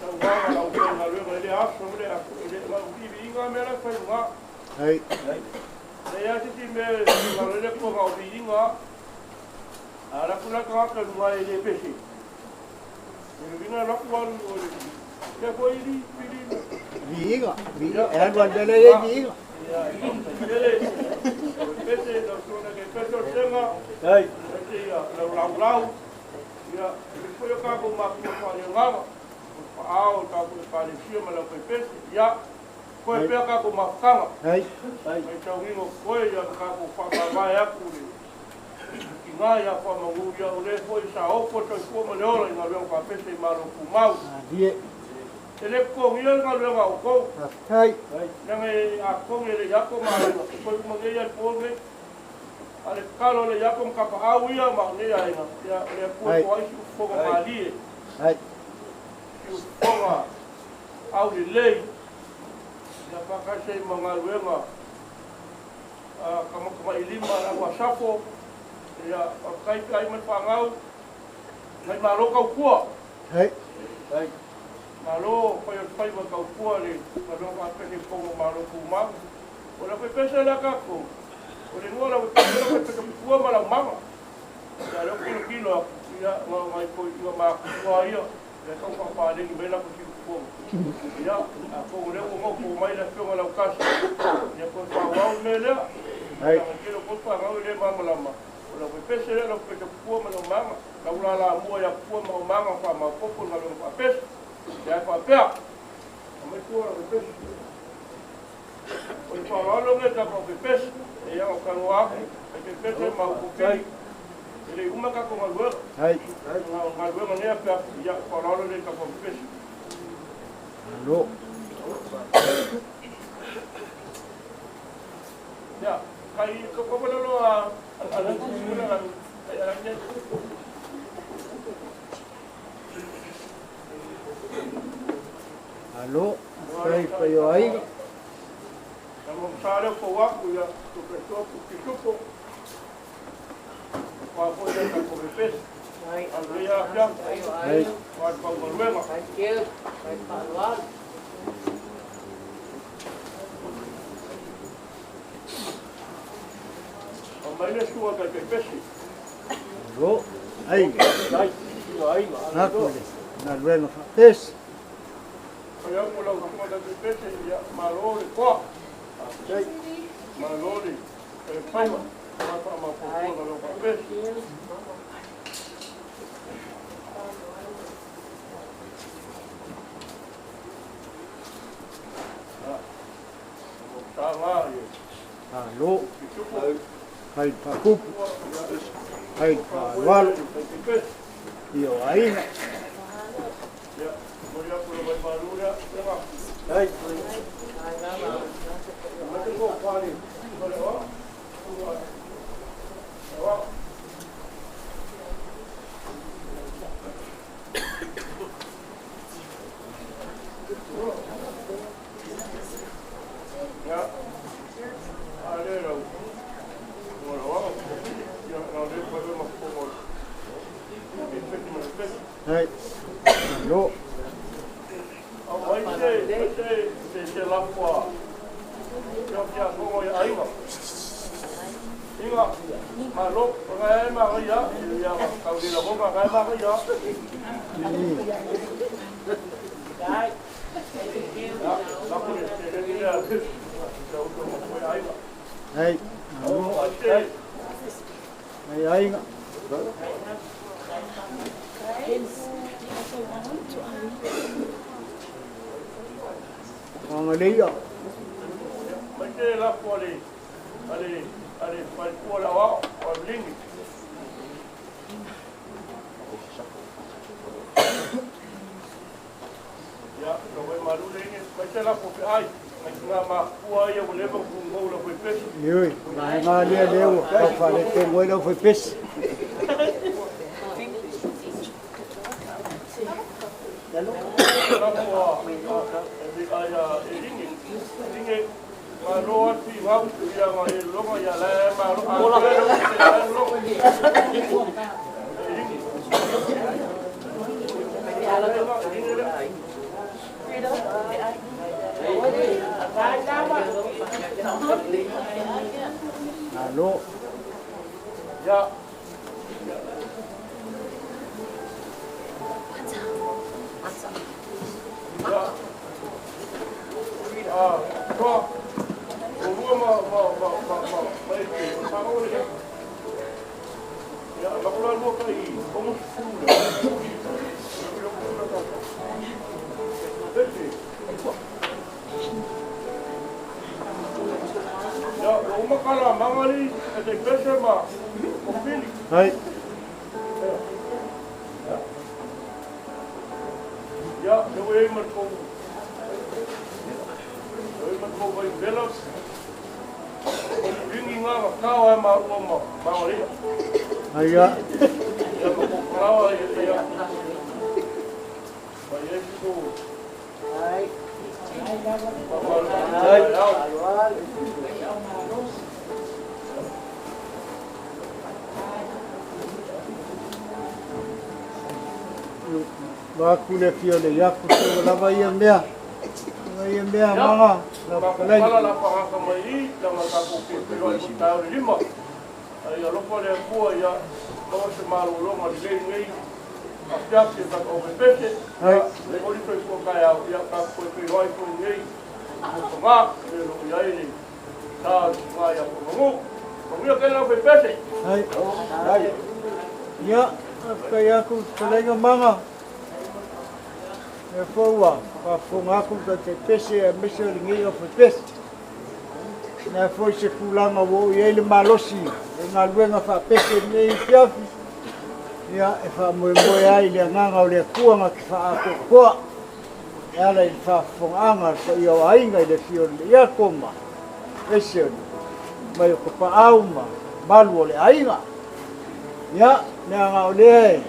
tauaga lau faigaluega i lea aso ma lea aso, e le o lau viiviiga mea la e fai luga. Leai lava se isi mea e finagalo ai le Atua na o viiga lava. A alu atu la le tagata i luga e le pese, o le uiga e alu atu alu o le mea foi li pili Viiga, viiga, e alu alu lea e viiga. Ia, faafetai tele. O le pese, lau susuga i le pese o le sega, aemaise ia lau laulau, ia, aemaise foi o tatou matua faaleagaga, o le paao o tatou Ekalesia ma le aufaipese. Ia, Koe pea tatou mafutaga. Mai tauiga o koe ia ma tatou faamavae atu le tina ia Faamanu ia o le foi sa ofo le soifua ma le ola i galuega faapese i Malo Tumau. E le totogia le galuega a outou. Leaga e a totogi e le Iako ma aiga, toe uma nei ia le po nei. A le tatalo a le Iako ma tapaau ia ma nei aiga, ia o le Atua e toa ai si ufofoga malie. Si ufofoga aulelei. Ia faatasi ai ma galuega a tamatamailima le au Asafo, ia faafetai pe ai ma le fanau, nai malo tautua. Malo fai o le faiva tautua le galuega faapese i totonu o Malo Tumau. O le aufaipese lea tatou, o le igoa o le aufaipese o le aufaipese pupua ma laumaga. Ia lea ou tilotilo atu, ia na o nai toeaiina matutua ia. Lea tau faapaleni mai lako siufofoga. Ia, atonu o lea ua nofo mai le Afioga Lautasi, ia toe faaauau le mea lea. Leaga tele o tou fanau e le malamalama, o lau pepese lea, lau pepese pupua ma lau maga, lau lalamua ia pupua ma au maga faamaopoopo i le galuega faapese. Ia ae faapea, aumai tua lau pepese. O le faaaloalo lenei i tatou pepese, e ia talanoa atu, e pepese ma upu pili. E le i uma tatou galuega. Na o galuega nei afiafi, ia faaaloalo lenei i tatou pepese. Ia, kai ko ko lo a a la Malo, faafetai i le paia o aiga. Sa lea fou aku ia tupe topu pisupo. Fa foi le ta ko pepesi. Alea afia. Ai. Fa pau galuega. Thank you. Vai faaloalo. O mai le sua kai pepesi. Malo, aiga. Ai, ia aiga. Aku le galuega faapesi. Ai aku lau sua kai pepesi ia malo le koa. Faafetai. Malo le e faiva. Fa fa ma ko ko lo pepesi. Sa nga ia. Malo, Pisupo. fai le faapupu, fai le faaaloalo Kai pepesi. i o aiga. Ia, mo ia ko le malu ia. Ia. Ai. Ma te ko pali. Ko le o. O. Ya. Ale lau. Mo la wa. Ya na le ko le ma ko mo. E pe ma pe. Ai. Malo. Au ai se se se se la kwa. Ya ya ko ya ai ma. Inga ma lo ga e ma ga ya ya ka ri la ko ga ma ga ya. Ya la ko le se le ya. Ya o ko ko ya ai ma. Ai. Malo. Ai se Ai aiga. Angaleia. mai te la ko le ale ale pa ko la wa o lingi. Ya lo vai malu le ni mai te la ko pe ai. Mai nga ma kua ia o leva ku ngou la ko pesi. Ioi, mai ngā lea lea ua whawhale te ngoi lau whai pesi. La ko e ai a e ringi. Ringi ma lo ati wau ia ma e longa ia la ma lo a lo lo. Ringi. Malo. Ya. Ya. Ah, ko. O rua ma ma ma ma ma ma e te sa o le. Ya, la ko la lua kai o mo fu le. Yo ko la ka. Pete. Ya, o makala mangali e te pese ma o pili. Ai. Ya, le oe ma ko. Oe ma ko vai bela. Ringi ngā ka kao e ma ua ma mangali. Ai ia. Ya ma ko kalawa ia ia. Ma ia ko. Ai. Ai. Wa ku le fia le iaku se wa lava ia mea. Lava ia mea manga. La Ma ko palai. kala la pahaka mai i, tanga tākou ke pelo ai ko tau le lima. Ai alofa le Atua ia, maua se malologa lelei nei, afiafi e tatou pepese. Ai. Ia, le oli soifua taeao, ia tatou toe feiloai foi nei, mo pagā, le lo i ai le sa o le susuga ia Pagagu. Manuia tele lau pepese. Ai. Ai. Ia, faafetai aku i fetalaiga manga. Lea foi ua faafofoga aku le taitai pese aemaise o lenei aufai-pese. Lea foi se tulaga ua oo i ai le malosi o galuega faapese i lenei afiafi. Ia, e faamoemoe ai i le agaga o le Atua na te faaatoatoa e ala i le faafofogaaga a le paia o aiga i le afio o le Iako ma ese o le mai o Tapaau ma malu o le aiga. Ia, leaga o lea e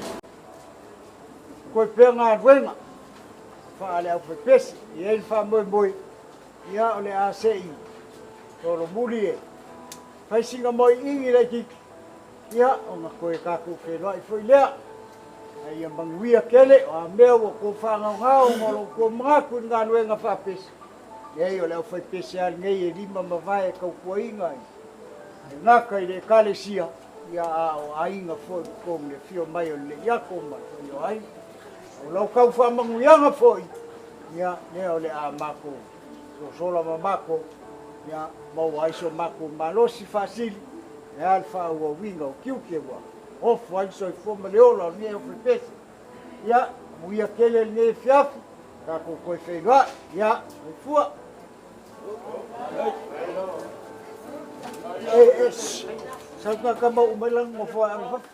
koe pea galuega. Faale-aufaipese. E i ai le faamoemoe, ia o le a se i solomuli e fai sina moe'i'i laitiiti, ia ona toe tatou feiloai foi lea. Ae ia manuia tele, o a mea ua outou faagaogao ona o lo outou manatu i le galuega faapese, leai o le aufaipese lava lenei e lima ma vae e tautuaina e le gata i le Ekalesia, ia a o aiga foi i totonu i le afio mai o le Leiato ma le paia o aiga. O lau tau faamanuiaga foi, ia lea o le a matou sosola ma matou, ia maua ai so matou malosi faasili, e a le faaauauina o tiute ua ofo ai le soifua ma le ola o lenei aufaipese. Ia, manuia tele lenei afiafi, tatou toe feiloai. Ia, soifua. E, e, shh. Sau tagata mauu mai lana nofoa e ave i fafo.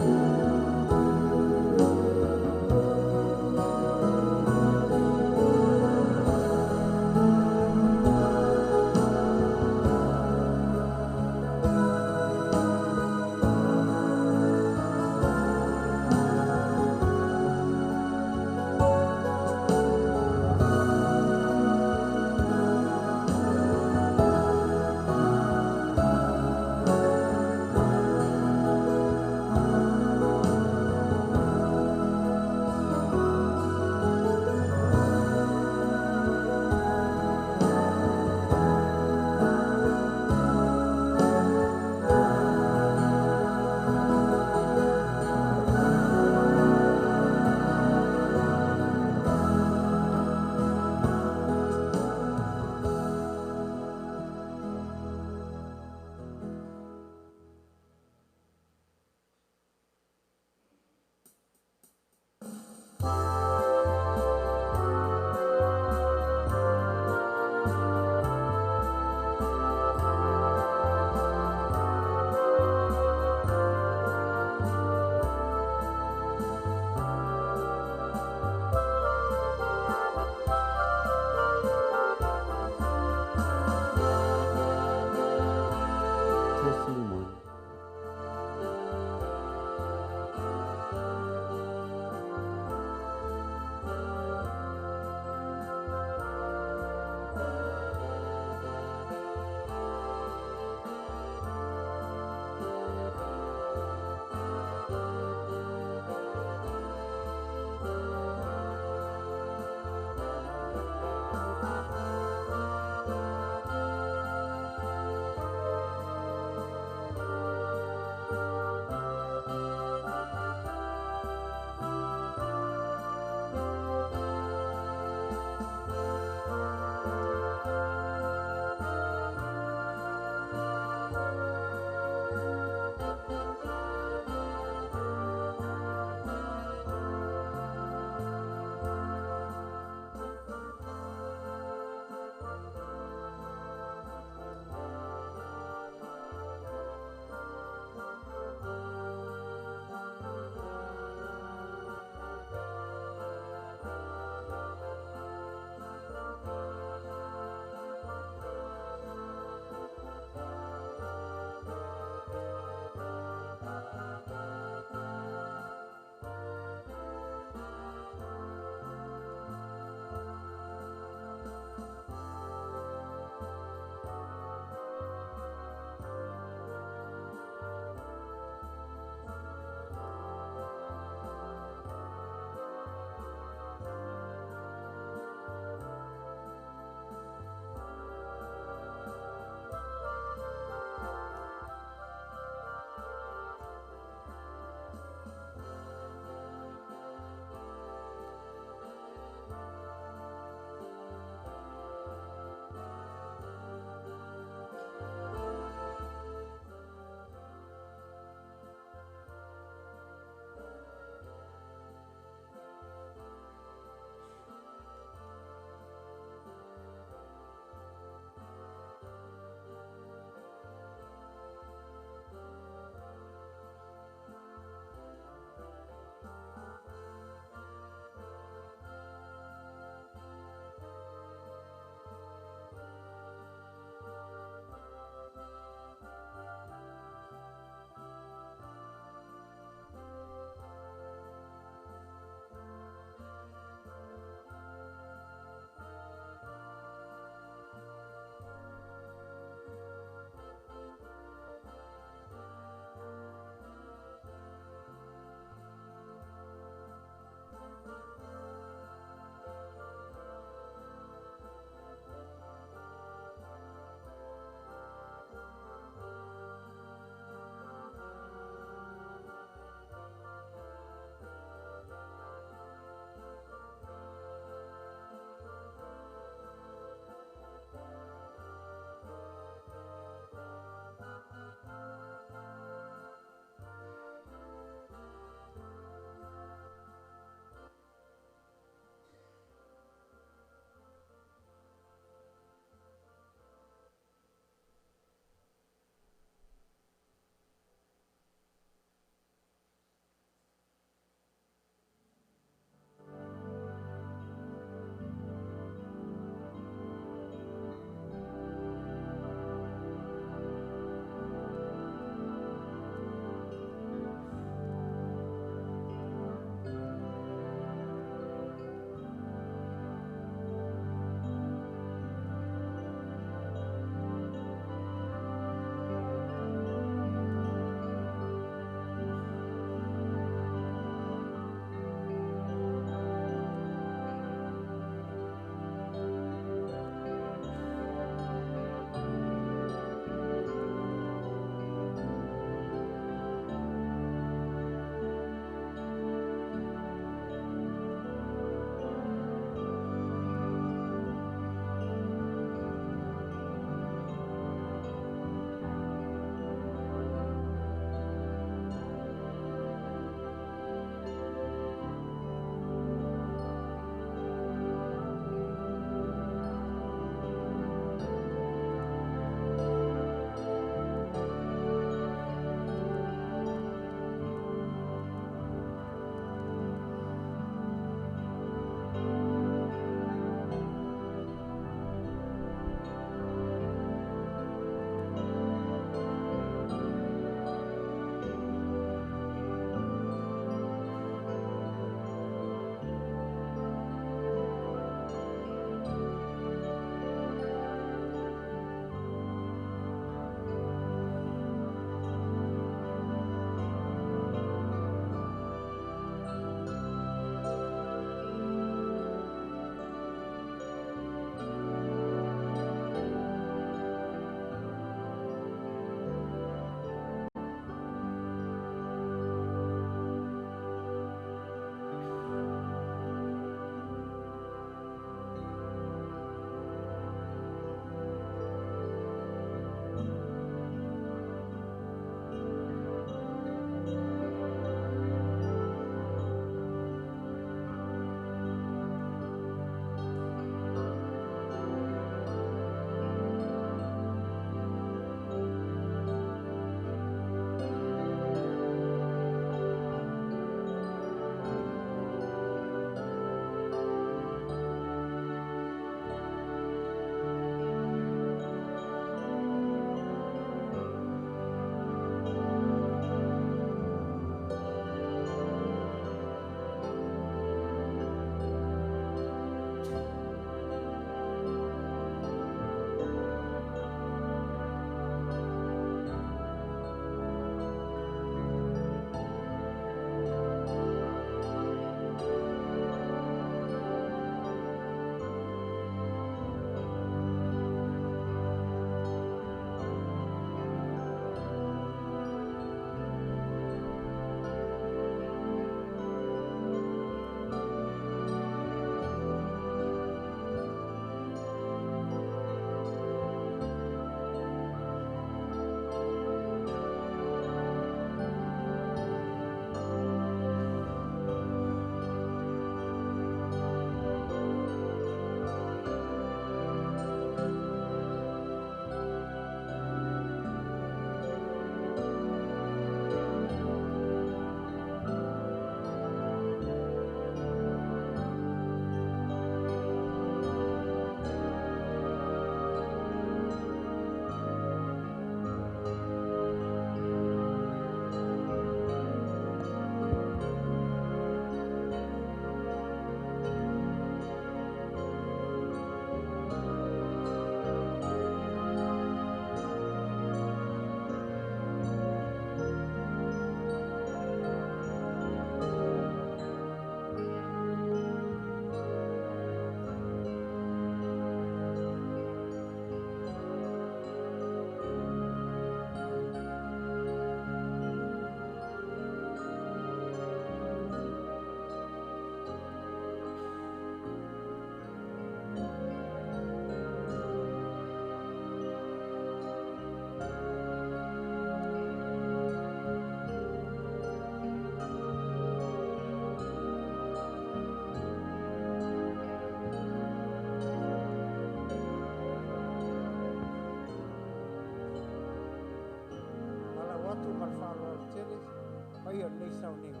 Faia lenei sauniga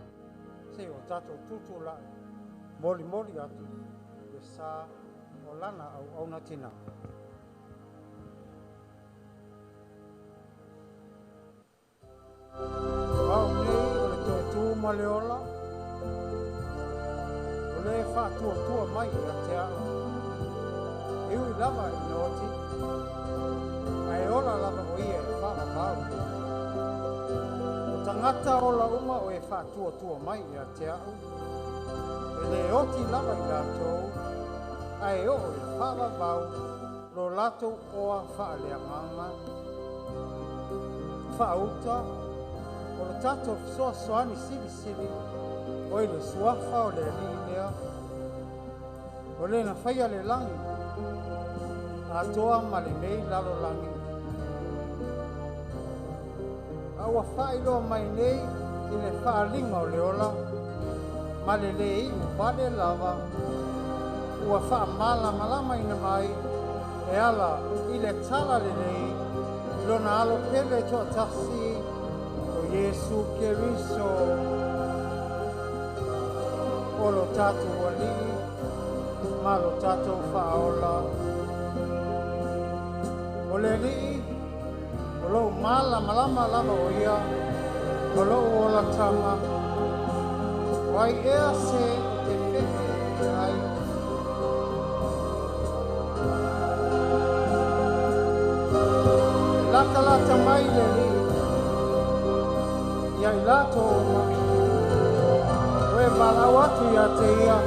seia o tatou tutulai molimoli atu le sa o lana auauna tinā. O au nei o le toetū ma le ola, o le faatuatua mai ia te au, e ui lava ina oti, ae ola lava o ia e faavavau. O tagata ola uma o e faatuatua mai ia te au, e lē oti lava i latou, ae oo i le faavavau lo latou oa faaleagaga. Faauta, o le tatou fesoasoani silisili o i le suafa o le Alii lea, o le na faia le lagi atoa ma lenei lalolagi. A ua faailoa mai nei i le faaaliga o le ola ma le lē iu vale lava, ua faamalamalamaina mai e ala i le tala lelei lona alo pele toatasi o Iesu Keriso o lo tatou Alii ma lo tatou Faaola. O le Alii o lou malamalama lava o ia, o lou olataga, o ai ea se ou te fefe ai. E latalata mai le Alii ia i latou uma o e valaau atu ia te ia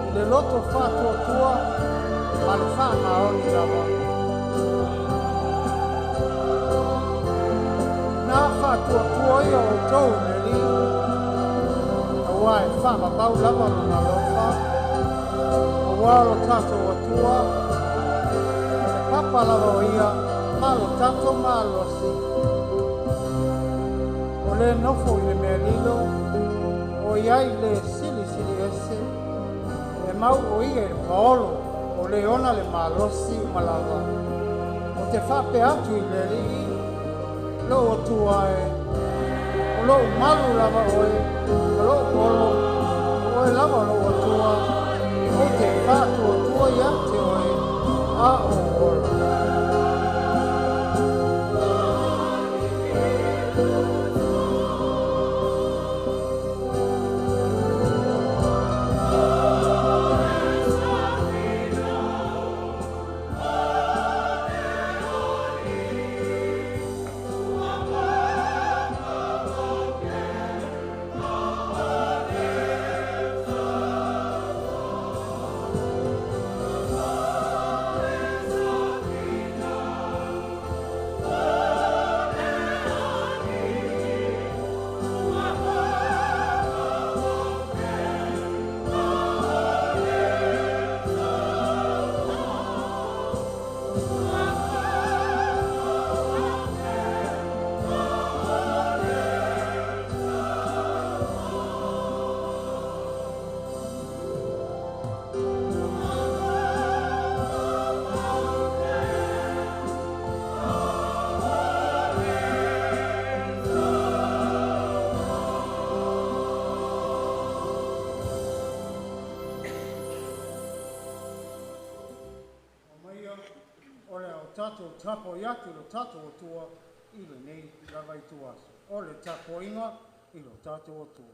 i le loto faatuatua ma le faamaoni lava. Na faatuatua ia outou i le Alii, auā e faavavau lava lona alofa, auā lo tatou Atua, o le papa lava o ia ma lo tatou malosi. O le nofo i le mea lilo, o iai le silisili ese, e mau o ia i le paolo, o le ona le malosi uma lava. O te faapea atu i le Alii, lou Atua e, o lou malu lava oe, o lou olo, o oe lava lou Atua, ou te faatuatua ia te oe, a ou ola. Aumaia o le a o tatou tapuai atu i lo tatou Atua i lenei lava ituaso. O le tapuaiga i lo tatou Atua.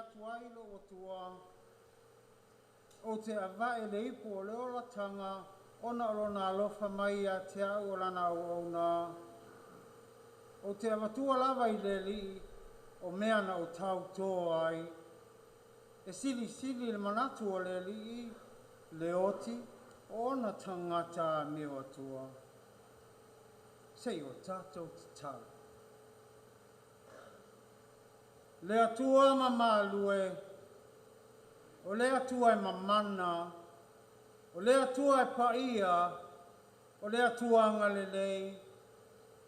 atu ai lou Atua, Ou te avae le ipu o le olataga ona o lona alofa mai ia te au o lana auauna. Ou te avatua lava i le Alii o mea na ou tautō ai. E silisili le manatu o le Alii le oti o ona tagata amio atua. Se i o tatou tatalo. Le Atua mamalu e, o le Atua e mamana, o le Atua e paia, o le Atua agalelei,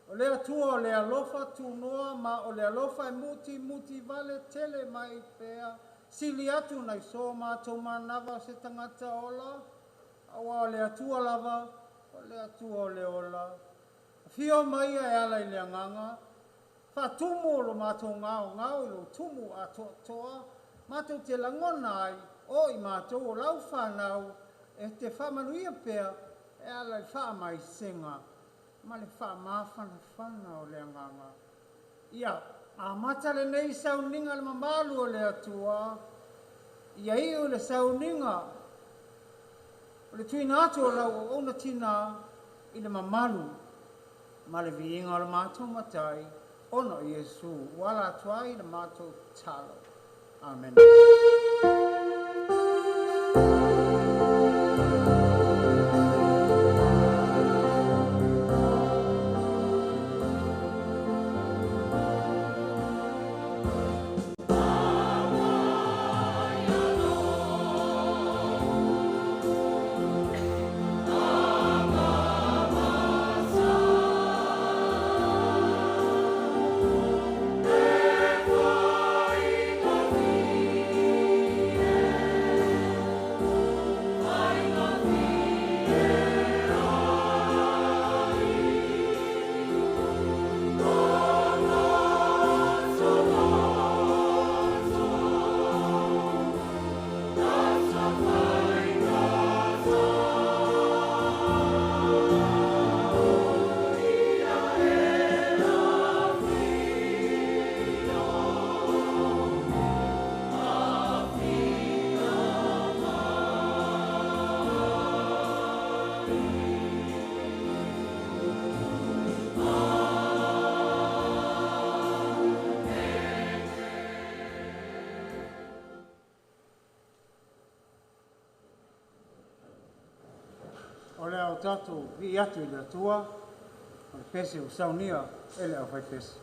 o le Atua o le alofa tunoa ma o le alofa e mutimuti vale tele mai pea, sili atu nai so matou manava o se tagata ola, aua o le Atua lava, o le Atua o le ola. Afio mai ia e ala i le Agaga, Faatumu lo matou gaogao i lou tumu atoatoa, matou te lagona ai, o i matou o lau fanau, e te faamanuia pea e ala i le faamaisega ma le faamafanafana o le Agaga. Ia amata lenei sauniga le mamalu o le Atua, ia iu le sauniga o le tuuina atu o lau auauna tinā i le mamalu ma le viiga o le matou Matai, ona o Iesu ua ala atu ai le matou tatalo. Amene. O le a o tatou vii atu i le Atua ma le pese ua saunia e le aufaipese.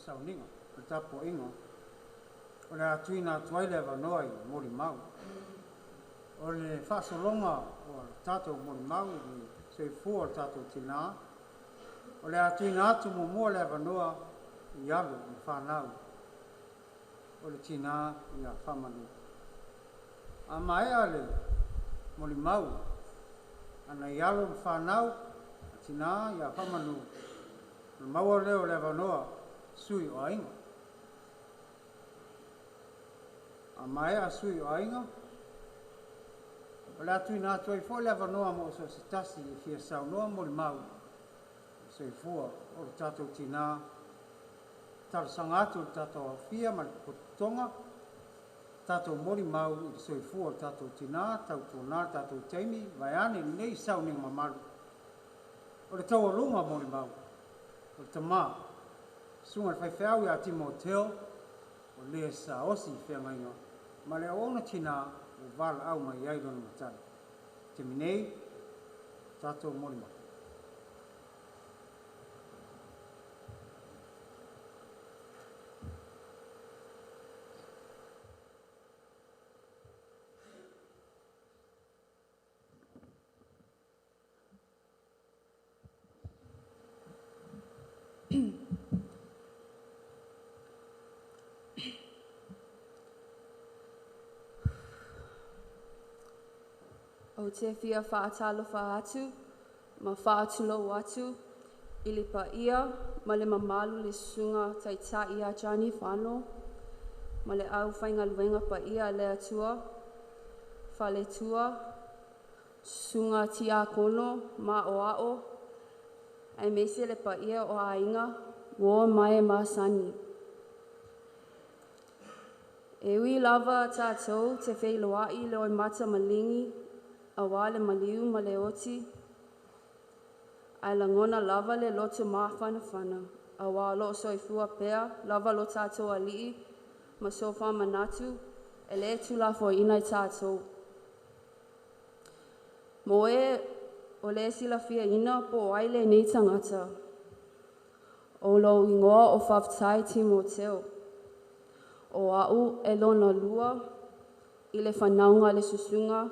sauniga, o le tapuaiga, o le a tuuina atu ai le avanoa i molimau. O le faasologa o le tatou molimau i le soifua o le tatou tinā, o le a tuuina atu muamua le avanoa i alo ma fanau o le tinā ia Faamanu. A maea le molimau a nai alo ma fanau a tinā ia Faamanu, ona maua lea o le avanoa sui o aiga. A maea sui o aiga, o le a tuuina atu ai foi le avanoa mo so o se tasi e fia saunoa molimau soifua o le tatou tinā. Talosaga atu i le tatou aofia ma le potopotoga, tatou molimau i le soifua o le tatou tinā, tautuana le tatou taimi, vaeane lenei sauniga mamalu. O le taualuga molimau, o le tamā, susuga i le faifeau ia Timoteo, o le sa osi i feagaiga ma le auauna tinā ua valaau mai ai lona matai. Taimi nei, tatou molimau. Ou te fia faatalofa atu ma faatulou atu i le paia ma le mamalu le susuga taitai ia Johnny Fano ma le aufaigaluega paia a le Atua, faletua, susuga tiakono ma aoao, aemaise le paia o aiga, uo ma e masani. E ui lava tatou te feiloai i le mata maligi auā le maliu ma le oti, ae lagona lava le loto mafanafana, auā o loo soifua pea lava lo tatou Alii ma so faamanatu e lē tuulafoaiina e tatou. Mo e o lē silafiaina po o ai lenei tagata, o lou igoa o Faafetai Timoteo. O a'u e lona lua i le fanauga a le susuga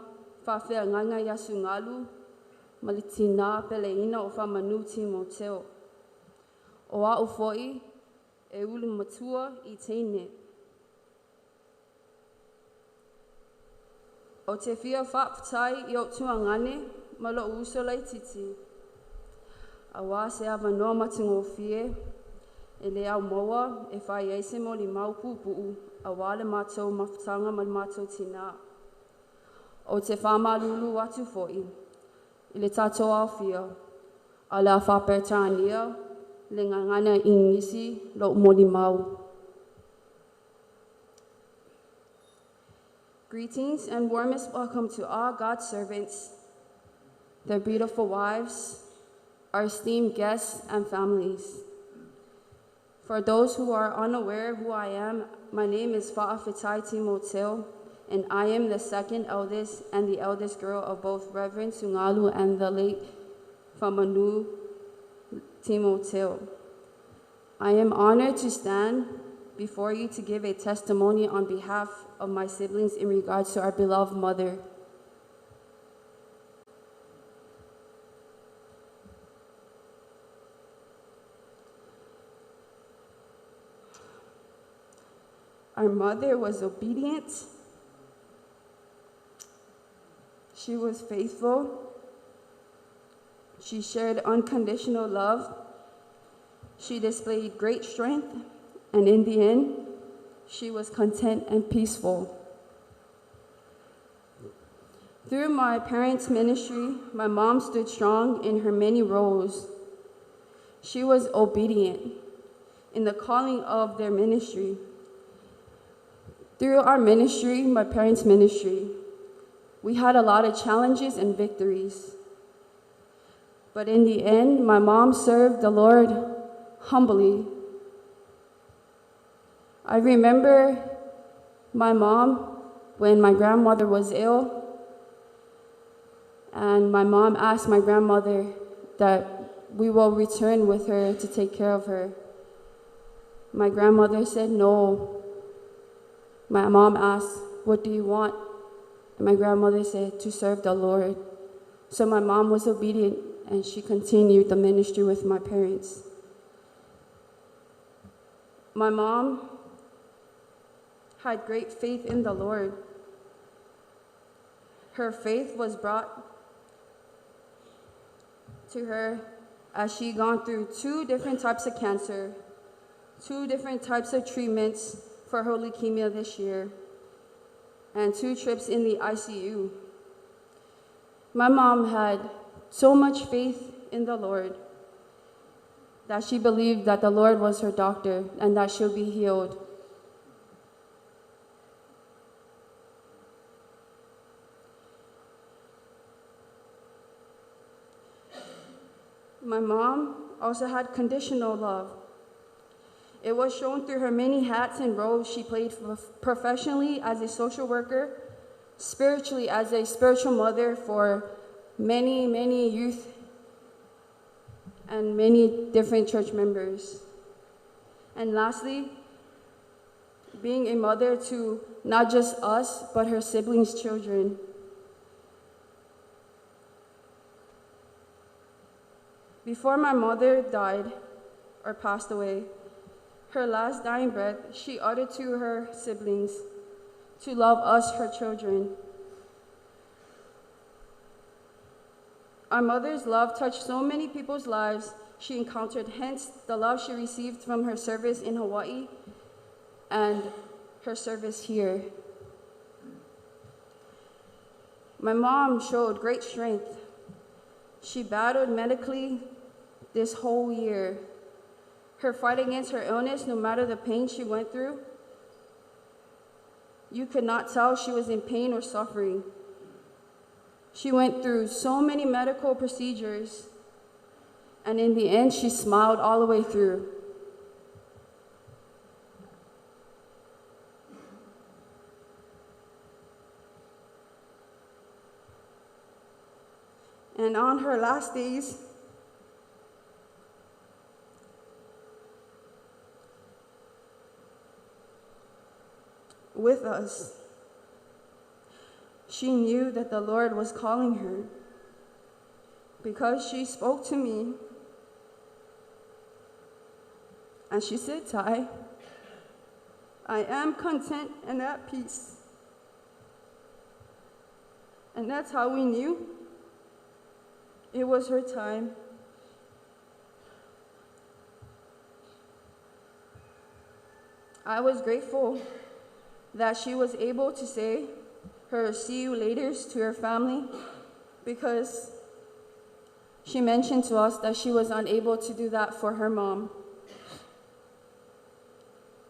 faafeagaiga ia Sugalu ma le tinā peleina o Faamanu Timoteo. O a'u fo'i e ulu matua i teine. Ou te fia faafetai i ou tuagane ma lo'u uso laitiiti, auā se avanoa matagofie e le aumaua e fai ai se molimau puupuu auā le matou mafutaga ma le matou tinā. Ou te faamalulu atu fo'i i le tatou aofia, a o le a faaperetania le gagana Igisi lo'u molimau. Greetings and warmest welcome to all God's servants, their beautiful wives, our esteemed guests, and families. For those who are unaware who I am, my name is Fa'afetai Timoteo, and I am the second eldest and the eldest girl of both Reverend Sungalu and the late Famanu Timoteo. I am honored to stand before you to give a testimony on behalf of my siblings in regards to our beloved mother. Our mother was obedient. She was faithful. She shared unconditional love. She displayed great strength, and in the end, she was content and peaceful. Through my parents' ministry, my mom stood strong in her many roles. She was obedient in the calling of their ministry. Through our ministry, my parents' ministry, we had a lot of challenges and victories. But in the end, my mom served the Lord humbly. I remember my mom when my grandmother was ill, and my mom asked my grandmother that we will return with her to take care of her. My grandmother said, No. My mom asked, What do you want? And my grandmother said, To serve the Lord. So my mom was obedient and she continued the ministry with my parents. My mom had great faith in the Lord. Her faith was brought to her as she gone through 2 different types of cancer, 2 different types of treatments for her leukemia this year, and 2 trips in the ICU. My mom had so much faith in the Lord that she believed that the Lord was her doctor and that she'll be healed. My mom also had conditional love. It was shown through her many hats and roles she played professionally as a social worker, spiritually as a spiritual mother for many, many youth and many different church members. And lastly, being a mother to not just us, but her siblings' children. Before my mother died or passed away, her last dying breath, she uttered to her siblings to love us, her children. Our mother's love touched so many people's lives she encountered, hence the love she received from her service in Hawaii and her service here. My mom showed great strength. She battled medically this whole year. Her fight against her illness, no matter the pain she went through, you could not tell she was in pain or suffering. She went through so many medical procedures, and in the end, she smiled all the way through. And on her last days, with us, she knew that the Lord was calling her because she spoke to me and she said, Tai, I am content and at peace. And that's how we knew it was her time. I was grateful that she was able to say her see you laters to her family, because she mentioned to us that she was unable to do that for her mom.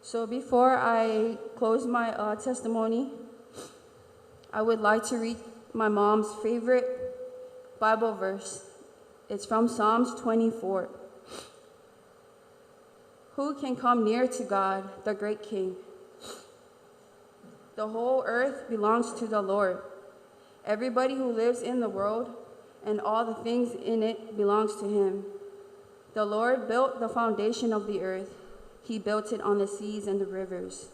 So before I close my testimony, I would like to read my mom's favorite Bible verse. It's from Psalms 24. Who can come near to God, the great King? The whole earth belongs to the Lord. Everybody who lives in the world and all the things in it belongs to him. The Lord built the foundation of the earth. He built it on the seas and the rivers.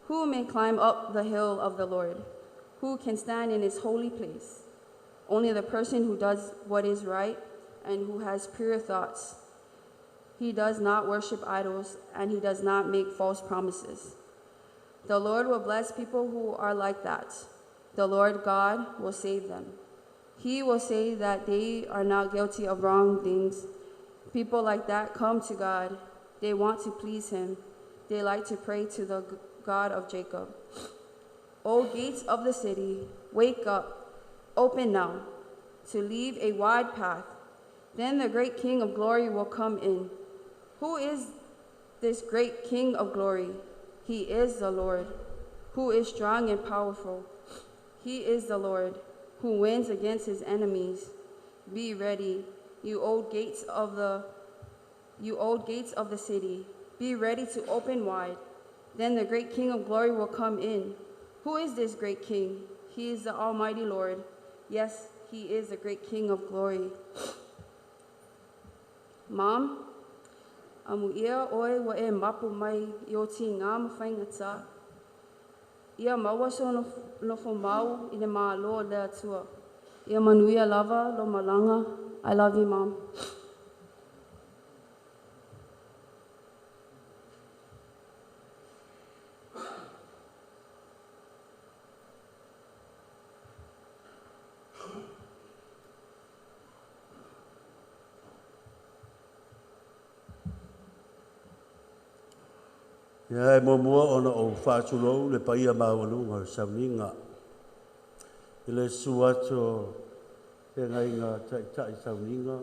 Who may climb up the hill of the Lord? Who can stand in his holy place? Only the person who does what is right and who has pure thoughts. He does not worship idols, and he does not make false promises. The Lord will bless people who are like that. The Lord God will save them. He will say that they are not guilty of wrong things. People like that come to God. They want to please him. They like to pray to the God of Jacob. O gates of the city, wake up, open now, to leave a wide path. Then the great King of glory will come in. Who is this great King of glory? He is the Lord, who is strong and powerful. He is the Lord, who wins against his enemies. Be ready, you old gates of the city. Be ready to open wide. Then the great King of glory will come in. Who is this great King? He is the Almighty Lord. Yes, he is the great King of glory. Mom, Amuia oe ua e mapu mai i o tigā ma faigatā. Ia maua sou nofomau i le Malo o le Atua. Ia manuia lava lou malaga. I love you, Mom. Ia e muamua ona ou faatulou le paia maualuga o le sauniga i le susu atu o feagaiga taitai sauniga,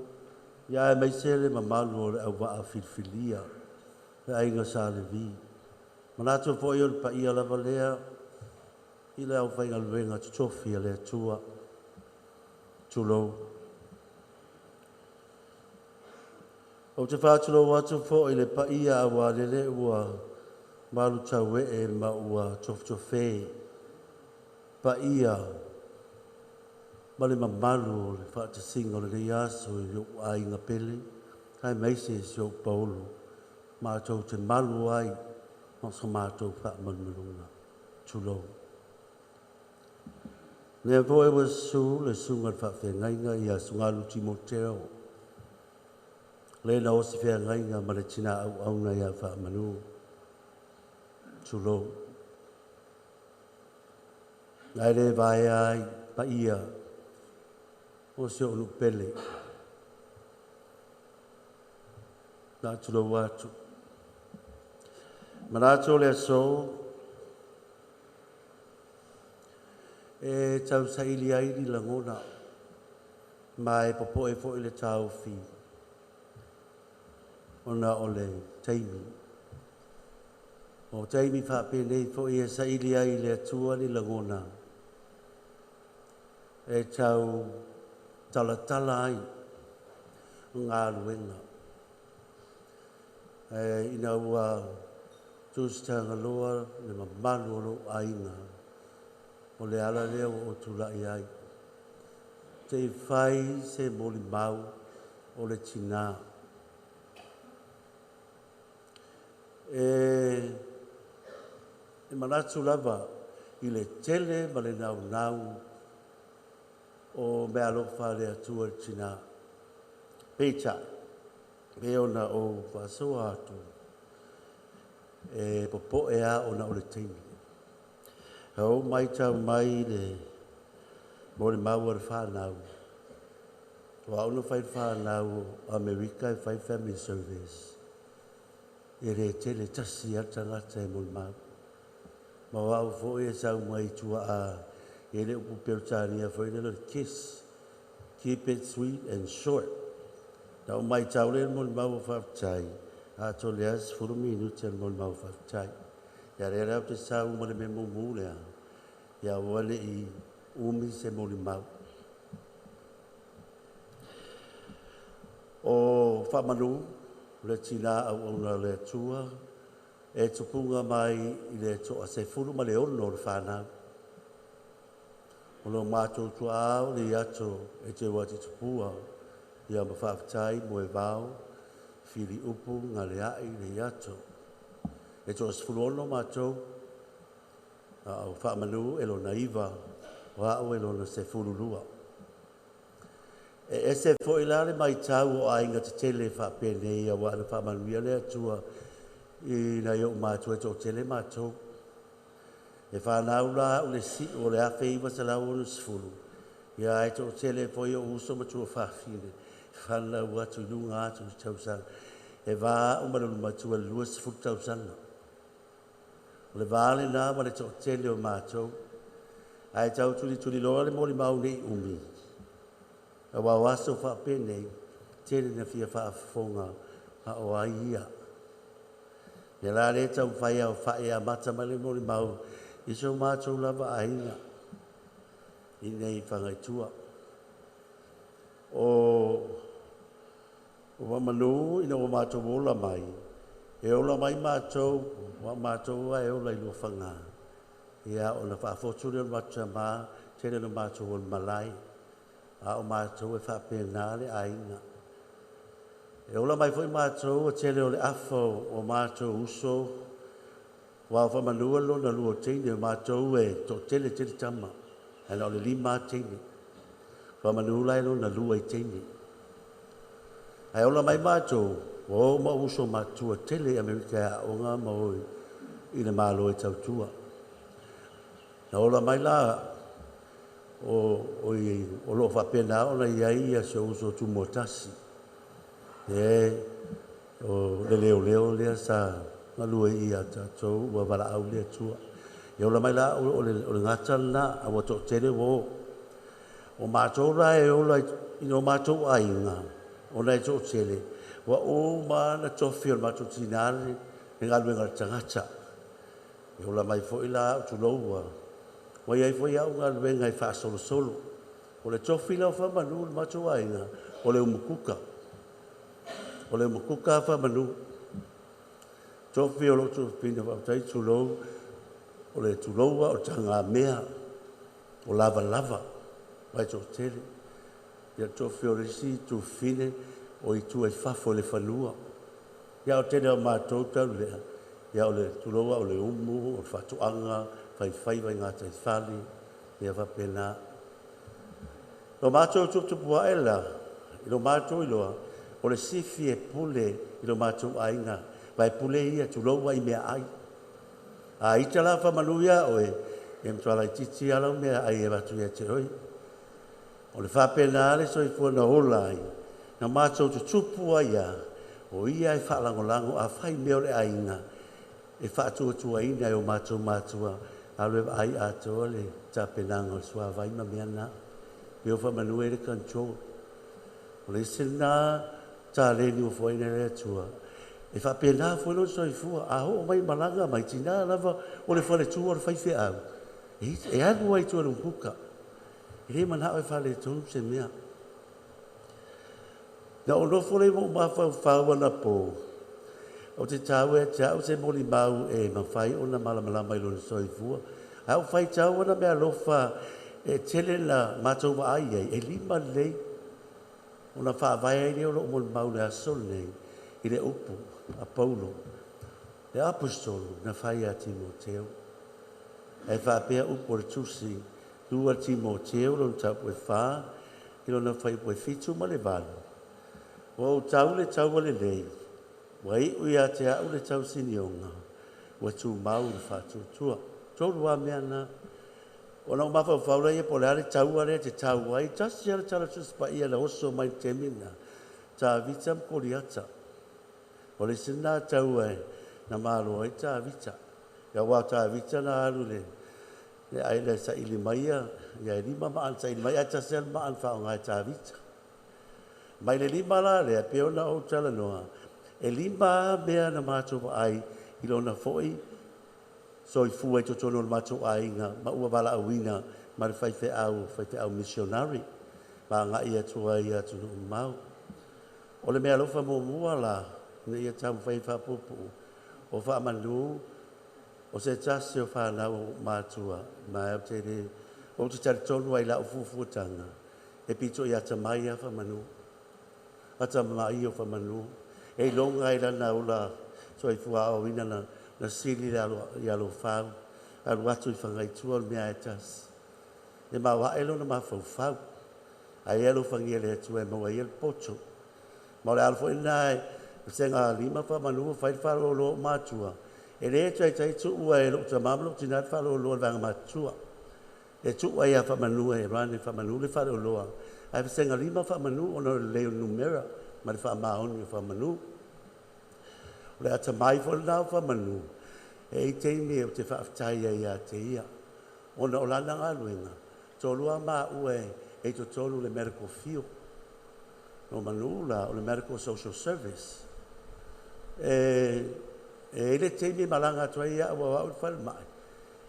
ia aemaise le mamalu o le auvaa filifilia, le aiga Sa Levi. Manatu foi o le paia lava lea i le aufaigaluega totofi a le Atua. Tulou. Ou te faatulou atu foi i le paia aua lele ua malutauee ma ua tofetofē paia ma le mamalu o le faatasiga o lenei aso i o'u aiga pele aemaise si o'u paolo matou te malu ai ma so matou faamalumaluga. Tulou. Lea foi ua susu le susuga i le faafeagaiga ia Sugalu Timoteo, le na osi feagaiga ma le tinā auauna ia Faamanu. Tulou. Ae le vaea ai paia o si o'u nuu pele. Faatulou atu. Manatu o le aso e tausaili ai ni lagona ma e popoe foi le taofi ona o le taimi. O taimi faapenei foi e saili ai i le Atua ni lagona e tau talatala ai galuega. Ae ina ua tusitagaloa le mamalu o lou aiga, o le ala lea ua ou tulai ai. Te i fai se molimau o le tinā. E e manatu lava i le tele ma le naunau o meaalofa a le Atua i le tinā. Peitai, pei ona ou faasoa atu, e popoe lava ona o le taimi. Ou matau mai le molimau a le fanau, o au na fai le fanau o Amerika e fai family service. E le tele tasi lava le tagata e molimau. Ma o au foi e sau mai tuaa e le upu Peretania foi lea o le KISS, keep it sweet and short. Na ou matau lea i le molimau o faafetai, atoa lea 10 minute le molimau o faafetai. Ia lea la ou te sau ma le mea mumu lea, ia aua ne i umi se molimau. O Faamanu, le tinā auauna a le Atua, e tupuga mai i le 16 o le fanau. O lo matou tuaau le iato e te ua te tupua, ia ma faafetai mo e vao, fili upu galeai le iato. E 16 matou, a o Faamanu e lona 9, o au e lona 12. E ese foi la le matau o aiga tetele faapenei auā na faamanuia le Atua i nai o'u matua e to'atele matou. E fanau la a'u le si'u o le 1960, ia ae to'atele foi o'u uso ma tuafafine fanau atu i luga atu i tausaga. E va a'u ma le ulumatua i le 20 tausaga. O le va lenā ma le to'atele o matou. Ae tau tulituliloa le molimau nei umi. Auā o aso faapenei, tele na fia faafofoga a o ai ia. Ia la lea taumafai aofa'i e amata mai le molimau i so matou lava aiga i nei Fagaitua. O Faamanu ina ua matou ola mai, e ola mai matou, ua matou e ola i Luafaga. Ia ona faafotu lea o le matou tamā, tele na matou o le malae. A o matou e faapena le aiga. E ola mai fo'i matou ua tele o le afa o matou uso, ua o faamanua lona lua o teine o matou e to'atele tele tama, ae na o le lima a teine. Faamanu la e lona lua i teine. Ae ola mai matou, ua o ma uso matua tele i Amerika e a'oga ma o i le Malo e tautua. Na ola mai la o, o, i, o loo faapena ona i ai ia se uso Tumua tasi. E o le leoleo lea sa galue ia tatou ua valaau le Atua. E ola mai la o le gata lena a ua to'atele ua o. O matou la e ola i o matou aiga, ona e to'atele, ua uma na tofi o le matou tinā le galuega a le tagata. E ola mai foi la o tulou ua iai foi au galuega e faasolosolo. O le tofi la o Faamanu le matou aiga, o le umukuka. O le umukuka a Faamanu. Tofi o loo tofina faafetai tulou, o le tuloua o tagamea, o lavalava, vai to'atele. Ia tofi o le isi tufine o itu ai fafo i le fanua. Ia o tele o matou tau lea, ia o le tuloua o le umu, o le faatoaga, faifaiva i gataifale, ia faapena. Lo matou tuputupu ae la, i lo matou iloa, o le sifi e pule i lo matou aiga, vai pule ia tuloua i mea ai. A ita la faamanu ia oe, e matua laitiiti lava lau mea ai e avatu ia te oe. O le faapena le soifua na ola ai, na matou tutupu ai a, o ia e faalagolago a fai mea o le aiga, e faatuatuaina e o matou matua, alu e vaai atoa le tapenaga o le suavai ma mea na. Pe o faamanu e le control. O le isi lena taleni ua foaina e le Atua. E faapena foi lona soifua, a oo mai malaga mai, tinā lava o le faletua o le faifeau, e alu ai i tua i le umukuka. E le manao e faaletonu se mea. Na ou nofo lea ma ou mafaufau anapo, o te taua ia te au se molimau e mafai ona malamalama i lona soifua. Ae ou faitau ana meaalofa e tele na matou vaai ai, e lima lelei ona faavae ai lea o loo molimau i le aso lenei i le upu a Paulo, le aposetolo na fai ia Timoteo. Ae faapea upu o le tusi, 2 Timoteo lona mataupu e 4, i lona fuaiupu e 7 ma le 8. Ua ou tau le taua lelei, ua iu ia te au le tausinioga, ua tumau le faatuatua. Tolu lava mea na. Ona ou mafaufau laia po o le a le taua lea e te tau ai, tasi lava le tala Tusi Paia na oso mai i le taimi lena, Tavita ma Koliata. O le isi lena taua na malo ai Tavita. Aua o Tavita na alu i le aila e saili mai ia e lima maa na saili mai ae tasi lava le maa na faaaoga e Tavita. Mai le lima la lea, pei ona ou talanoa, e lima lava mea na matou vaai i lona foi soifua i totonu o le matou aiga ma ua valaauina ma le faifeau, faifeau missionary, ma agai atu ai i atunuu mamao. O le meaalofa muamua la, ina ia taumafai e faapuupuu, o Faamanu o se tasi o fanau matua, ma ou te le, ou te talitonu ai i lau fuafuataga, e pito i atamai lava Faamanu. Atamai o Faamanu. E iloga ai lana ola soifua aoaoina na sili le alo, i alofau, alu atu i Fagaitua o le mea e tasi. E maoae lona mafaufau. Ae e alofagia e le Atua e maua ai le poto. Ma o le ala foi lena e sega lima Faamanu fai le faaloloa o matua. E le taitai tuua e lou tamā ma lou tinā le faaloloa o le vaega matutua. E tuua ia Faamanu e run e Faamanu le faaloloa. Ae vasega lima Faamanu ona o le lelei o le numera ma le faamaoni o Faamanu. O le atamai foi lena o Faamanu, e i taimi ou te faafetai ai ia te ia. Ona o lana galuega, toalua maua e i totonu le medical field. O Manu la, o le medical social service. E i le taimi e malaga atu ai au au i le falemai,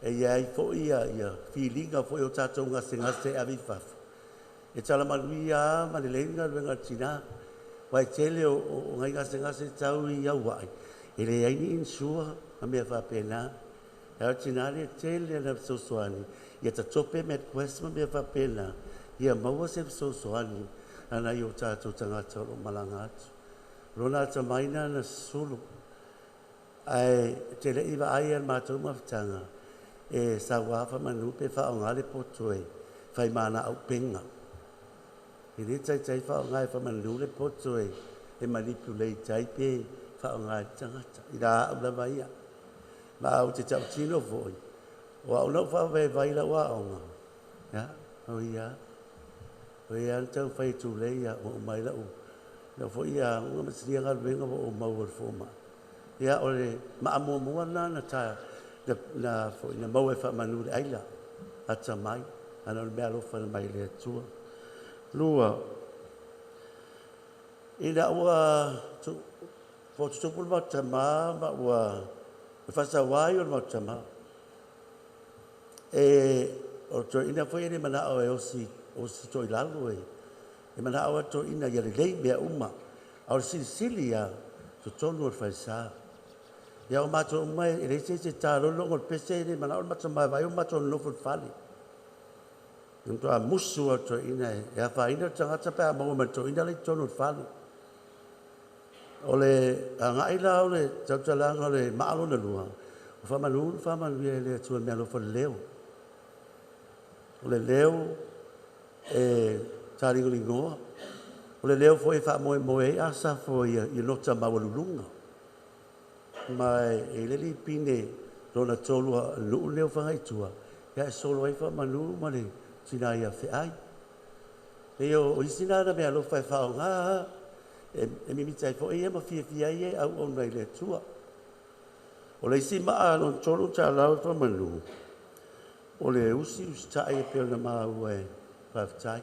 e iai foi ia filiga foi o tatou gasegase e ave i fafo. E tala manuia ma lelei le galuega a le tinā. Vai tele o ngai gasegase tau i auai, e leai ni insure ma mea faapena. E o le tinā lea tele na fesoasoani, ia tatope MedQuest ma mea faapena, ia maua se fesoasoani ana i o tatou tagata o lo o malaga atu. Lona atamai na na sulu. Ae te le iwa ai al mātou mafutaga e sauā faamanu pe faaaogā le poto e faimāna aupenga. E lē taitai faaaogā e faamanu le poto e e manipulate ai pe faaaogā e le tagata i la a'u lava ia. Ma au te ta'utino fo'i o a'u na ou faavaevae lau aoga ia o ia o ia na taumafai e tulei ia ua uma ai la'u lau foi aoga ma silia galuega ua ou maua i le foma'i. Ia o le maamuamua lena na ta na foi na maua e faamanu le aila atamai ana o le mea alofa na mai le Atua. Lua, ina ua fotutupu le matou tamā ma ua faasauai o le matou tamā. E o toeaina foi e le manao e osi osi toilalo e e manao a toeaina ia lelei mea uma. A o le silisili ia totonu o le falesa. Ia o matou uma e leai se isi e talolo o le pese e le manao le matou tamā e vaai o matou nonofo i le fale. E matua musu lava le toeaina e afaina le tagata pe a maua mai e le toeaina la i totonu o le fale. O le agai la o le tautalaga o le maa lona lua, o faamanu na faamanuia e le Atua i le meaalofa o le leo. O le leo e taligoligoa, o le leo foi e faamoemoe ai Asafo ia nota maualuluga. Ma e i le lipine lona tolu a nuu lea o Fagaitua, ia e solo ai faamanu ma le tina ia Feai. E o isi na na meaalofa e faaaogā e mimita ai foi ia ma fiafia ai e auauna i le Atua. O le isi maa lona tolu talau e faamanu, o le usi usitai e pei ona maua e faafetai.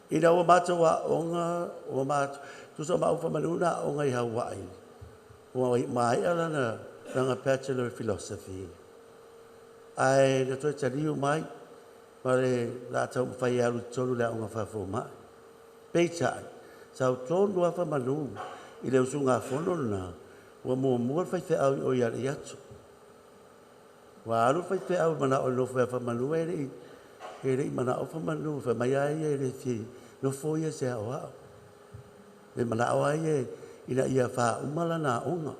Ina ua matou aoga, ua matou, tusa o maua faamanu na aoga i Hawaii, ua maea lana lana Bachelor of Philosophy. Ae na toe taliu mai, ma le la taumafai e alu i totonu le aoga faafomai. Peitai, sau tonu lava faamanu i le usugafono lena, ua muamua le faifeau i o i Aliiato. Ua alu le faifeau i manao e nofo ia faamanu e le i manao faamanu, fai mai a ia e le fia nofo ia se aoao. E manao a ia ina ia faauma lana aoga.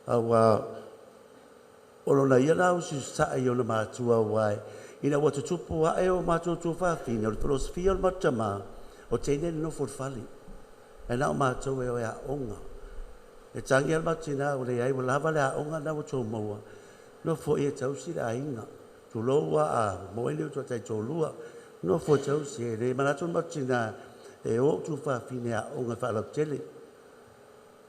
A ua o lona ia la usiusitai i ona matua aua ina ua tutupu ae o matou tuafafine, o le filosofia o le matou tamā, o teine le nofo i le fale. Ae na o matou e o e aoga. E tagi lava le matou tina ua leai ua lava le aoga lena ua outou maua, nofo ia e tausi le aiga. Tulou lava a maua ai ni ou taitoalua, nofo e tausi. E le manatu le matou tina e o ou tuafafine e aoga e faalautele.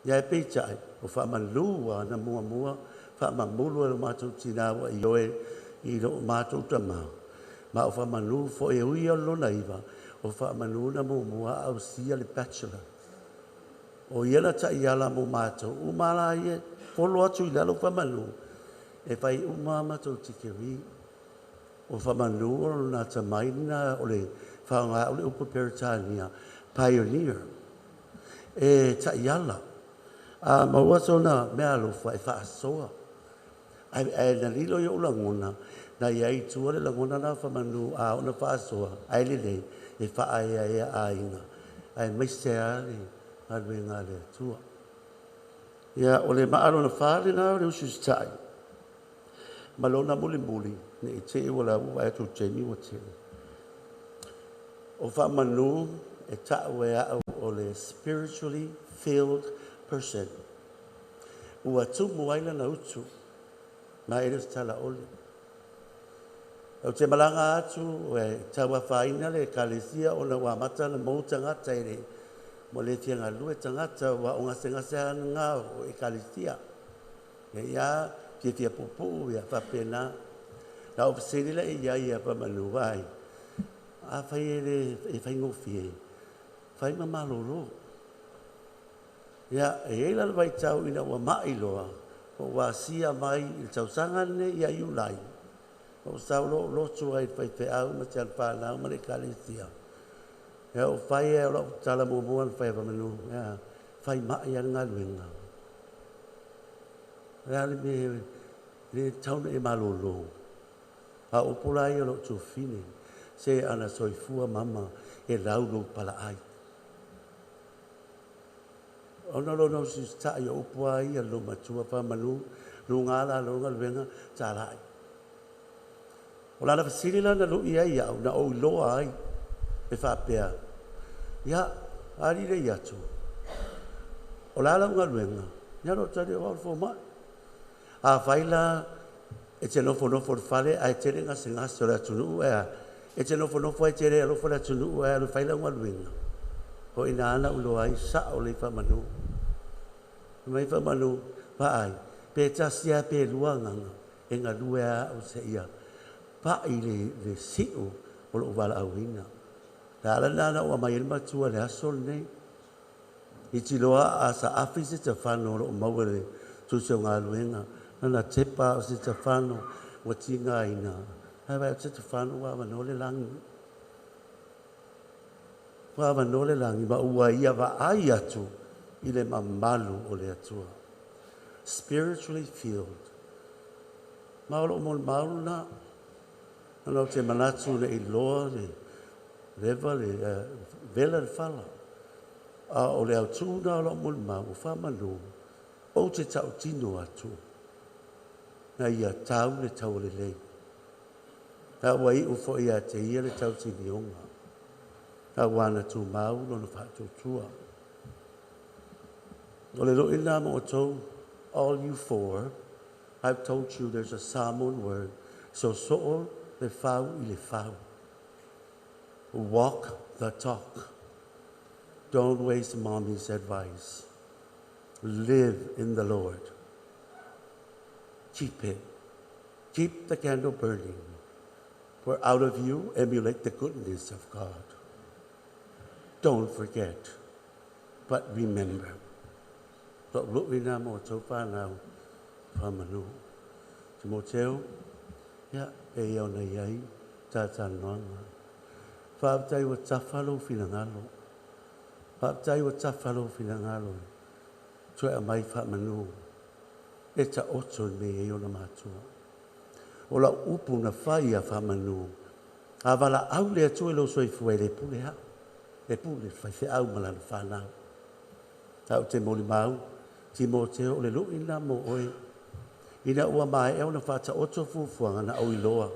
Ia ae peitai, o faamanu lava na muamua faamamulu e lo matou tina ua ioe i lo matou tamā. Ma o faamanu foi e ui o le lona iva, o faamanu na muamua ausia le bachelor. O ia na taiala mo matou uma la ia folo atu i lalo faamanu, e fai uma a matou tikeri. O faamanu o lona atamai lena o le faaaoga o le upu Peretania, pioneer, e taiala. A maua sona meaalofa e faasoa. Ae na lilo i ou lagona, na i ai i tua le lagona na faamanu a oo ina faasoa, ae lelei e faaeaea aiga, aemaise lava le galuega a le Atua. Ia, o le maa lona fa lena o le usiusitai ma lona mulimuli, ne i te i ua lau vaai atu i le taimi ua tele. O faamanu e ta'u e a'u o le spiritually filled person. Ua tumu ai lana utu, ma e le o se tala ole. Ou te malaga atu e tauafaina le ekalesia ona ua amata ona mou tagata e le ua le fia galulue tagata ua o gasegase lava lena o ekalesia. Ia ia fiafia puupuu ia faapena. Na ou fesili lea i ai ia Faamanu ai, afai e le e faigofie, fai ma malolo. Ia, e i ai la le vaitau ina ua mai loa, ua ou asia mai i le tausaga lenei ia Iulai, na ou sau loa ou lotu ai i le faifeau ma si ana fanau ma le ekalesia. Ia, ou fai ai o lau tala muamua na fai e Faamanu, ia, fai mai lava le galuega. O le a le mea e le tatau ona e malolo. A o upu la ia o lou tuafafine, se ana soifua mama e lau lou palaai. Ona lona usita'i o upu a ia le matua faamanu luga la lo galuega tala'i. O lana fesili la na lu'i ai a'u na ou iloa ai e faapea, ia alii le atu. O la lau galuega, ia lo tali o au le foma'i. Afai la e te nofonofo i le fale ae tele gasegase o le atunuu ea, e te nofonofo ai tele alofa le atunuu ae alu fai lau galuega. O ina ana ulo ai sa'o le faamanu. Mai faamanu vaai, pe tasi a pe lua agaga e galue a a'u seia pa'i le si'u o lo'u valaauina. Le ala lena na ou aumai ai le matua le aso lenei. I tiloa a saafi se tafano o lo'o maua le tusi o galuega. Lana tepa o se tafano ua tigaina. Ae vaai o se tafano ua avanoa le lagi. Ua avanoa le lagi ma ua ia vaai atu i le mamalu o le Atua. Spiritually filled. Ma o lo'o molimau lena. Ona ou te manatu le iloa le leva le vela le fala. A o le autū na o lo'o molimau o faamanu ou te ta'utino atu. Na ia tau le tau lelei. A ua i'u fo'i ia te ia le tautinioga. A ua na tumau lona faatuatua. O le lo'i lena ma outou, all you four, I've told you there's a Samoan word, so so'o le fau i le fau. Walk the talk. Don't waste mommy's advice. Live in the Lord. Keep it. Keep the candle burning. For out of you emulate the goodness of God. Don't forget, but remember. Lo'u lo'i lena ma outou fanau faamanu. Timoteo, ia, e ia ona i ai tatalanoaga. Faafetai ua tafa lou finagalo. Faafetai ua tafa lou finagalo. Toe aumai faamanu. E ta'oto i mea ai ona matua. O lau upu na fai a faamanu. A valaau le Atua i lou soifua e le pule a'u. E pule le faifeau ma lana fanau. Ta'u te molimau, Timoteo o le lu'i lena mo oe. Ina ua maea ona faata'oto fuafuaga na ou iloa.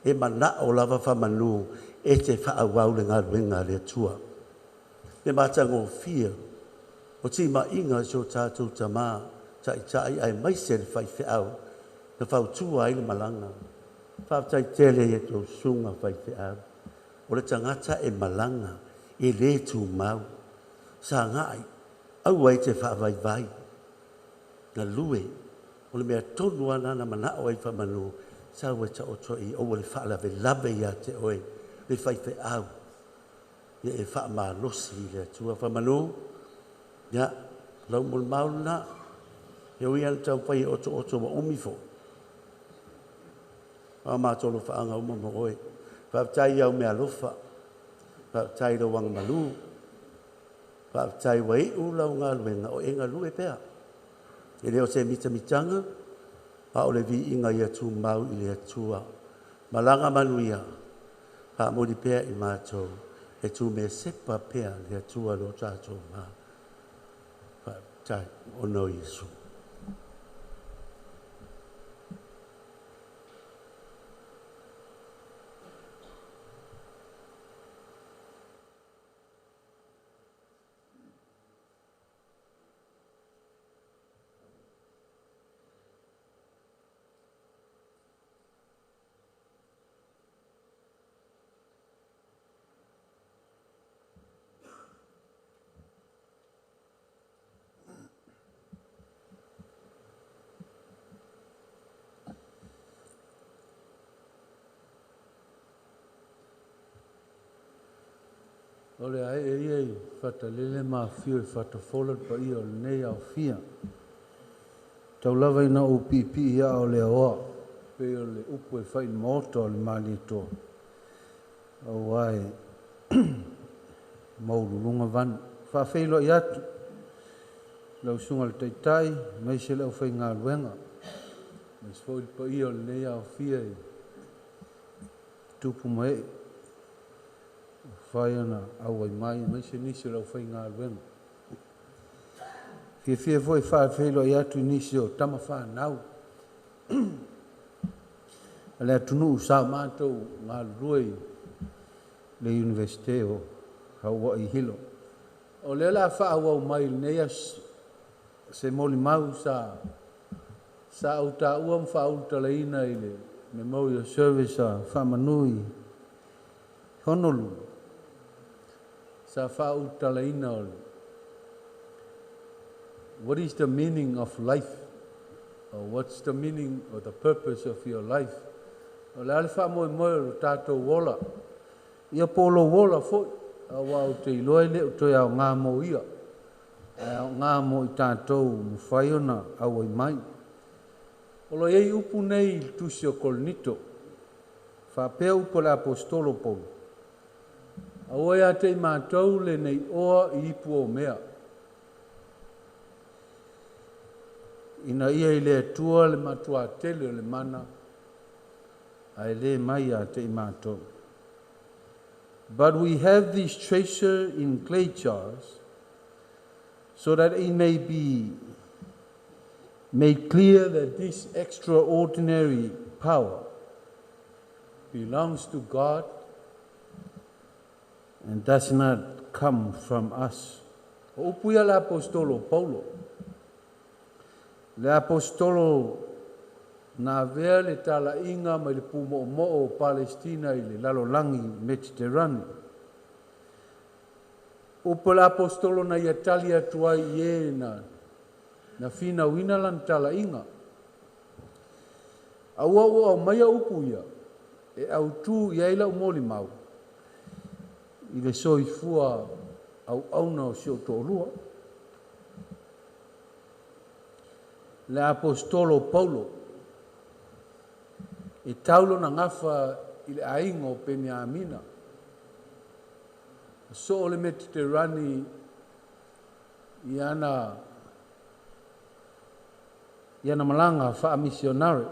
E mana'o lava faamanu e te fa'aauau le galuega a le Atua. Le matagofie o tima'iga o si o tatou tamā ta'ita'i aemaise le faifeau na fautua ai le malaga. Faafetai tele i e tou susuga faifeau. O le tagata e malaga e lē tumau. Saga'i aua e te faavaivai. Galue o le mea tonu ana na mana'o ai faamanu sau e ta'oto i aua le faalavelave iā te oe le faifeau. Ia e faamalosi i le Atua faamanu. Ia, lau molimau lena. E ui ana taumafai e otooto ua umi fo'i. A matou alofaaga uma ma oe. Faafetai i au meaalofa. Faafetai i lou agamalu. Faafetai ua i'u lau galuega o e galue pea. E le o se mitamitaga, a o le viiga ia tumau i le Atua. Malaga manuia, faamuli pea i matou, e tumesepa pea le Atua lo tatou ma. Faafetai, ona o Iesu. O le ae e ia i fatalele ma afio i fatafola le paia o lenei aofia. Tau lava ina ou piipii ia o le aoa, pei o le upu e fai i le maota o le Malietoa, auā e maululuga vanu. Faafeiloai atu lau susuga i le Taitai, aemaise le aufaigaluega, aemaise foi le paia o lenei aofia i tupu ma ee ua mafai ona auai mai, aemaise nisi o le aufaigaluega. Fiafia foi e faafeiloai atu i nisi o tama fanau a le atunuu sa o matou galulue i le Iunivesite o Hawaii Hilo. O lea o le a faaauau mai i lenei aso se molimau sa sa ou taua ma faaulutalaina i le Memorial Service a Faamanu i Honolulu sa faaulutalaina o le What is the meaning of life? Or what's the meaning or the purpose of your life? O le a le faamoemoe o lo tatou ola? Ia po o lou ola foi, aua ou te iloa e le o toe aoga mo ia, ae aoga mo i tatou ua mafai ona auai mai. O lo o i ai upu nei i le tusi o Korinito, faapea upu a le Aposetolo o Paulo, Aua ia te i matou lenei oa i ipu o mea, ina ia i le Atua le matuā tele o le mana, ae le mai ia te i matou. But we have this treasure in clay jars, so that it may be made clear that this extraordinary power belongs to God and does not come from us. O upu ia a le Aposetolo o Paulo. Le Aposetolo na avea le talaiga mai le pumoomoo o Palesitina i le lalolagi Metiterane. Upu a le Aposetolo na ia tali atu ai i e na na finauina lana talaiga. Aua ua aumaia upu ia e autu i ai lau molimau i le soifua auauna o si ou toalua, le Aposetolo o Paulo, e tau lona gafa i le aiga o Peniamina, soo le Metiterani i ana i ana malaga faamisionare.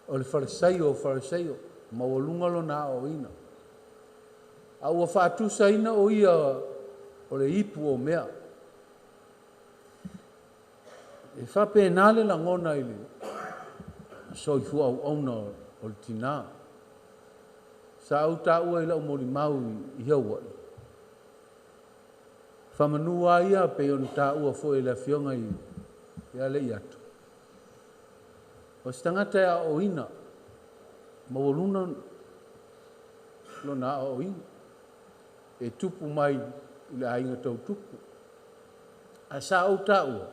O le Farisaio o Farisaio, maualuga lona aoaoina. A ua faatusaina o ia o le ipu o mea. E faapena le lagona i le soifua auauna o le tinā. Sa ou taua i lau molimau i Hawaii. Faamanu lava ia pei ona taua foi e le Afioga ia Leiato. O se tagata e aoaoina, maualuga lona aoaoina, e tupu mai i le aiga tau tupu. Ae sa ou taua,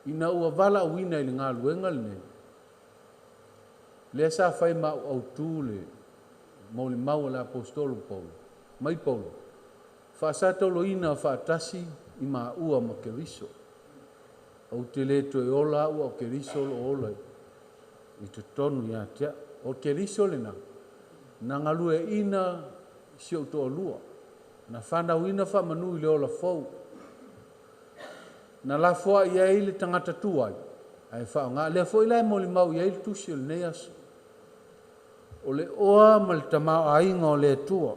ina ua valaauina i le galuega lenei, lea sa fai ma au autu le molimau a le Aposetolo Paulo, mai Paulo, faasataoloina faatasi i maua ma Keriso. Ou te le toe ola au, a o Keriso o lo o ola i totonu ia te au. O Keriso lena, na galueaiina si ou toalua, na fanauina faamanu i le ola fou, na lafoai ai le tagata tuai, ae faaaoga. Lea foi la e molimau i ai le tusi o lenei aso. O le oa ma le tamaoaiga o le Atua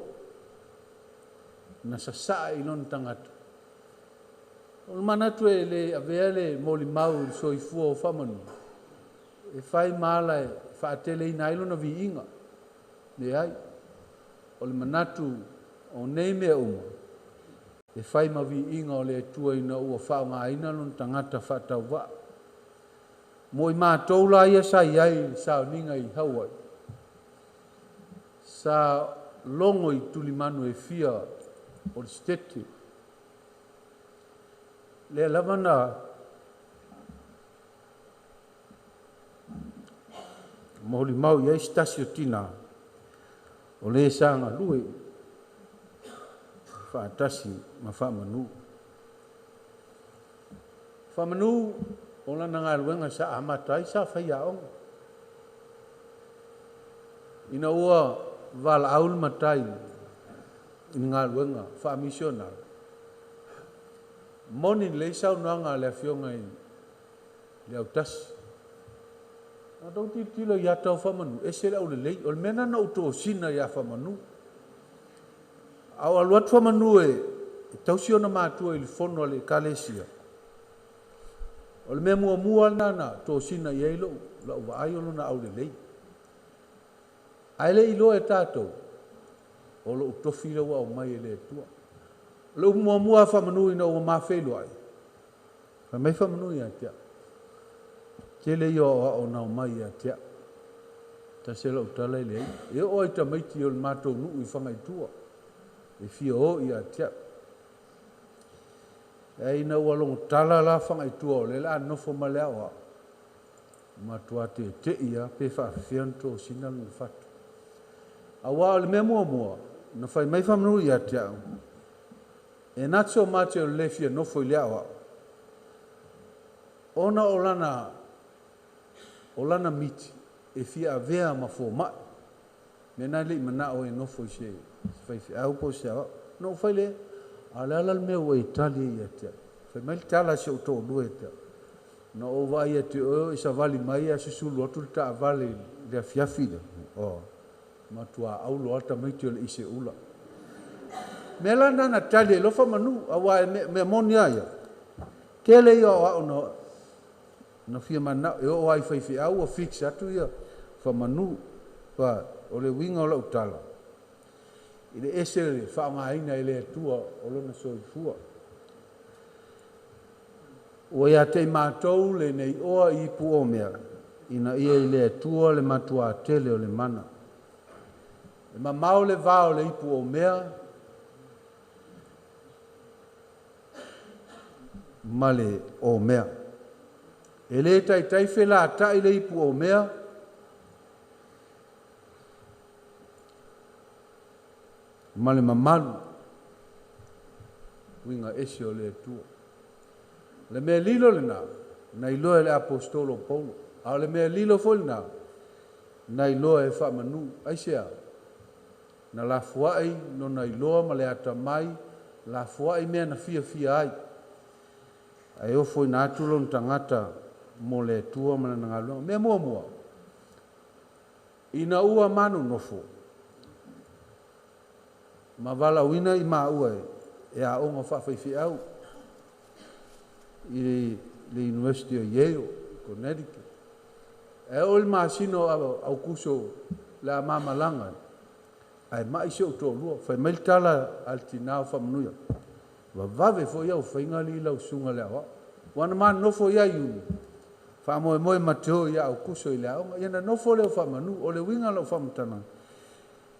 na sasaa i lona tagata. O le manatu e le avea le molimau i le soifua o faamanu e fai ma ala e faateleina ai lona viiga. Leai. O le manatu o nei mea uma, e fai ma viiga o le Atua ina ua faaaogaina lona tagata faatauvaa. Mo i matou la ia sa i ai i le sauniga i Hawaii, sa logo i tulimanu e fia o le Setete, lea lava na molimau i ai se tasi o tinā o le sa galue faatasi ma Faamanu. Faamanu o lana galuega sa amata ai sa faiaoga. Ina ua valaau le matai i le galuega faamisionare, moni lelei saunoaga a le Afioga i le Autasi. A outou tilotilo i ata o Faamanu, ese le aulelei. O le mea lena na ou tosina ia Faamanu. A o alu atu Faamanu e e tausi ona matua i le fono a le ekalesia. O le mea muamua lena na tosina i ai lou, lau vaai o lona aulelei. Ae le i iloa e tatou, o lou tofi lea ua aumai e le Atua. O le upu muamua a Faamanu ina ua ma feiloai, fai mai Faamanu ia te au, tele ia o aoao na omai ia te au. Tasi lau tala e leai. E oo ai tamaiti o le matou nuu i Fagaitua, e fia o ia te au. Ae ina ua logo tala la Fagaitua o lea o le a nofo ma le aoao, matua tete'i lava pe faafefea ona tosina lona fatu. Aua o le mea muamua, na fai mai Faamanu ia te au, e not so much o le le fia nofo i le aoao, ona o lana miti e fia avea ma fomai. Mea na e le i manao e nofo i se faifeau po o se aoao. Na ou fai lea, a o le a la le mea ua e tali ai ia te au? Fai mai le tala a si ou toalua ia te au. Na ou vaai atu i oe o e savali mai ae susulu atu le taavale i le afiafi lea. Oh, matua aulo lava tamaiti o le iseula. Mea la na na tali ai loa Faamanu, aua e mea moni lava ia. Tele ia o aoao na fia manao, e oo lava i faifeau ua fix atu ia Faamanu. Pa, o le uiga o lau tala, i le ese le faaaogaina e le Atua o lona soifua. Ua ia te i matou lenei oa i ipu o mea, ina ia i le Atua le matua tele o le mana. E mamao le va o le ipu o mea ma le o mea. E le taitai felatai le ipu o mea ma le mamalu uiga ese o le Atua. Le mea lilo lena, na iloa e le apostolo Paulo. A o le mea lilo foi lena, na iloa e Faamanu. Aisea? Na lafuai lona iloa ma le atamai, lafuai mea na fiafia ai. Ae ofo ina atu lona tagata mo le Atua ma lana galuega. Mea muamua, ina ua manonofo, ma valaauina i maua e aoga faafaifeau i le University o Yale, Connecticut. E oo i le masina o Aukuso le a mamalaga, ae mai si ou toalua. Fai mai le tala a le tinā o Faamanuia, vavave foi au faiga alii lau susuga le aoao. Ua na manonofo ia Iuni, faamoemoe ma te o ia Aukuso i le aoga. Ia na nofo lea o Faamanu, o le uiga o lau faamatalaga,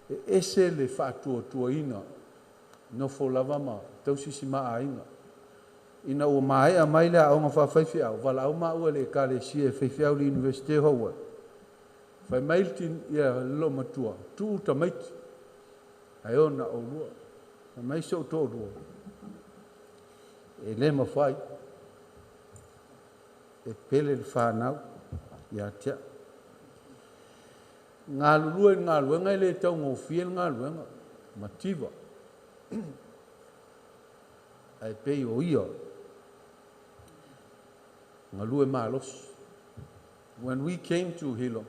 e ese le faatuatuaina, nofo lava ma tausi si maaiga. Ina ua maea mai le aoga faafaifeau, valaau maua i le ekalesia e faifeau i le University o Hawaii. Fai mai ia le loomatua, tuu tamaiti, ae ona oulua. Fai mai si ou toalua, e le mafai, e pele le whanau ia te au. Galulue i le galuega e le taugofie le galuega, mativa. Ae pei o ia, galue malosi. When we came to Hilo,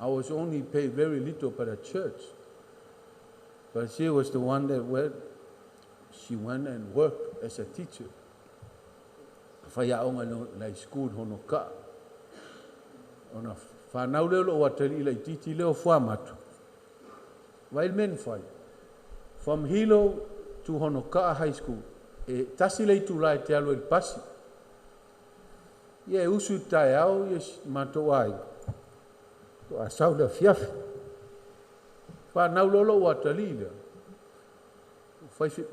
I was only paid very little by the church. But she was the one that went, she went and worked as a teacher. Whai aonga no lai school Honoka'a. Ona whanau leo lo atalii laitiiti leo fuamatu. Vai le mea na fai. From Hilo to Honoka'a High School, e tasi le itulā e te alu ai i le pasi. Ia e usu i le taeao ia matou aiga, faatoa sau le afiafi. Whanau loa lou atalii lea.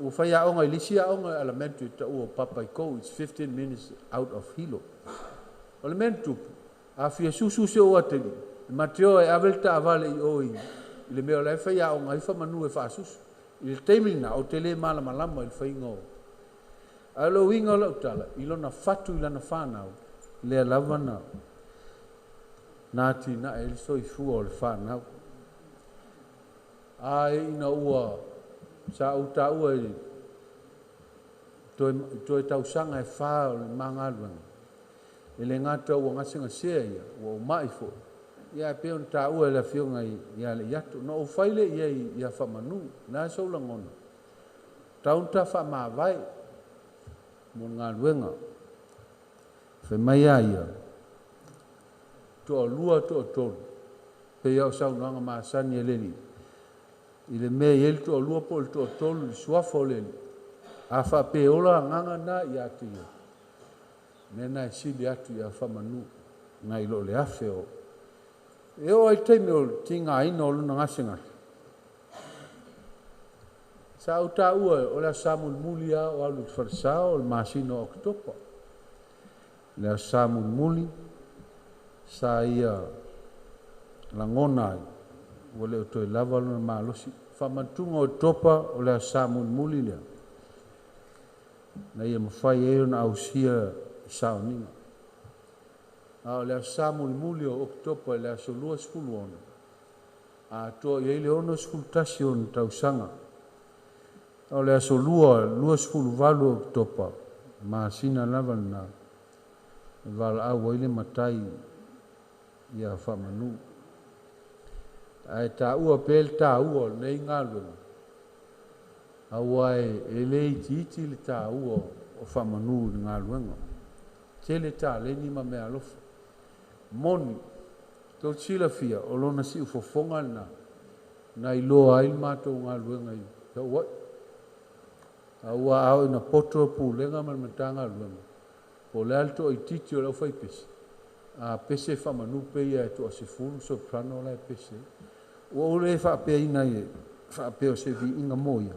Ua fai aoga i le isi aoga elementary taua o Papaikou, it's 15 minutes out of Hilo. O le mea na tupu, a fia susu si ou atalii, e matou o e ave le taavale i o i le mea o la e fai aoga ai Faamanu e faasusu. I le taimi lena, ou te le malamalama i le faiga o. Ae o le uiga o lau tala, i lona fatu i lana whanau, lea lava na na atinae ai le soifua o le whanau. Ae ina ua sa ou taua i toe tausaga e 4 o le ma galuega, e le gata ua gasegasea ia, ua ou mai foi. Ia ae pei ona taua e le afioga ia Leiato. Na ou fai lea i ai ia Faamanu, o le a sou lagona? Tatau ona ta faamavae mo le galuega. Fai mai a ia, toalua, toatolu, pei lava o saunoaga masani a le Alii, i le mea e i ai le toalua po o le toatolu i le suafa o le Alii, a faapea e ola agaga na ia te ia, mea na e sili atu ia faamanu nai lo le afe o. E oo ai taimi o le tigaina o lona gasegase. Sa ou taua o le aso Sa mulimuli lava o alu i le falesa o le masina o Oketopa. Le aso Sa mulimuli sa ia lagona ai ua le o toe lava lona malosi. Faamanatuga o Oketopa o le aso Sa mulimuli lea na ia mafai ai ona ausia le sauniga. A o le aso Sa mulimuli o Oketopa i le aso 26, atoa i ai le 61 ona tausaga. A o le aso 2, 28 o Oketopa, masina lava lena, e valaau ai le matai ia faamanu. Ae taua pea le taua o lenei galuega, aua e le itiiti le taua o faamanu i le galuega. Tele taleni ma meaalofa. Moni, tou te silafia, o lona siufofoga lena, na iloa ai le matou galuega i Hawaii. Aua a oo ina poto le Pulega ma le Matagaluega, po o le a le toaitiiti o le aufaipese, a pese faamanu pei lava e toa-10 soprano la e pese ai. Ua ou le faapeaina e faapea o se viiga mo ia,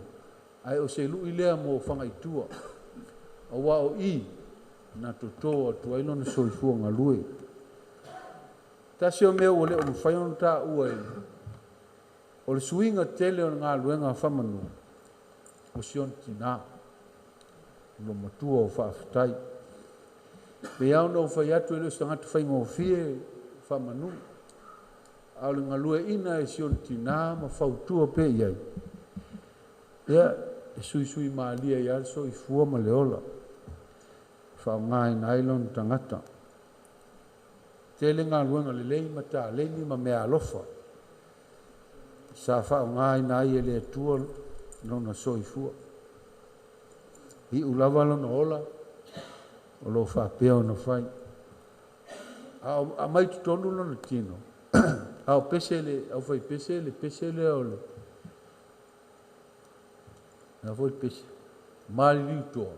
ae o se lui lea mo Fagaitua, aua o i na toto atu ai lona soifua galue. Tasi o mea ua le o mafai ona taua e o le suiga tele o le galuega a faamanu, o si ona tinā, lo matua o faafetai. Pei lava ona ou fai atu e le o se tagata faigofie faamanu, a o le galueaiina e si ona tinā ma fautua pea i ai, ia, e suisui malie ai lava le soifua ma le ola, e faaaogaina ai lona tagata. Tele galuega lelei ma taleni ma meaalofa sa faaaogaina ai e le Atua lona soifua. Iu lava lona ola o lo o faapea ona fai. A o aumai totonu lona tino, a o pese le aufaipese le pese lea o le a foi le pese maliliu toa,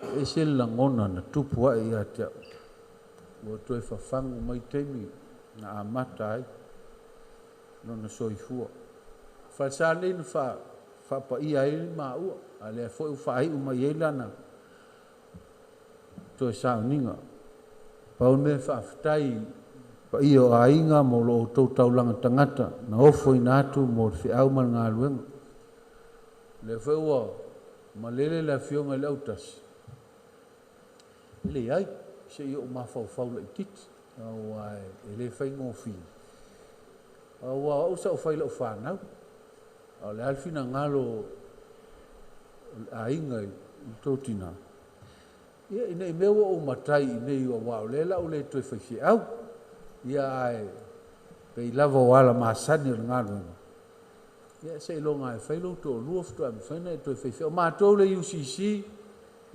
e ese le lagona na tupu ae ia te au. Ua toe fafagu mai taimi na amata ai lona soifua. Falesa nei na faapaia ai maua, a lea foi ua faaiu mai ai lana toe sauniga. Pau le mea faafetai paia o aiga mo lo outou taulaga tagata na ofoina atu mo le feau ma le galuega. Lea foi ua malele le afioga i le autasi, e leai se i ou mafaufau laitiiti, aua e le faigofie. Aua o au sa ou fai i lau fanau, a o le a le finagalo o le aiga i le tou tinā, ia ina i mea ua ou matai i nei aua o lea la ua le toe fai feau, ia ae pei lava o ala masani o le galuega, ia seiloga e fai lou toalua faatoa mafai ona e toe fai feau. O matou le UCC,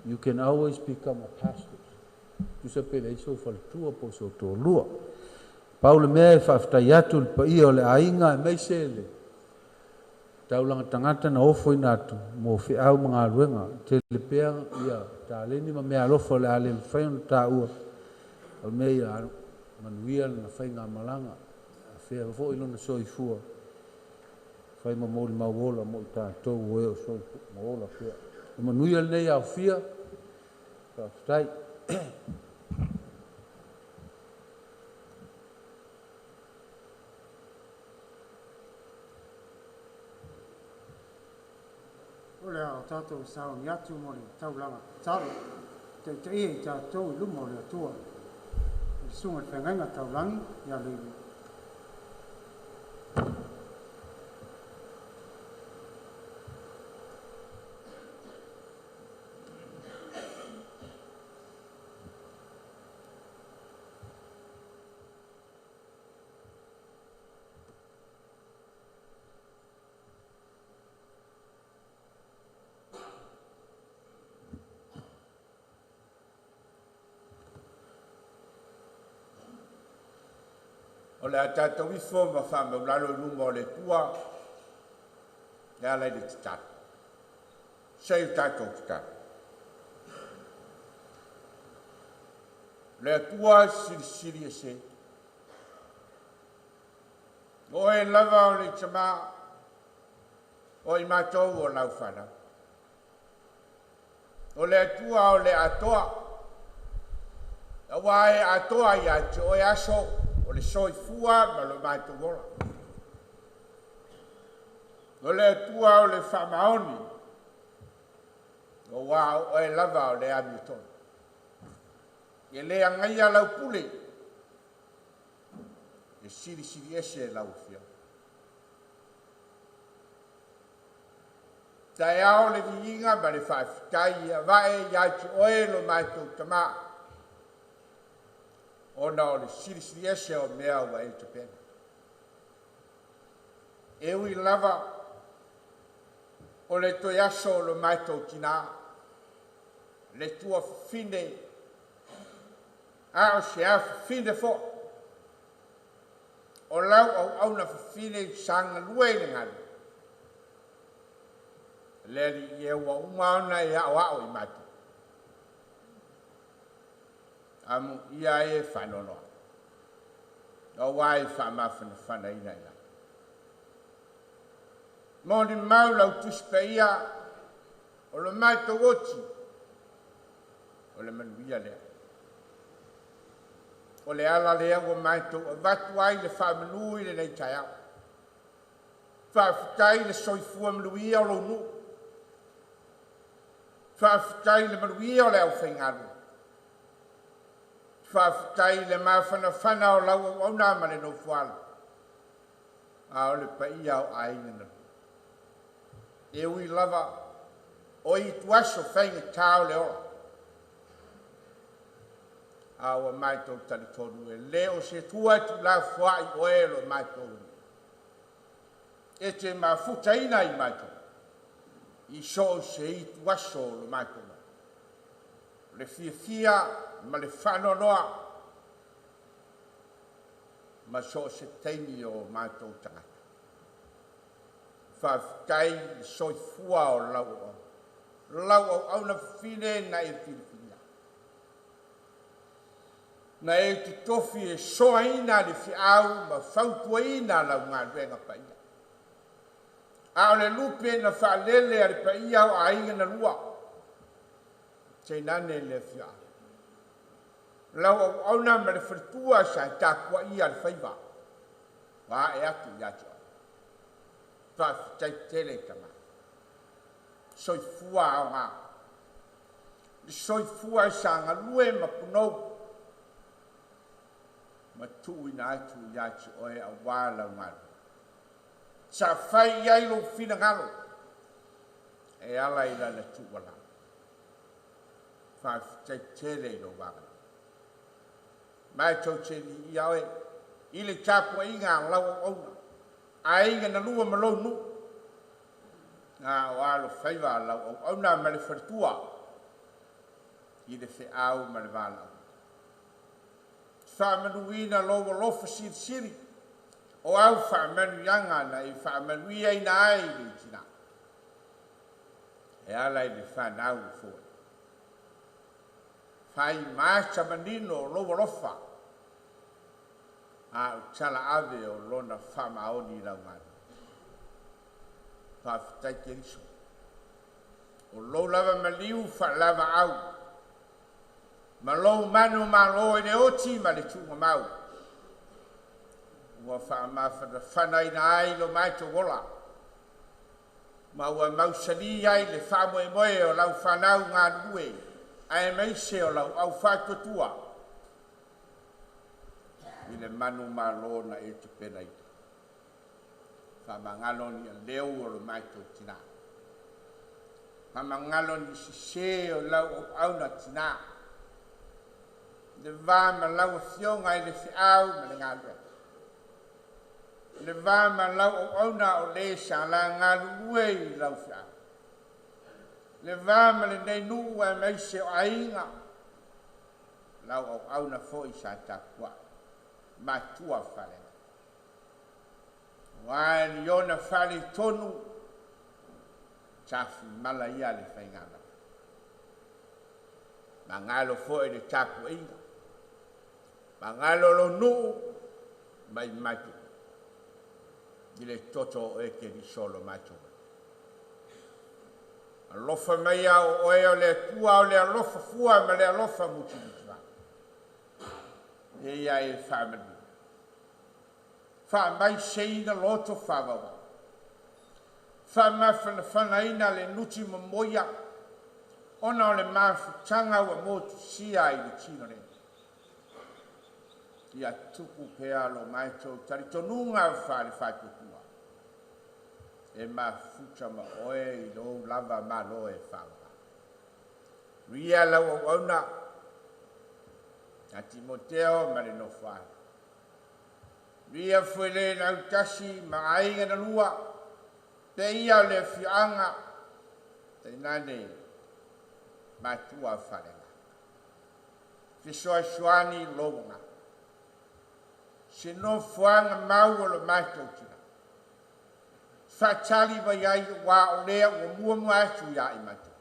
you can always become a pastor. Tusa pe leai sou faletua po o sou toalua. Pau le mea e faafetai atu i le paia o le aiga aemaise le taulaga tagata na ofoina atu mo feau ma galuega. Tele pea ia taleni ma meaalofa o le a le mafai ona taua. O le mea ia manuia lana faigamalaga, afea foi lona soifua, fai ma molimau ola mo i tatou o e o soifua ma ola pea. E manuia lenei aofia, faafetai. O le a o tatou sauni atu mo le taulaga tatalo, taitaia i tatou i luma o le Atua. Le susuga i le feagaiga taulagi ia Levi. O le a tatou ifo ma faamaulalo i luma o le Atua e ala i le tatalo. Se i o tatou tatalo. Le Atua silisili ese. O oe lava o le tamā, o i matou o lau fanau. O le Atua o le atoa, auā e atoa ia te oe aso o le soifua ma lo matou ola. O le Atua o le faamaoni, auā o oe lava o le amiotonu. E le agaia lau pule, e silisili ese lau afioga. Taeao le viiga ma le faafetai e avae ia te oe lo matou Tamā, ona o le silisili ese o mea ua e tapena. E ui lava o le toe aso o lo matou tinā, le tuafafine, a o se afafine foi, o lau auauna fafine i sa galue i le galu, le alii e ua uma ona e aoao i matou. Amuia e faanoanoa, auā e faamafanafanaina i lalo. Molimau lau Tusi Paia o lo matou oti, o le manuia lea. O le ala lea ua matou avatu ai le faamanu i lenei taeao. Faafetai le soifua manuia o lou nuu. Faafetai le manuia o le aufaigaluega. Faafetai le mafanafana o lau auauna ma le nofoalo, a o le paia o aiga na lua. E ui lava o ituaso faigata o le ola, a ua matou talitonu e le o se tua tuulafoai oe lo matou e te mafutaina i matou i so o se ituaso o lo matou o le fiafia ma le faanoanoa ma so o se taimi o matou tagata. Faafetai i le soifua o lau auauna. Lau auauna fafine na e filifilia. Na e totofi e soaina le feau ma fautuaina lau galuega paia. A o le lupe na faalele a le paia o aiga na lua. Tainane le afioaga. Lau auauna ma le faletua sa tapuaia le faiva. Ua ae atu ia te oe. Faafetai tele tama. Soifua aoga. Le soifua sa galue ma punou. Ma tuuina atu ia te oe auā lau galuega. Sa fai i ai lou finagalo e ala i lana tuualalo. Faafetai tele i lou agalelei. Matou te viia oe i le tapuaiga a lau auauna, aiga na lua ma lou nuu, a o alofaiva lau auauna ma le faletua i le feau ma le valaauina. Faamanuina lou alofa silisili o au faamanuiaga na e faamanuiaina ai le tina e ala i le fanau foi. Fai masa manino o lou alofa a o tala ave o lona faamaoni i lau galuega. Faafetai Keriso. O lou lava maliu faalavaau ma lou manu malo i le oti ma le tuugamau ua faamafanafanaina ai lo matou ola ma ua mausali ai le faamoemoe o lau fanau galulue aemaise o lau aufaatuatua i le manu malo na e tapenaina. Faamagalo ni aleu o lo matou tinā. Faamagalo ni sesē o lau auauna tinā. Le va ma lau afioga i le feau ma le galuega. Le va ma lau auauna o le sa la galulue i lau feau. Le va ma lenei nuu aemaise o aiga. Lau auauna foi sa tapuai. Matua faaleaga. Ua e liona fale tonu, tafimala ia le faigala. Magalo foi le tapuaiga. Magalo lo nuu mai matou. I le toto o e ke solo matou. Alofa mai au oe o le Atua o le alofa fua ma le alofa mutimutiva. E ia e whaamanu. Whaamai seina loto whawawa. Whaamawhanawhanaina le nuti mamoia. Ona o le mafutanga ua motu sia i le tino nei. Ia tupu pea lo matou taritonunga o whaale whaatutua. E mafuta ma oe i lou lava malo e whawawa. Ria lau au auna, a Timoteo ma le nofo. Ria fuele nau tasi ma aiga na lua, te ia o le fianga, te nane matua wharenga. Fisoasoani lounga. Se nofoaga mau o lo matou tina. Faatali mai ai uā o lea ua muamua atu iā i matou.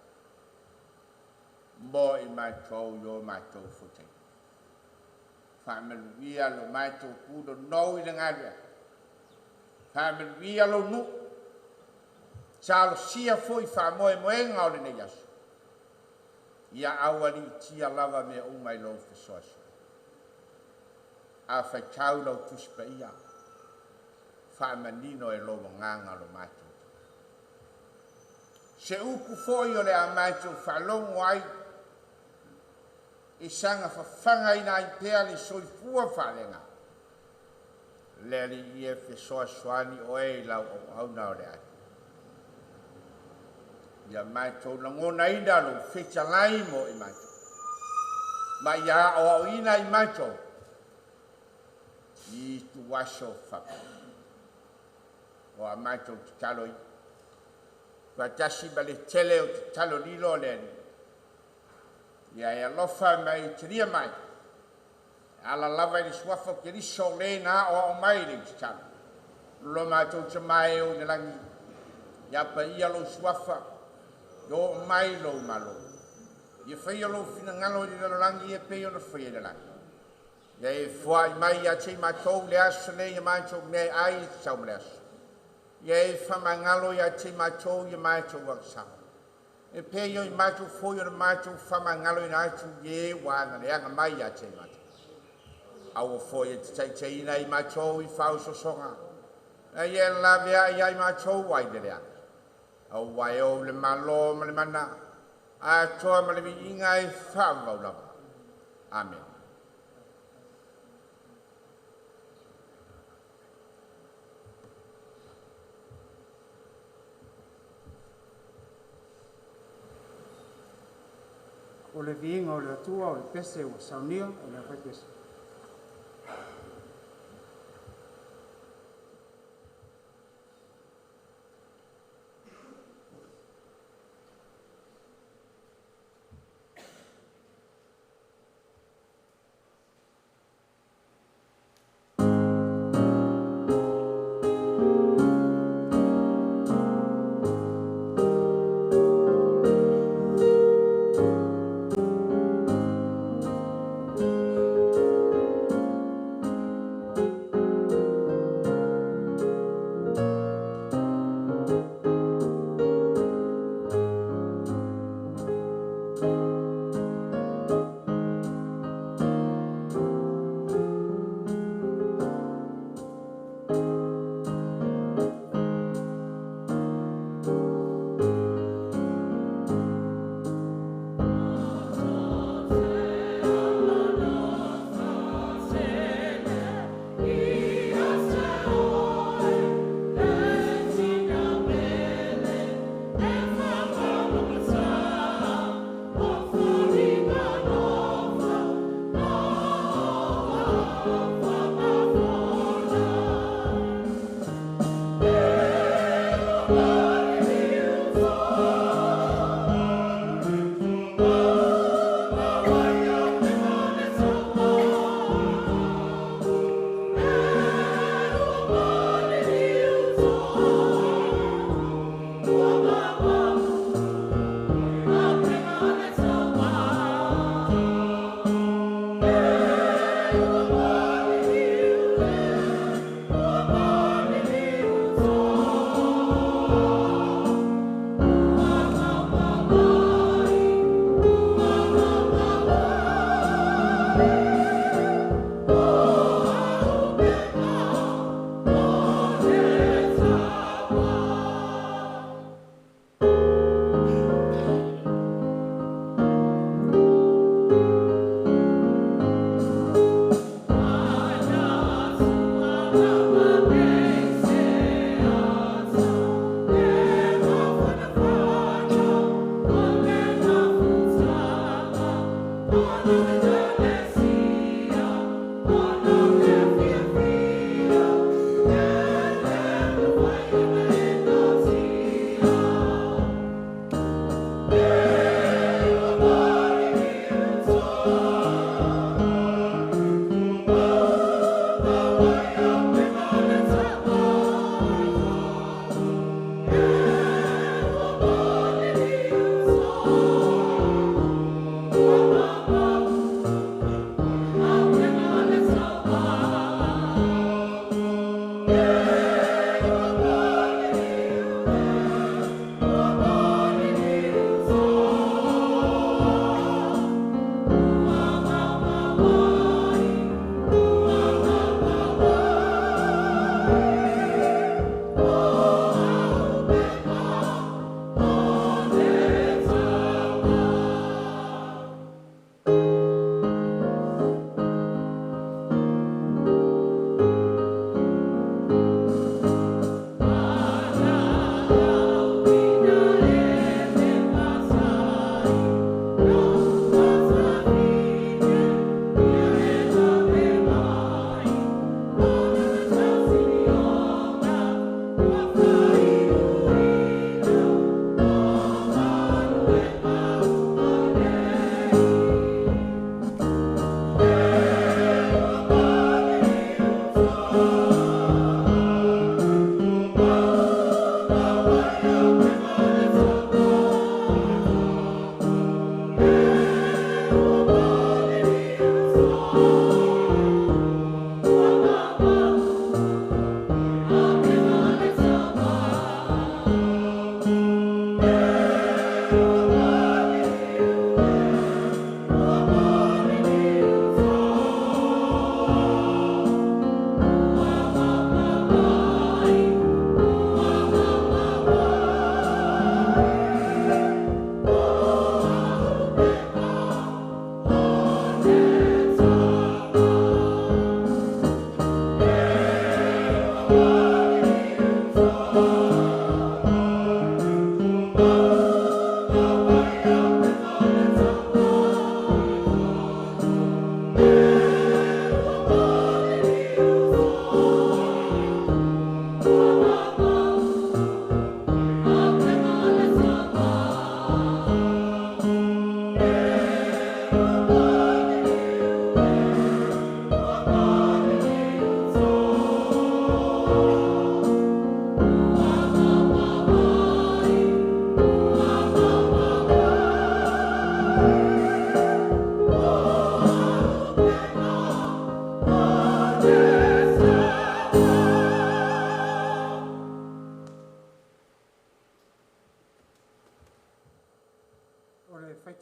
Mo i matou i o matou fotai. Faamanuia lo matou pulonou i le galuega. Faamanuia lou nuu. Talosia foi faamoemoega o lenei aso. Ia aualiitia lava mea uma i lou fesoasoani. A faitau lau tusi paia. Faamanino e lou agaga lo matou. Se upu foi o le a matou faalogo ai. I saga fafagaina ai pea le soifua faaleaga. Le Alii e fesoasoani oe i lau auauna o le atu. Ia matou lagonaina lou fetalai mo i matou. Ma ia aoaoina i matou. I tuaso faapea. O a matou tatalo i. Faatasi ma le tele o tatalo lilo o le Alii. Ia e alofa mai talia mai. Ala lava i le suafa o Keriso o le na o ao mai le tatalo. Lo matou tamae o le lagi. Ia pa ia lou suafa. Yo mai lou malo. Ia whaia lou finagalo i le lalolagi e pei ona faia i le lagi. Ia e fuai mai ia te matou le aso nei ia matou mea ai i te tau ma le aso. Ia e whamangalo ia te matou ia matou agasala. E pei o i matou foi o le matou whamangalo ina atu ye wanga le anga mai ia te matou. Aua foi e te taitaina i matou i whausosoga. A ia lave ai ai matou ai le leaga. Au wai o le malo ma le mana. A toa ma le viiga e whaavau lava. Amen. O le viiga o le Atua o le pese ua saunia o le afai pese.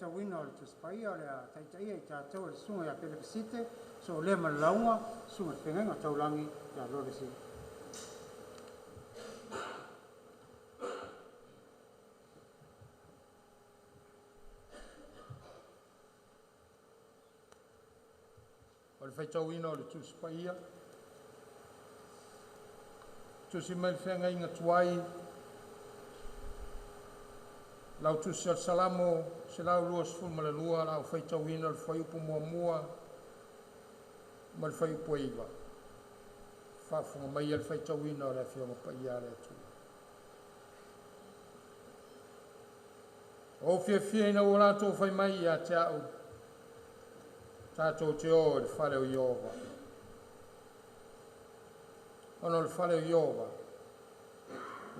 faitauina o le Tusi Paia o le a taitaia i tatou e le Susuga ia Pele Pesite, Soolea ma le Lauga, Susuga i le Feagaiga Taulagi ia Lolesi. O le faitauina o le Tusi Paia, tusi mai le feagaiga tuai, lau tusi o le Salamo 122, lau faitauina o le fuaiupu muamua ma le fuaiupu e 9. Faafofoga mai le faitauina o le Afioga Paia a le Atua. O fiafia ina ua latou fai mai ia te au, tatou te o i le fale o Ieova. Ona o le fale o Ieova,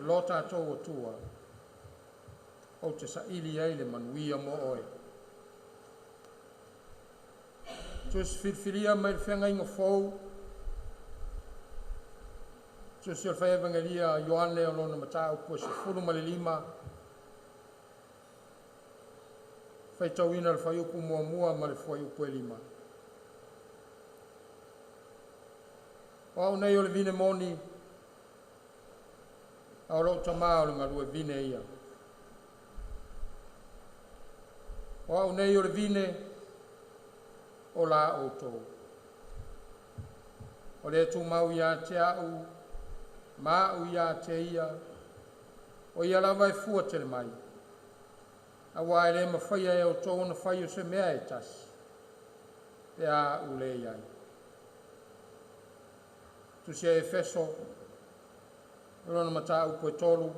lo tatou Atua, ou te saili ai le manuia mo oe. Tusi filifilia mai le feagaiga fou, tusi o le fai Evangelia Ioane o lona mataupu e 15, faitauina le fuaiupu muamua ma le fuaiupu e 5. O au nei o le vine moni, a o lou tamā o le galue vine ia. O au nei o le vine o la outou. O le tumau ia te au, ma au ia te ia, o ia lava e fua tele mai. Auā e le mafaia e outou ona fai o se mea e tasi, pe a u le iai. Tusi a Efeso, lona mataupu e 3,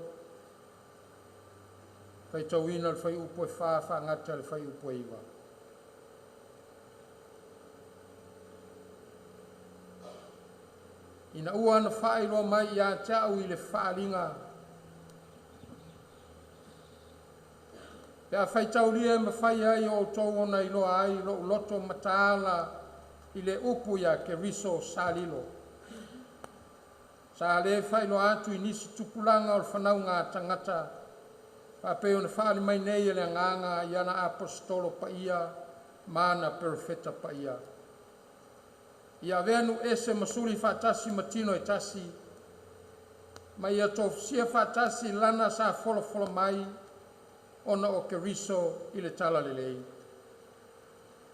faitauina le fuaiupu e 4 faagata le fuaiupu e 9. Ina ua na faailoa mai ia te au i le faaliga, pe a faitaulia e mafai ai o outou ona iloa ai lou loto mataala i le upu ia Keriso sa lilo. Sa le faailoa atu i nisi tupulaga o le fanauga a tagata, faapei ona faali mai nei e le agaga i ana aposetolo paia ma ana perofeta paia. Ia avea nu ese ma suli faatasi ma tino e tasi, ma ia tofusia faatasi lana sa folafola mai ona o Keriso i le tala lelei.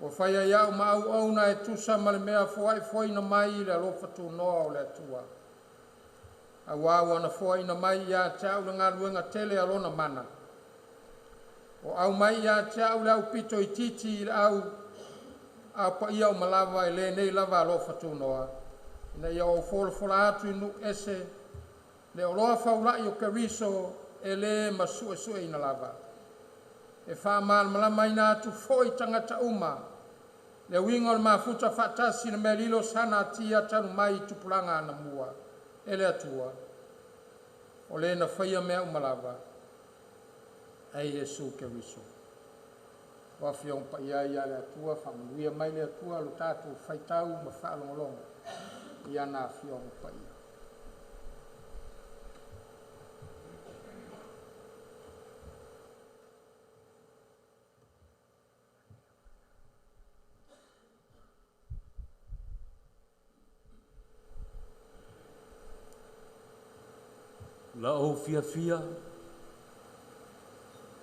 Ua fai ai au ma auauna e tusa ma le mea foaifoaina mai i le alofa tunoa o le Atua. Auā ua na foaina mai ia te au le galuega tele a lona mana. O au mai ia te au le aupito itiiti i le au a paia o malava e lenei lava alofa tunoa. Ina ia ou folafola atu i nuu ese le oloa faulai o Keriso e le masuesueina lava. E faamalamalamaina atu foi tagata uma le uiga o le mafuta faatasi le mea lilo sana atia talu mai i tupulaga anamua e le Atua. O le na faia mea uma lava, ai Iesu Keriso. O afioga paia ia le Atua, faamanuia mai le Atua lo tatou faitau ma faalogologo i ana afioga paia. La ou fiafia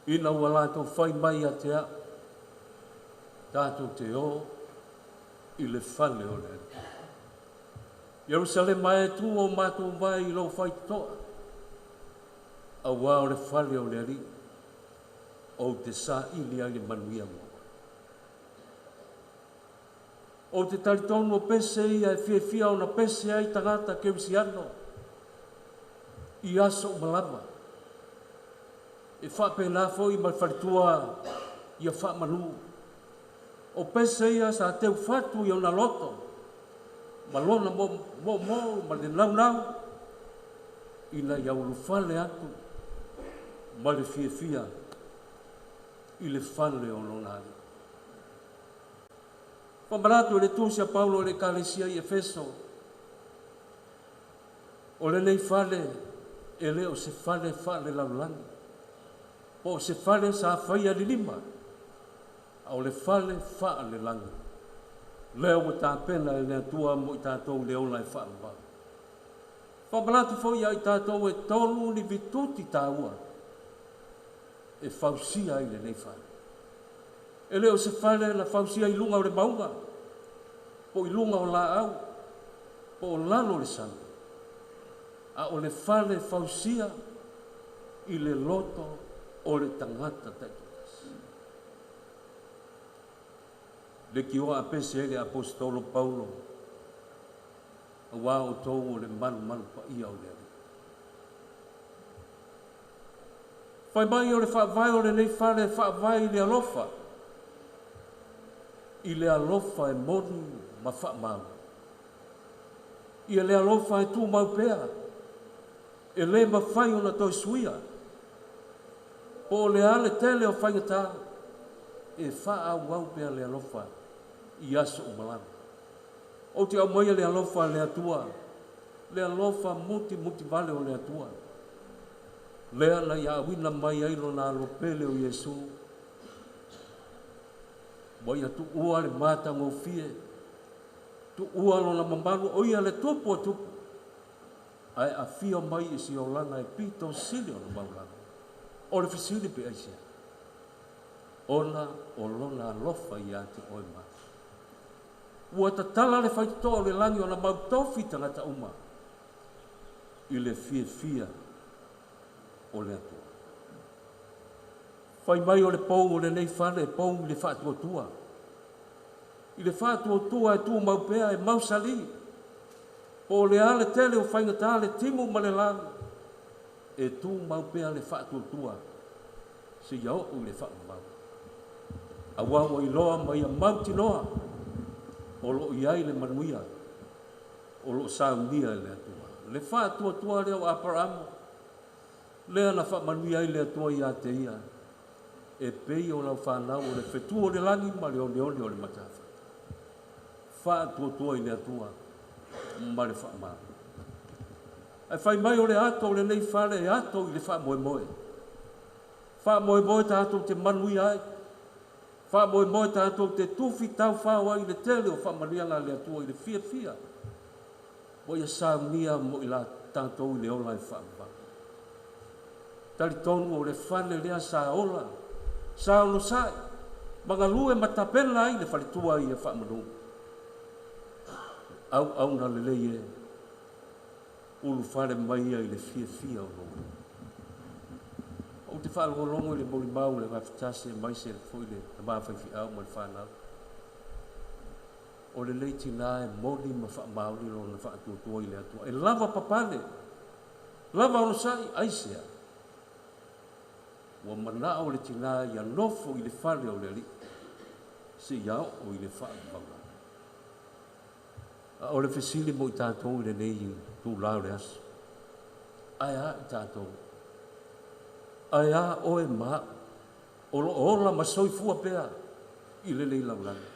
ina ua latou fai mai ia te au, tatou te o i le fale o le Alii. Ierusalema e tu o matou vai i lou faitotoa, auā o le fale o le Alii, ou te saili ai le manuia mo oe. Ou te talitonu o pese ia e fiafia ona pese ai tagata kerisiano i aso uma lava. E faapena foi ma le faletua ia faamalu. O pese ia sa teufatu i ona loto, ma lona moomoo ma le naunau, ina ia ulufale atu ma le fiafia i le fale o lona Alii. Famanatu i le tusi a Paulo i le Ekalesia i Efeso, o lenei fale e le o se fale faalelalolagi, po o se fale sa faia lilima, A o le fale faalelagi, lea ua tapena e le Atua mo i tatou i le ola e faavavau. Faamanatu foi ia i tatou e tolu ni vituti taua e fausia ai lenei fale. E le o se fale na fausia i luga o le mauga, po i luga o laau, po o lalo o le sami, a o le fale fausia i le loto o le tagata taitoatasi. Leitioa a pese ai le aposetolo Paulo, auā outou o le malumalu paia o le Alii. Fai mai o le faavae o lenei fale e faavae i le alofa, i le alofa e moni ma faamau. Ia le alofa e tumau pea, e le mafai ona toe suia. Po o le a le tele o faigata, e faaauau pea le alofa i aso uma lava. Ou te aumaia le alofa a le Atua, le alofa mutimutivale o le Atua, lea na ia auina mai ai lona alo pele o Iesu, ua ia tuua le matagofie, tuua lona mamalu, o ia le tupu o tupu, ae afio mai i se olaga e pito sili ona maualalo. O le fesili pe aisea? Ona o lona alofa ia te oe ma au. Ua tatala le faitotoa o le lagi ona mautofi tagata uma i le fiafia o le Atua. Fai mai o le pou o lenei fale e pou i le faatuatua. I le faatuatua e tumau pea e mausali, po o le a le tele o faigata le timu ma le lau, e tumau pea le faatuatua seia oo i le faavavau. Auā ua iloa ma ia mautinoa o lo o i ai le manuia o lo o saunia e le Atua. Le faatuatua lea o Aperamo, lea na faamanuia ai le Atua ia te ia, e pei o lau fanau o le fetu o le lagi ma le oneone o le matafata. Faatuatua i le Atua ma le faamalo. Ae fai mai o le ato o lenei fale e ato i le faamoemoe. Faamoemoe tatou te manuia ai. Faamoemoe tatou te tufi taufao ai i le tele o faamanuiaga a le Atua i le fiafia ua ia saunia mo i tatou i le ola e faavavau. Talitonu o le fale lea sa ola, sa onosai, ma galue ma tapena ai le faletua ia faamanu. Auauna lelei e, ulufale mai ia i le fiafia o lou loto. Ou te faalogologo i le molimau le Gafatasi aemaise foi le tama faifeau ma le fanau. O lenei tinā e moni ma faamaoni lona faatuatua i le Atua. E lava papale, lava onosai, aisea? Ua manao le tinā ia nofo i le fale o le Alii seia oo i le faavavau. A o le fesili mo i tatou i lenei itulā o le aso, ae a i tatou? Ae a oe ma a'u o lo o ola ma soifua pea i lenei lalolagi?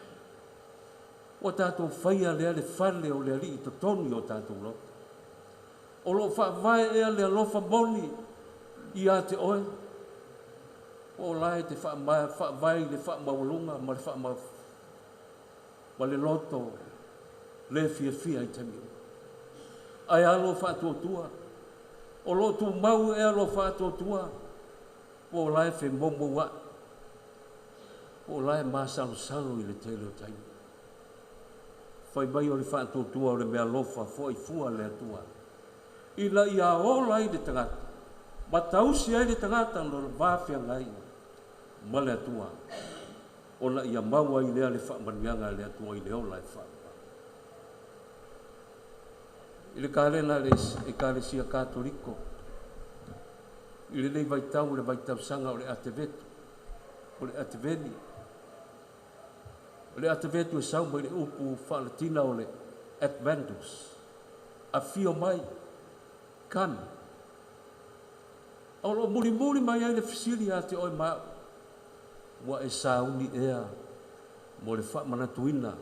Ua tatou faia lea le fale o le Alii i totonu i o tatou loto. O lo o faavae ea le alofa moni ia te oe? Po o la e te faavae i le faamaualuga ma le faama ma le loto le fiafia i taimi uma. Ae a lou faatuatua? O lo o tumau ea lou faatuatua? Po o la e femoumoua'i? Po o la e masalosalo i le tele o taimi? Fai mai o le faatuatua o le meaalofa foai fua a le Atua ina ia ola ai le tagata ma tausi ai le tagata ona o le va feagai ma le Atua, ona ia maua ai lea le faamanuiaga a le Atua i le ola e faavavau. I le kalena a le Ekalesia Katoliko, i lenei vaitau o le vaitausaga o le Atevetu, o le Ateveni, o le Atevetu e sau mai le upu faalatina o le Adventus, afio mai, come. A o lo o mulimuli mai ai le fesili ia te oe ma a'u, ua e sauni ea mo le faamanatuina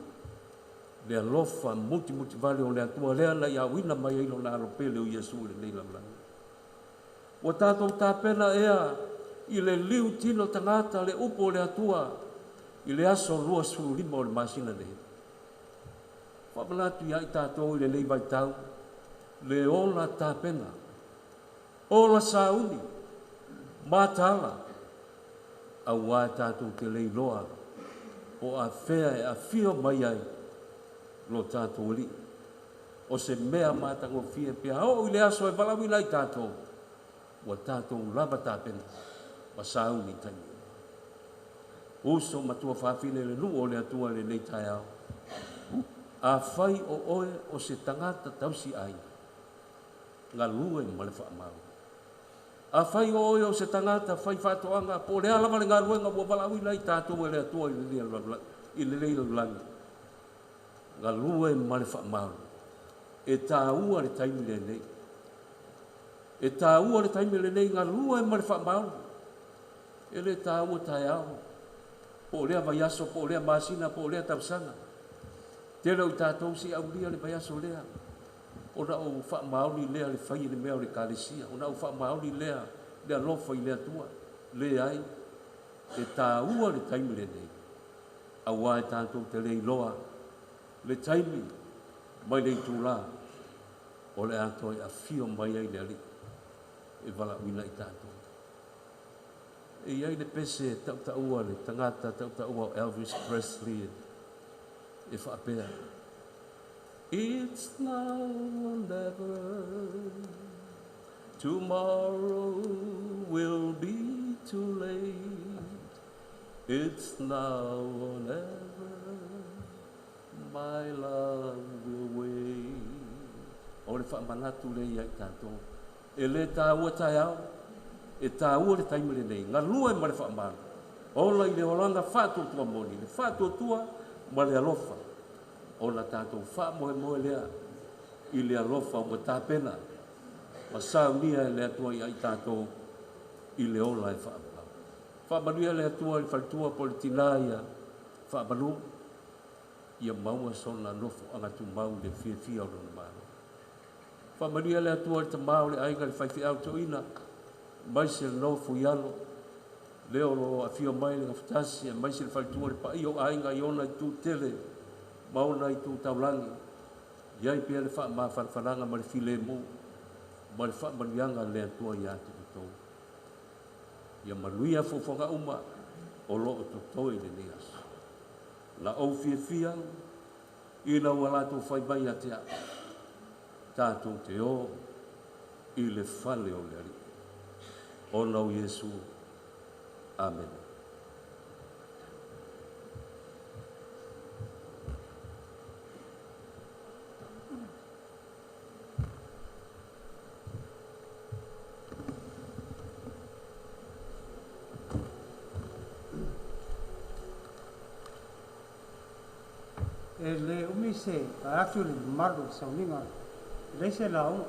le alofa mutimutivale o le Atua lea na ia auina mai ai lona alo pele o Iesu i lenei lalolagi? Ua tatou tapena ea i le liu tino tagata le upu o le Atua I le aso 25 o le masina nei, faamanatu ia i tatou i lenei vaitau, le ola tapena, ola sauni, mataala, auā e tatou te le iloa po o afea e afio mai ai lo tatou Alii. O se mea matagofie pe a oo i le aso e valaauina ai tatou, ua tatou lava tapena ma sauni i taimi uma. Uso ma tuafafine i le nuu o le Atua i lenei taeao, afai o oe o se tagata tausi aiga, galue ma le faamaoni. Afai o oe o se tagata fai faatoaga, po o le a lava le galuega ua valaauina ai tatou e le Atua i lenei lalolagi, galue ma le faamaoni. E taua le taimi lenei. E taua le taimi lenei, galue ma le faamaoni. E le taua taeao, po o lea vaiaso, po o lea masina, po o lea tausaga. Tele o i tatou se i aulia le vaiaso lea, ona ou faamaoni lea le fai i le mea o le Ekalesia, ona ou faamaoni lea le alofa i le Atua. Leai, e taua le taimi lenei, auā e tatou te le iloa le taimi mai le itulā o le a toe afio mai ai le Alii e valaauina i tatou. E i ai le pese e tautaua le tagata tautaua o Elvis Presley e faapea, It's now or never, tomorrow will be too late, it's now or never, my love will wait. O le faamanatu lea ia i tatou. E le taua taeao, e taua le taimi lenei, galue ma le faamaoni. Ola i le olaga faatuatua moni, le faatuatua ma le alofa, ona tatou faamoemoe lea i le alofa ua tapena ma saunia e le Atua ia i tatou i le ola e faavavau. Faamanuia le Atua i le faletua po o le tinā ia faamalu, ia maua sona nofoaga tumau i le fiafia o lona Malo. Faamanuia le Atua i le tamā o le aiga i le faifeau toeaina, aemaise le nofo i alo, lea o lo o afio mai le gafatasi, aemaise le faletua, le paia o aiga i ona itu tele ma ona itu taulagi, i ai pea le faamafanafanaga ma le filemu ma le faamanuiaga a le Atua ia te outou. Ia manuia fuafuaga uma o lo o totoe i lenei aso. Na ou fiafia ina ua latou fai mai ia te au, tatou te o i le fale o le Alii. Ona o Iesu. Amene. E le umi se vaeatu le mamalu i le sauniga e leai se lauga.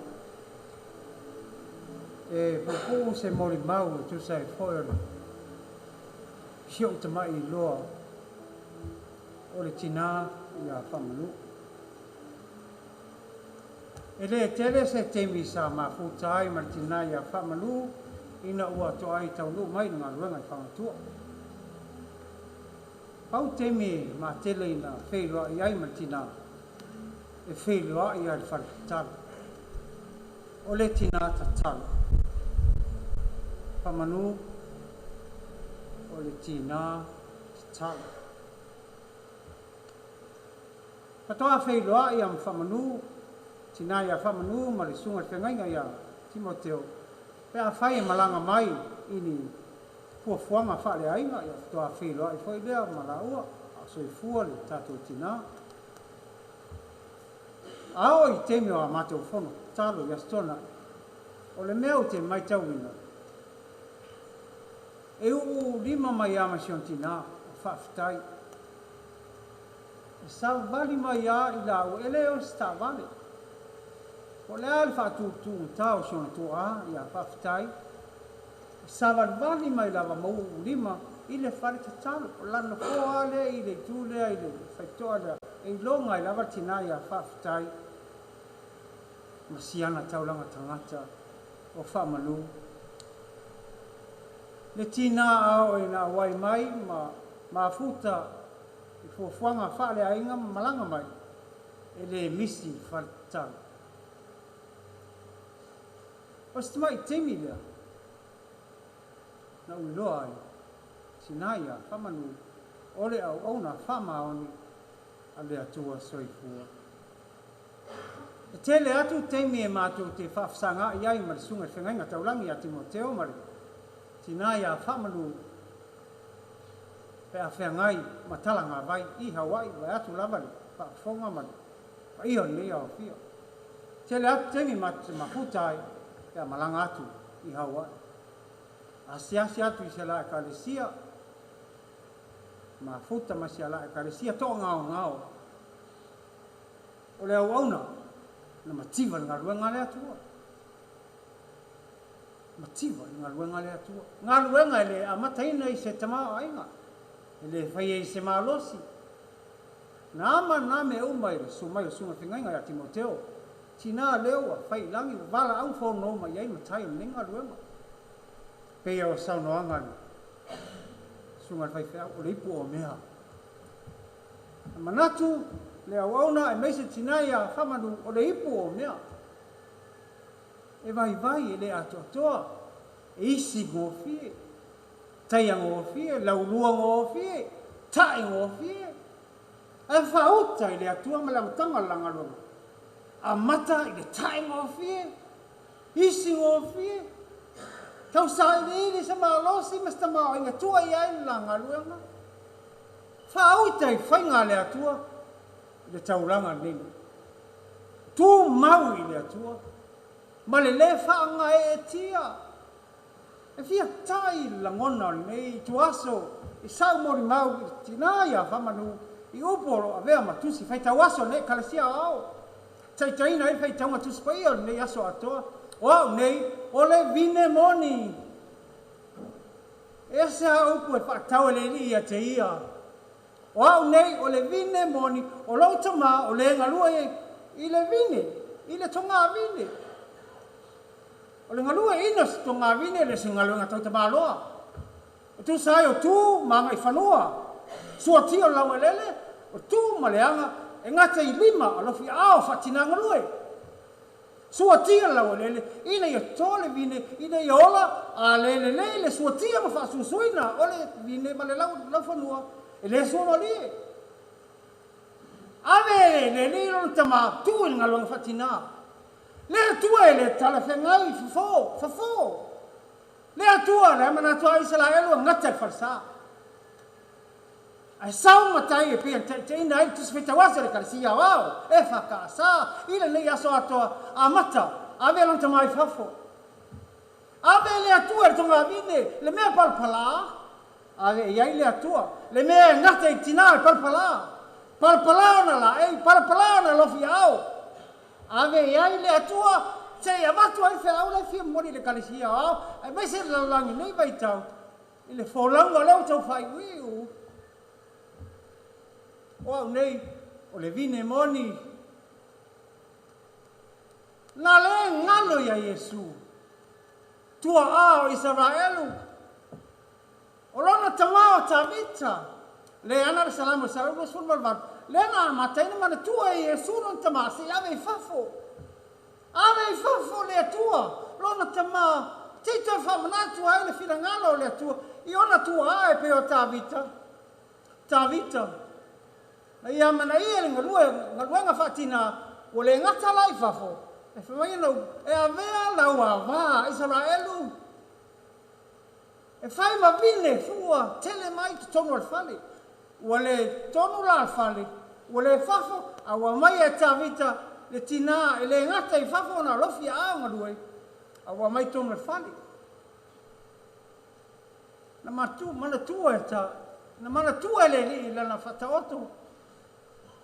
E puupuu se molimau e tusa ai foi o le si ou tama'i iloa o le tinā ia Faamanu'u. E le tele se taimi sa mafuta ai ma le tinā ia Faamanu'u ina ua toai taunuu mai i le galuega i Fagatua. Pau taimi matele ina feiloai ai ma le tinā, e feiloai lava i le fale tatalo. O le tinā tatalo. Faamanu, o le tinā tatalo. Faatoa feiloai a ma Faamanu, tinā ia Faamanu ma le susuga i le feagaiga ia Timoteo, pe afai e malaga mai i ni fuafuaga faaleaiga, ia faatoa feiloai foi lea ma laua, a o soifua le tatou tinā. A oo i taimi o a matou fono tatalo i Aso Toonai, o le mea ou te maitauina, e uu lima mai lava ma si ona tinā, o faafetai. E savali mai lava i laua, e le o se taavale. Po o le a le faatutugata o si ona tuaa, ia faafetai. E savalivali mai lava ma uu lima i le fale tatalo. O lana nofoa lava lea i le itu lea i le faitotoa lea, e iloga ai lava le tinā ia faafetai ma siana taulaga tagata o faamalu. Le tinā a oo ina auai mai ma Mafuta i fuafuaga faaleaiga ma malaga mai, e le misi i le fale tatalo. O se tamai taimi lea na ou iloa ai, tina ia Faamanu o le auauna faamaoni a le Atua Soifua. E tele atu taimi e matou te faafesagaai ai ma le Susuga i le Feagaiga Taulagi ia Timoteo ma le tina ia Faamanu pe a feagai ma talagavai i Hawaii vaeatu lava le faafofoga ma le paia o lenei aofia. Tele atu taimi matou te mafuta ai pe a malaga atu i Hawaii. Asiasi atu i se la Ekalesia, mafuta ma si ala Ekalesia toagaogao. O le auauna na mativa i le galuega a le Atua. Mativa i le galuega a le Atua. Galuega e le amataina i se tamaoaiga, e le faia i se malosi. Na ama na mea uma i le susu mai o Susuga Fegaiga ia Timoteo, tina lea ua fai i lagi, ua valaau fono mai ai matai o lenei galuega. Pei o saunoaga a le Susuga i le Faifeau, o le ipu o mea. Na manatu le auauna aemaise tina ia Faamanu, o le ipu o mea. E vaivai, e le atoatoa, e isi gofie, taia gofie, laulua gofie, tae gofie. Ae faauta i le Atua ma le amataga o le la galuega. Amata i le tae gofie, isi gofie, tau sailiili se malosi ma se tamaoaiga tua i ai le la galuega. Faauta i faiga a le Atua i le taulaga lenei. Tumau i le Atua ma le le faagaeetia. E fia tai le lagona o lenei ituaso i sau molimau i le tina ia Faamanu i upu o lo o avea ma tusi faitau aso o lenei Ekalesia Aoao. Taitaiina ai le faitauga Tusi Paia o lenei aso atoa, o au nei, o le vine moni. E ese a upu e faatau e le alii ia te ia. O au nei, o le vine moni, o lou tama, o le galue i le vine, i le togavine. O le galueaiina o se togavine e le o se galuega tau tamaloa. E tusa ai o tu ma agaifanua, suatia o le laueleele, o tu ma le aga e gata i lima alofi aao faatina galue. Suatia le laueleele ina ia to le vine, ina ia ola, a le lelei le suatia ma faasuasuina o le vine ma le laufanua, e le suamalie. Ave le alii lona tama, tuu i le galuega faatina. Le Atua e le talafeagai, fofo, fofo. Le Atua, le manatu a Isaraelu e gata i le falesa. Ae sau matai e pei ona taitaiina ai le Tusi Faitau Aso a le Ekalesia Aoao, EFKS, i lenei aso atoa, amata, ave lona tama i fafo. Ave le Atua i le togavine, le mea palapala, ave i ai le Atua, le mea e gata i tina e palapala, palapala ona laei, palapala ona alofi aao. Ave i ai le Atua, seia avatu ai le feau la e fia momoli i le Ekalesia Aoao, aemaise le lalolagi nei vaitau, i le folauga lea ua tau faaiuiu. O au nei, o le vine moni. Na le galo ia Iesu, tuaa o Isaraelu, o lona tama o Tavita, le ana le Salamo 128, lea na amataina manatua e Iesu lona tama se i ave i fafo. Ave i fafo le Atua, lona tama, se i toe faamanatu ai le finagalo o le Atua i ona tuaa e pei o Tavita. Tavita, na ia amanaia le galuega faatina, ua le gata la i fafo, e fai mai ana upu, e avea lau avā Isaraelu, e fai ma vine fua tele mai totonu o le fale. Ua le tonu la le fale, ua le fafo, a ua aumai e Tavita le tinā e le gata i fafo ona alofi aao galue, a ua aumai tonu e le fale. Na manatua e ta, na manatua e le Alii i lana faataoto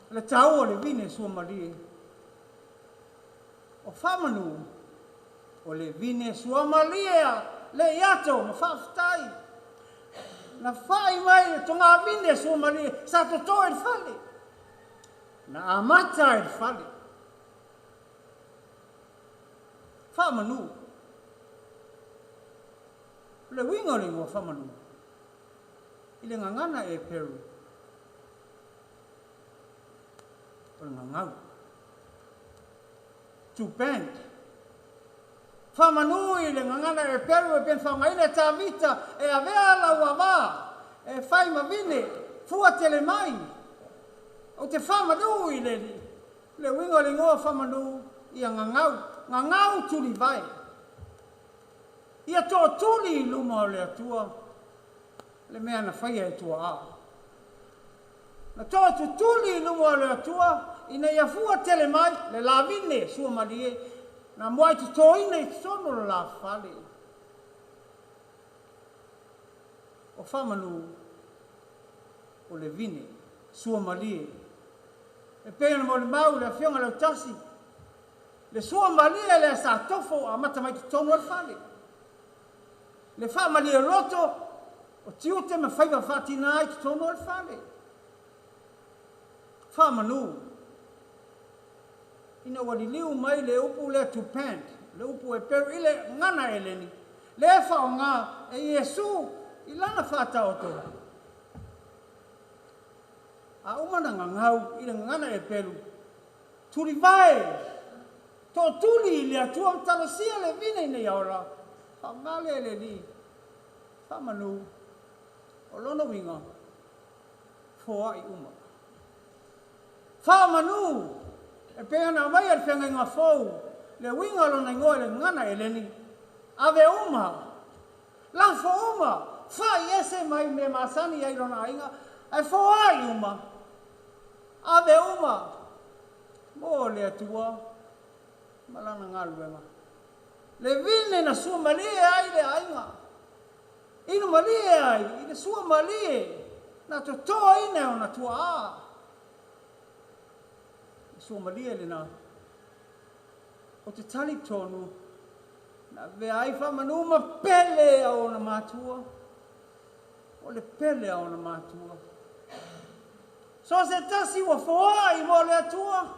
le taua o le vine suamalie. O Faamanu, o le vine suamalie a le iato ma faafetai. Na fai mai le togavine suamalie sa toto i le fale. Na amata i le fale. Faamanu. O le uiga o le igoa Faamanu, I le gagana Eperu, o le gagau. To bend. Faamanu i le gagana Eperu e pei ona faaaogaina e Tavita e avea lau avā e fai ma vine, fua tele mai. Ou te faamanu i le le uiga o le igoa faamanu ia gagau, gagau tulivae. Ia tootuli i luma o le Atua le mea na faia e tuaa. Na tootutuli i luma o le Atua ina ia fua tele mai le lavine suamalie na muai totoina i totonu o le la fale. O faamanu o le vine suamalie. E pei ona molimau le Afioga Lautasi, le suamalie lea sa tofo amata mai totonu o le fale. Le faamalie loto o tiute ma faiva faatina ai totonu o le fale. Faamanu. Ina ua liliu mai le upu lea to pant, le upu Eperu i le gagana Eleni, lea e faaaoga e Iesu i lana faataotoga. A uma na gagau i le gagana Eperu, tulivae, tootuli i le Atua ma talosia le vine ina ia ola, faaaoga lea e le Alii, faamanu, o lona uiga, foai uma. Faamanu, e pei ona aumaia i le feagaiga fou, le uiga o lona igoa i le gagana Eleni, ave uma, lafo uma, fai ese mai mea masani ai lona aiga, ae foai uma, ave uma, mo le Atua ma lana galuega. Le vine na suamalie ai le aiga, inu malie ai i le suamalie na totoina e ona tuaa. Le suamalie lena o te talitonu na avea ai faamanu ma pele a ona matua. O le pele a ona matua. So se tasi ua foai mo le Atua.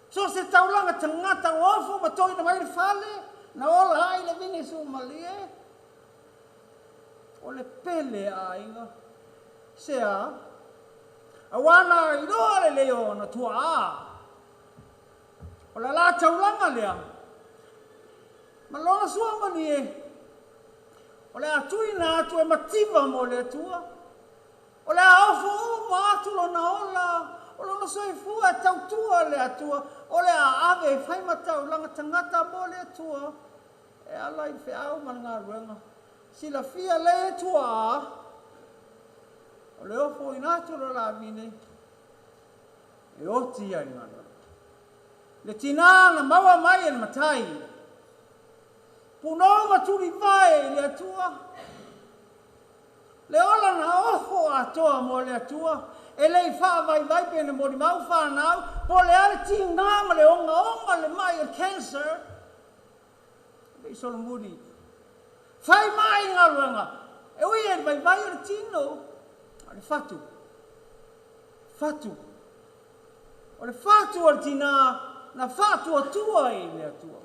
So se taulaga tagata ua ofo ma toina mai le fale, na ola ai le vine suamalie. O le pele a aiga. Se a? Auā na iloa lelei o ona tuaa. O le la taulaga lea, ma lona suamalie, o le a tuuina atu e mativa mo le Atua. O le a ofo uma atu lona ola, o lona soifua e tautua le Atua, o le a ave e fai ma taulaga tagata mo le Atua, e ala i le feau ma le galuega. Silafia lelei e tuaa, o le ofoina atu o le lavine, e oti ai le galuega. Le tinā na maua mai e le matai, punou ma tulivae i le Atua, le ola na ofo atoa mo le Atua, e le i faavaivai pe na molimau fanau, po o le a le tiga ma le ogaoga o le mai o le cancer, e le i solomuli. Fai mai le galuega, e ui e le vaivai o le tino, a o le fatu, fatu. O le fatu o le tinā na faatuatua i le Atua.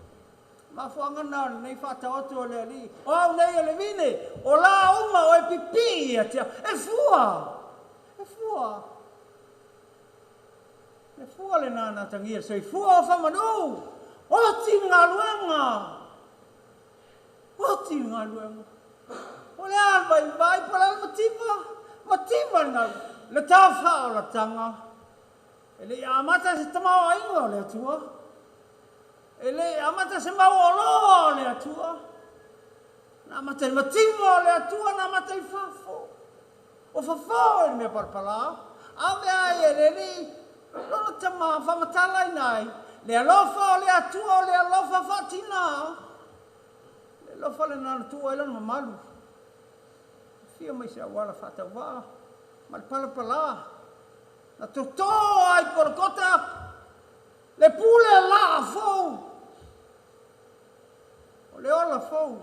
Mafuaaga na o lenei faataoto o le Alii, o au nei o le vine, o la uma o e pipii ia te au, e fua, e fua. Le fua lena na atagia le soifua o faamanu, oti le galuega, oti le galuega. O le a le vaivai, po o le a le mativa, mativa le galuega. Le taufaolataga, e le i amata se tamaoaiga o le Atua, e le i amata se mauoloa o le Atua, na amata i le mativa o le Atua, na amata i fafo. O fafo i le mea palapala, ave ai e le Alii lona tama faamatalaina ai le alofa o le Atua, o le alofa faatina. Le alofa lena na tuu ai lona mamalu. Afio mai se auala faatauvaa ma le palapala, na toto ai Kolokota le pule laa fou, o le ola fou,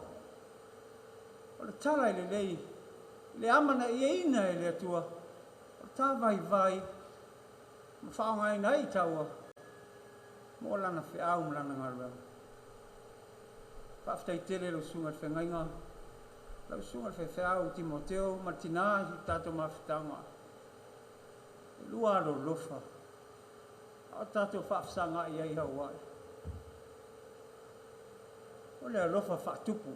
o le tala i lelei, le amanaiaina e le Atua, o le tāvaivai ma faaaogaina ai taua mo lana feau ma lana galuega. Faafetai tele lau susuga i le feagaiga. Lau susuga i le faifeau Timoteo ma le tinā i le tatou mafutaga. E lua alolofa, a o tatou faafesagai ai Hawaii. O le alofa faatupu,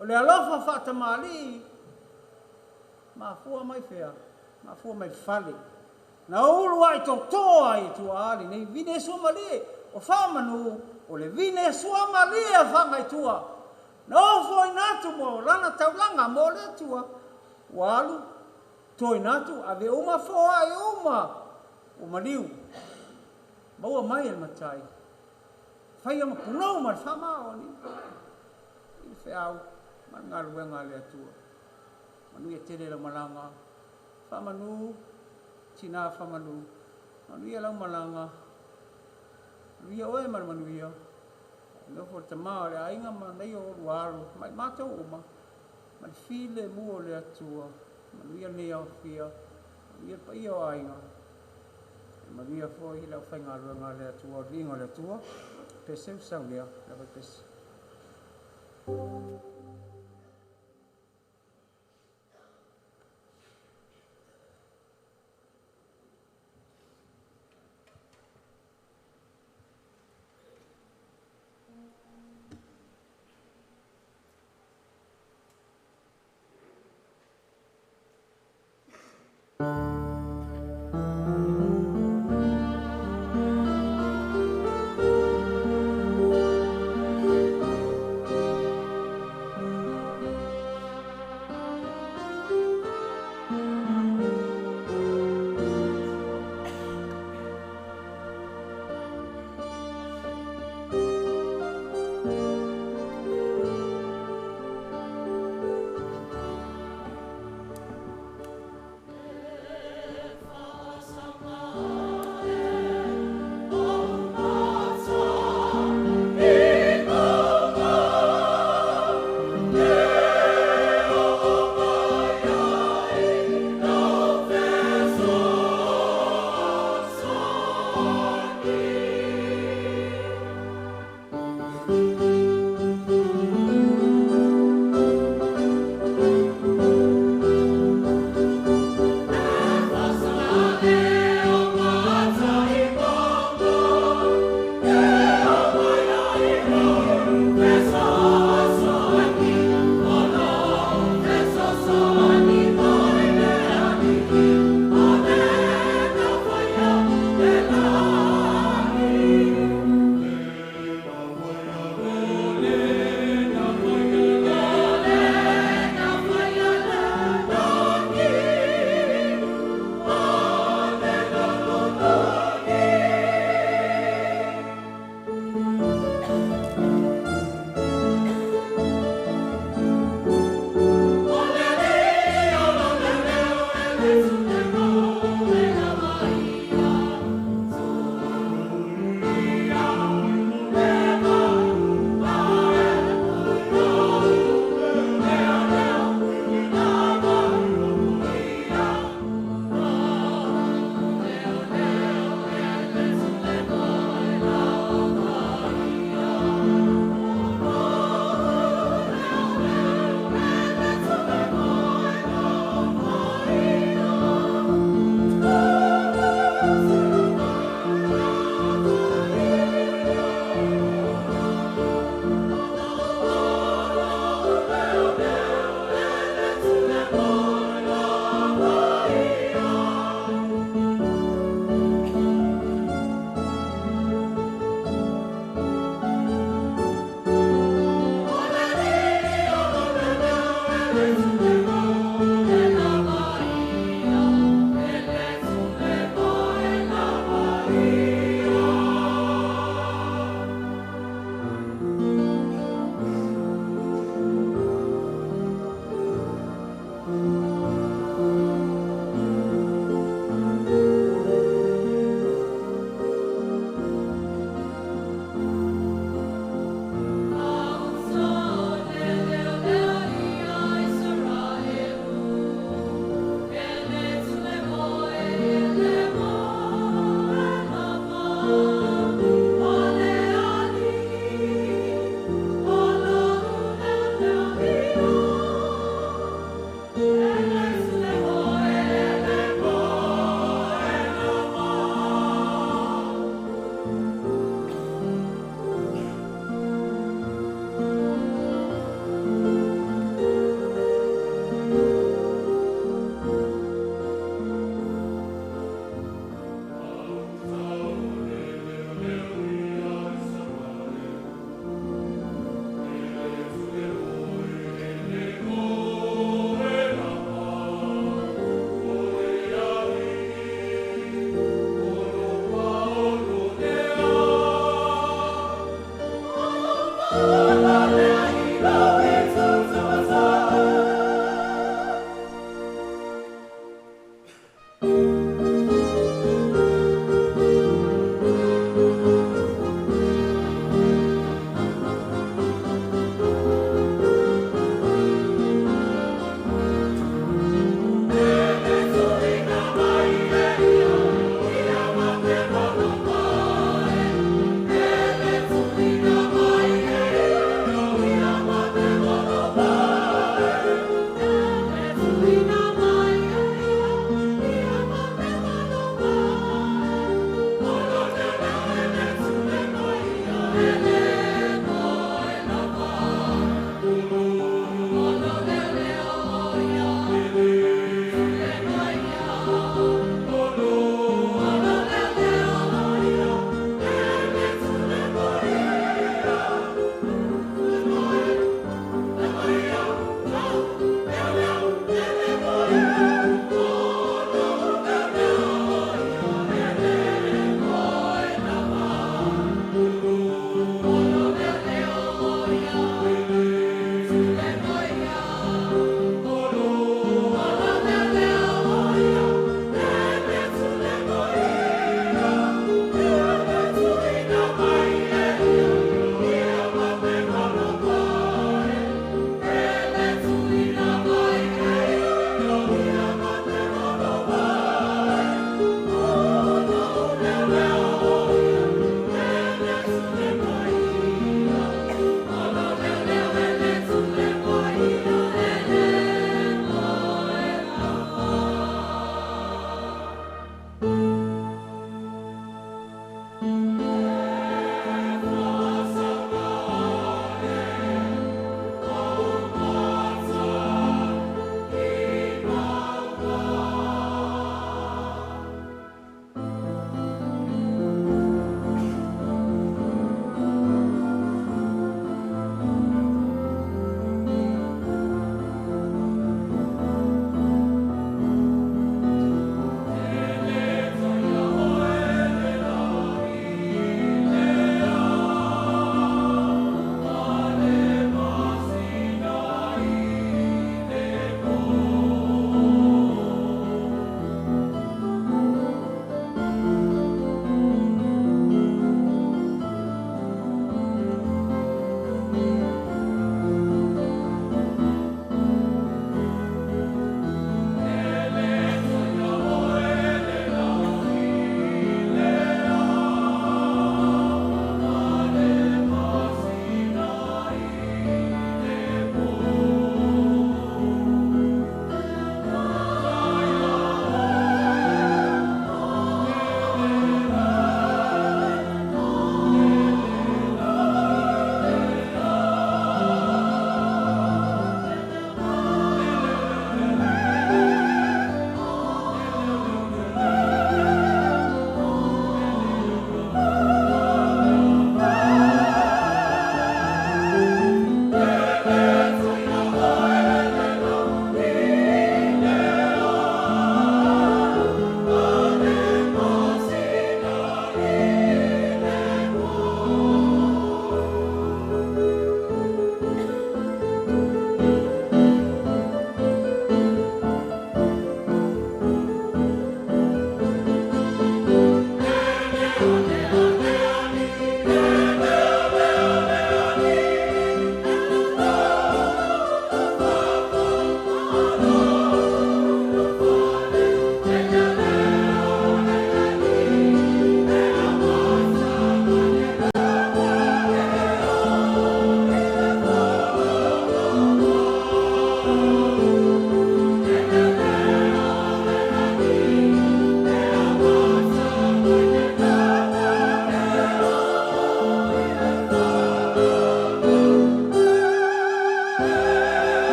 o le alofa faatamalii, mafua mai fea, mafua mai le fale. Na uluai toto ai e tuaa lenei vine suamalie o Faamanu, o le vine suamalie a Faagaitua. Na ofoina atu mo lana taulaga mo le Atua, ua alu toina atu ave uma foai uma ua maliu. Maua mai e le matai, faia ma punou ma le faamaoni i le feau ma le galuega a le Atua. Manuia tele lau malaga, Faamanu, tinā Faamanu, manuia lau malaga, manuia oe ma le manuia. Nofo le tamā o le aiga ma nei o olua alo, ma i matou uma, ma le filemu o le Atua. Manuia lenei aofia, manuia le paia o aiga, e manuia foi le aufaigaluega a le Atua, o le viiga o le Atua. Pese ua sau lea, lava pese.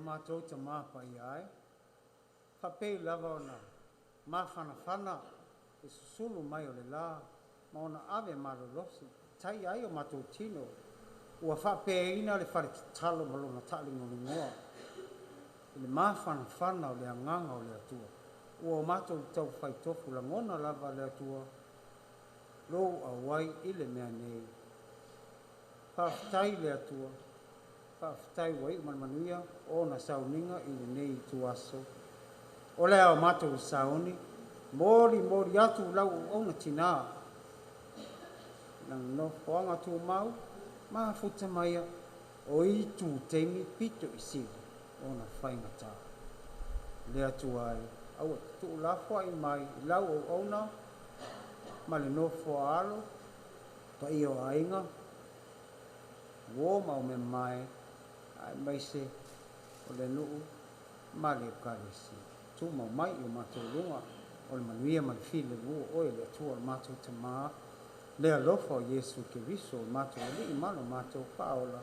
Matou tamā paia e, faapei lava ona mafanafana le susulu mai o le lā ma ona ave malolosi tai ai o matou tino ua faapeaina le fale tatalo ma lona taaligoligoa i le mafanafana o le agaga o le Atua ua o matou taufaitofu lagona lava le Atua lou auai i le mea nei. Faafetai le Atua, faafetai ua iu ma le manuia ona sauniga i lenei ituaso. O le a o matou sauni, moli moli atu lau auauna tinā, na nofoaga tumau, mafuta maia, o itu taimi pito i sili ona faigata. Le Atua e, aua te tuulafoai mai i lau auauna ma le nofo a alo, paia o aiga, uō ma o mea mamae, aemaise o le nuu ma le Ekalesia. Tumau mai i o matou luga o le manuia ma le filemu o oe le Atua o le matou Tamā, le alofa o Iesu Keriso o le matou Alii ma lo matou Faaola,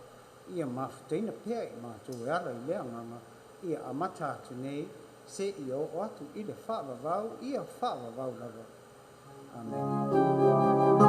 ia mafutaina pea i matou e ala i le agaga, ia amata atu nei, seia oo atu i le faavavau, ia faavavau lava. Amene.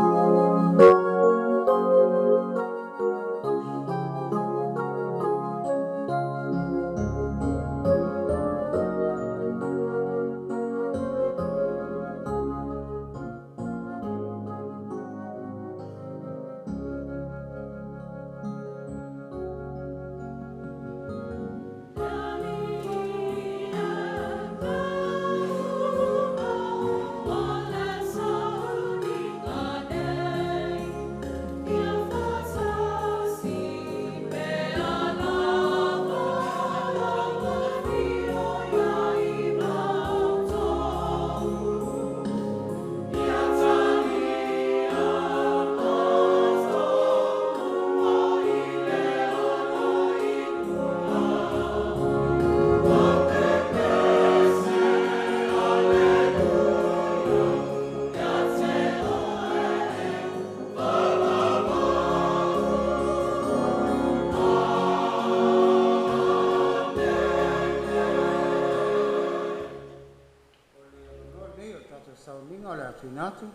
Lenei o le tatou sauniga o le a tuuina atu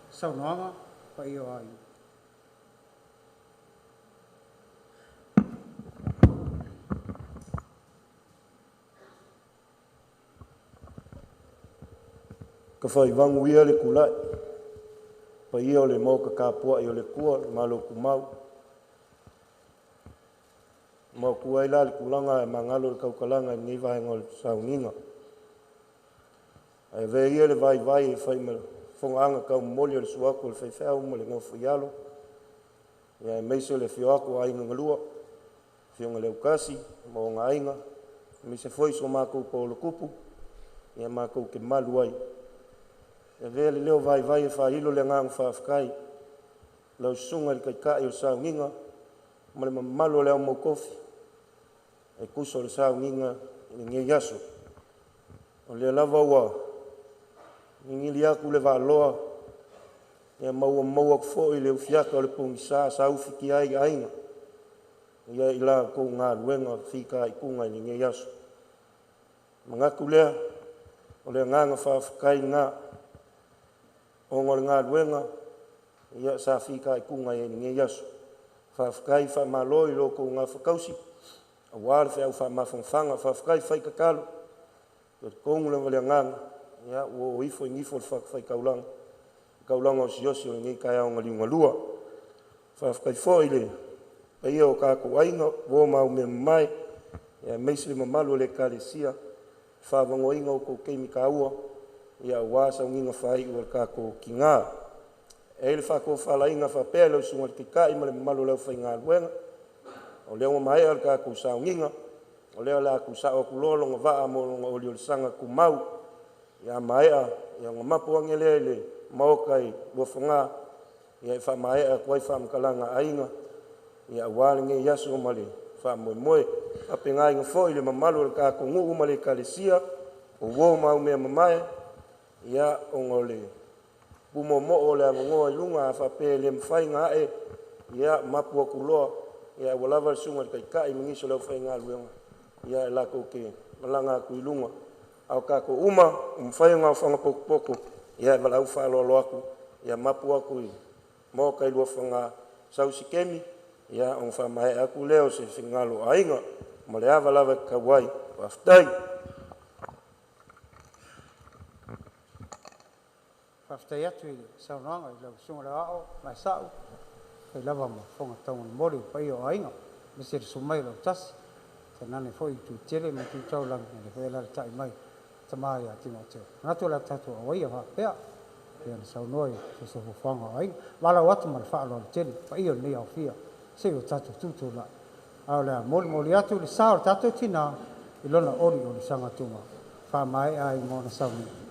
saunoaga paia o aiga. Ka faivagu ia le kula'i paia o le maoka tapua'i o le Atua le Malo tumau maotua ai la le tulaga e magalo le tautalaga i lenei vaega o le sauniga. Ae avea ia le vaivai e fai ma fogaaga taumomoli o le suatu o le faifeau ma le nofoialo, ia aemaise o le afio atu o aiga na lua, afioga i le Autasi ma ona aiga, aemaise foi so matou toalotupu, ia matou te malu ai. E avea le leo vaivai e faailo le agaga faafetai lau susuga i le Taitai o le sauniga ma le mamalu o le au mautofi e tusa o le sauniga i lenei aso. O lea lava ua gigili atu le vaaloa, ia ma ua maua atu foi le ufiata o le pogisa sa ufitia ai aiga ia i la outou galuega fitaituga i lenei aso. Manatu lea, o le agaga faafetai lena, ona o le galuega ia sa fitaituga ai i lenei aso. Faafetai faamalo i lo outou gafatausi, aua le feau faamafanafana, faafetai fai tatalo, talitonu lava le agaga, ia ua o ifo i nifo o le fatafaitaulaga, taulaga osiosi o lenei taeao na liugalua. Faafetai foi i le paia o tatou aiga, uo ma au mea mamae, aemaise le mamalu o le Ekalesia, faavagoaina o outou taimi taua, ia aua sauniga faaiu a le tatou tiga. E i ai le faatofalaiga faapea i lau susuga i le Taitai ma le mamalu o le aufaigaluega, o lea ua maea le tatou sauniga, o lea o le a tuusao atu loa lona vaa mo lona oliolisaga tumau. Ia maea, ia ona mapu ane lea i le maota i Luafaga, ia e faamaea atu ai faamatalaga a aiga, ia aua lenei aso ma le faamoemoe. Faapegaina foi le mamalu o le tatou nuu ma le Ekalesia, o uo ma au mea mamae, ia ona o le pumoomoo o le avanoa i luga, a faapea e le mafai ona ae, ia mapu atu loa, ia ua lava le susuga i le Taitai ma nisi o le aufaigaluega Ia e lakou te malaga atu i luga. A o tatou uma, ua mafai ona ofaga potopoto, ia e valaau faaaloalo atu, ia mapu atu i maota i Luafaga, sau se taimi, ia ona faamaea atu lea o se finagalo o aiga, ma le ava lava e tatau ai. Faafetai. Faafetai atu i le saunoaga i lau Susuga i le Aoao Vaesau, fai lava ma fofoga taumolimoli o le paia o aiga, aemaise le susu mai o Lautasi, tainane foi Tuitele ma Tu Taulaga, lea foi e alaalatai mai tama ia Timoteo. Manatu o le a tatou auaia faapea, pei ona saunoa i se fuafuaga o aiga. Valaau atu ma le faaaloalo tele, paia o lenei aofia, se i o tatou tutulai. A o le a molimoli atu le sa o le tatou tinā i lona olioli sagatuga, faamaea ai ma ona sauniga.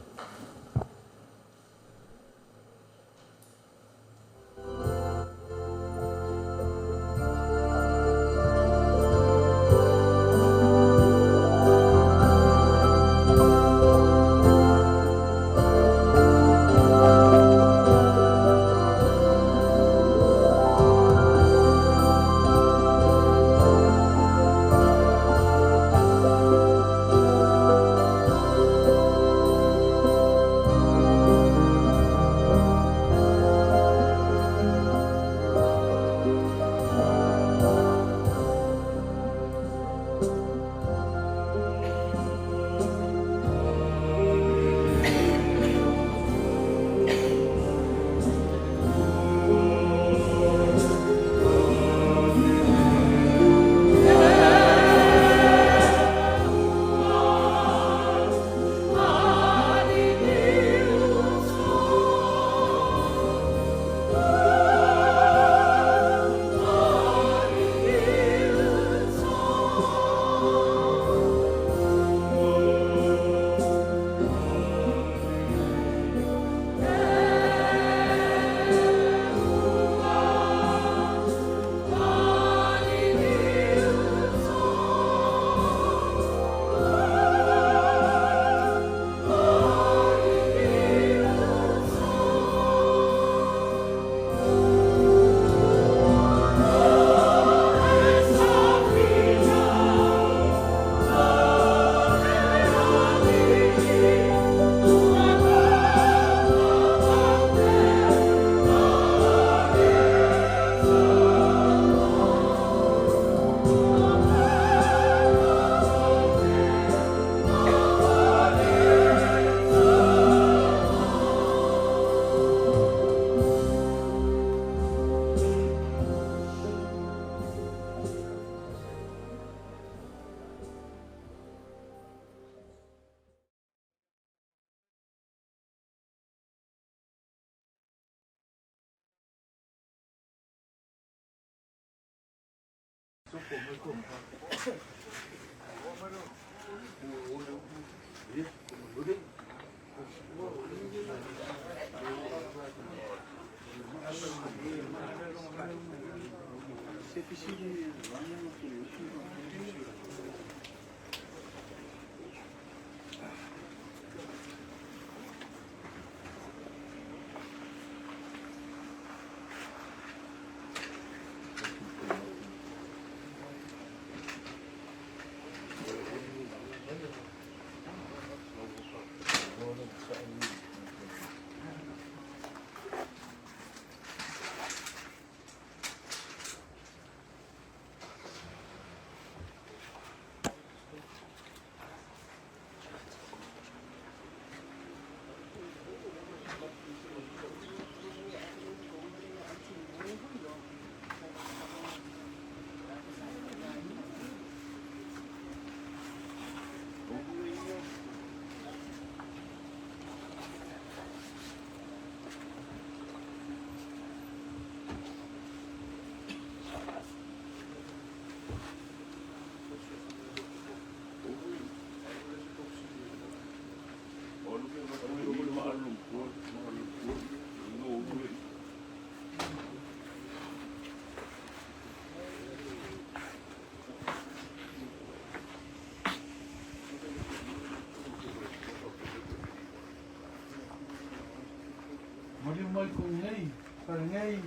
Maliu mai kou nei, Falegei,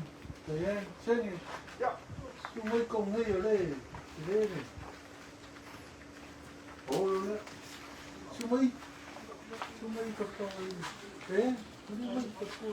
Diane, Sene. Susu mai kou nei o le, le le. Sumai. Sumai ka pa. Eh, sumai ka pa.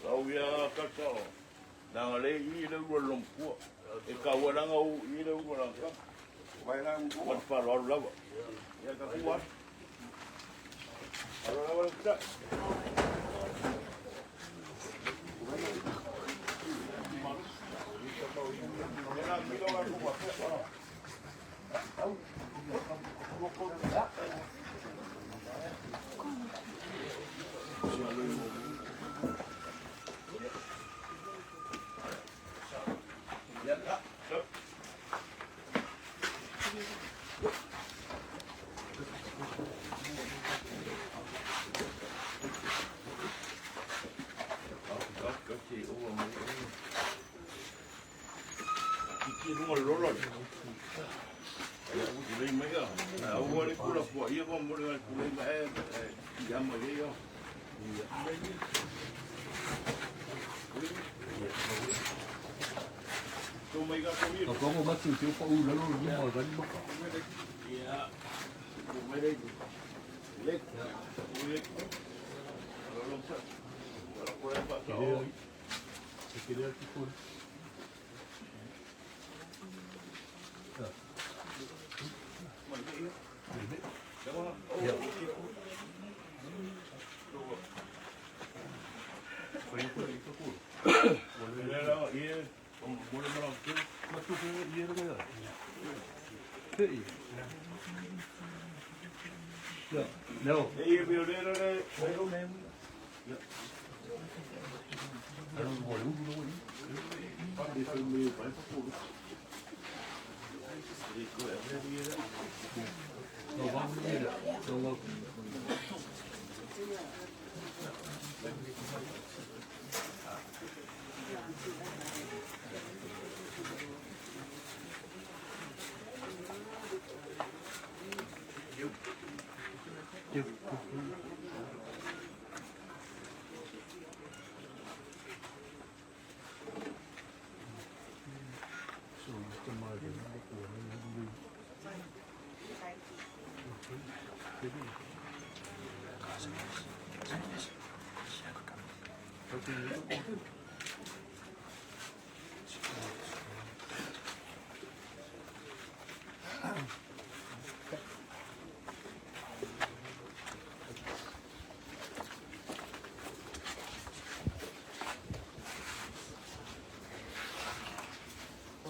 Au ia kata nanga le i le ua lompua e ka walanga u i le ua langa wa pa lo lava ia ka kuwa alo lava ta.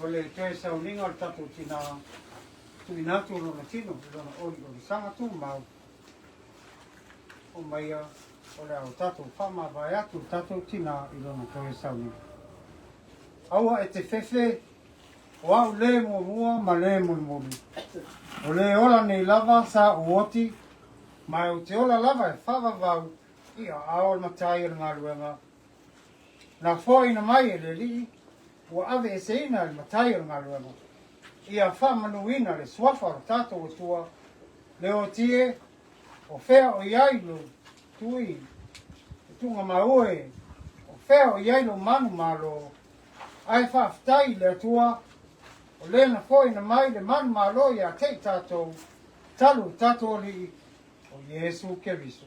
O le toe sauniga o le tatou tinā tuuina atu lona tino i lona oliolisaga tumau o maia o le a o tatou faamavae atu i le tatou tinā i lona toe sauniga. Aua e te fefe, o au le muamua ma le mulimuli. O le ola nei lava sa ou oti, ma ou te ola lava e faavavau i aao o le matai o le galuega. Na foaina mai e le Alii, ua aveeseina e le matai o le galuega. Ia faamanuina le suafa o le tatou Atua, le oti e, o fea o i ai lou tui, e tuugamau e, o fea o i ai lou manumalo, ae faafetai i le Atua, o le na foaina mai le manumalo ia te i tatou, talu le tatou Alii, o Iesu Keriso.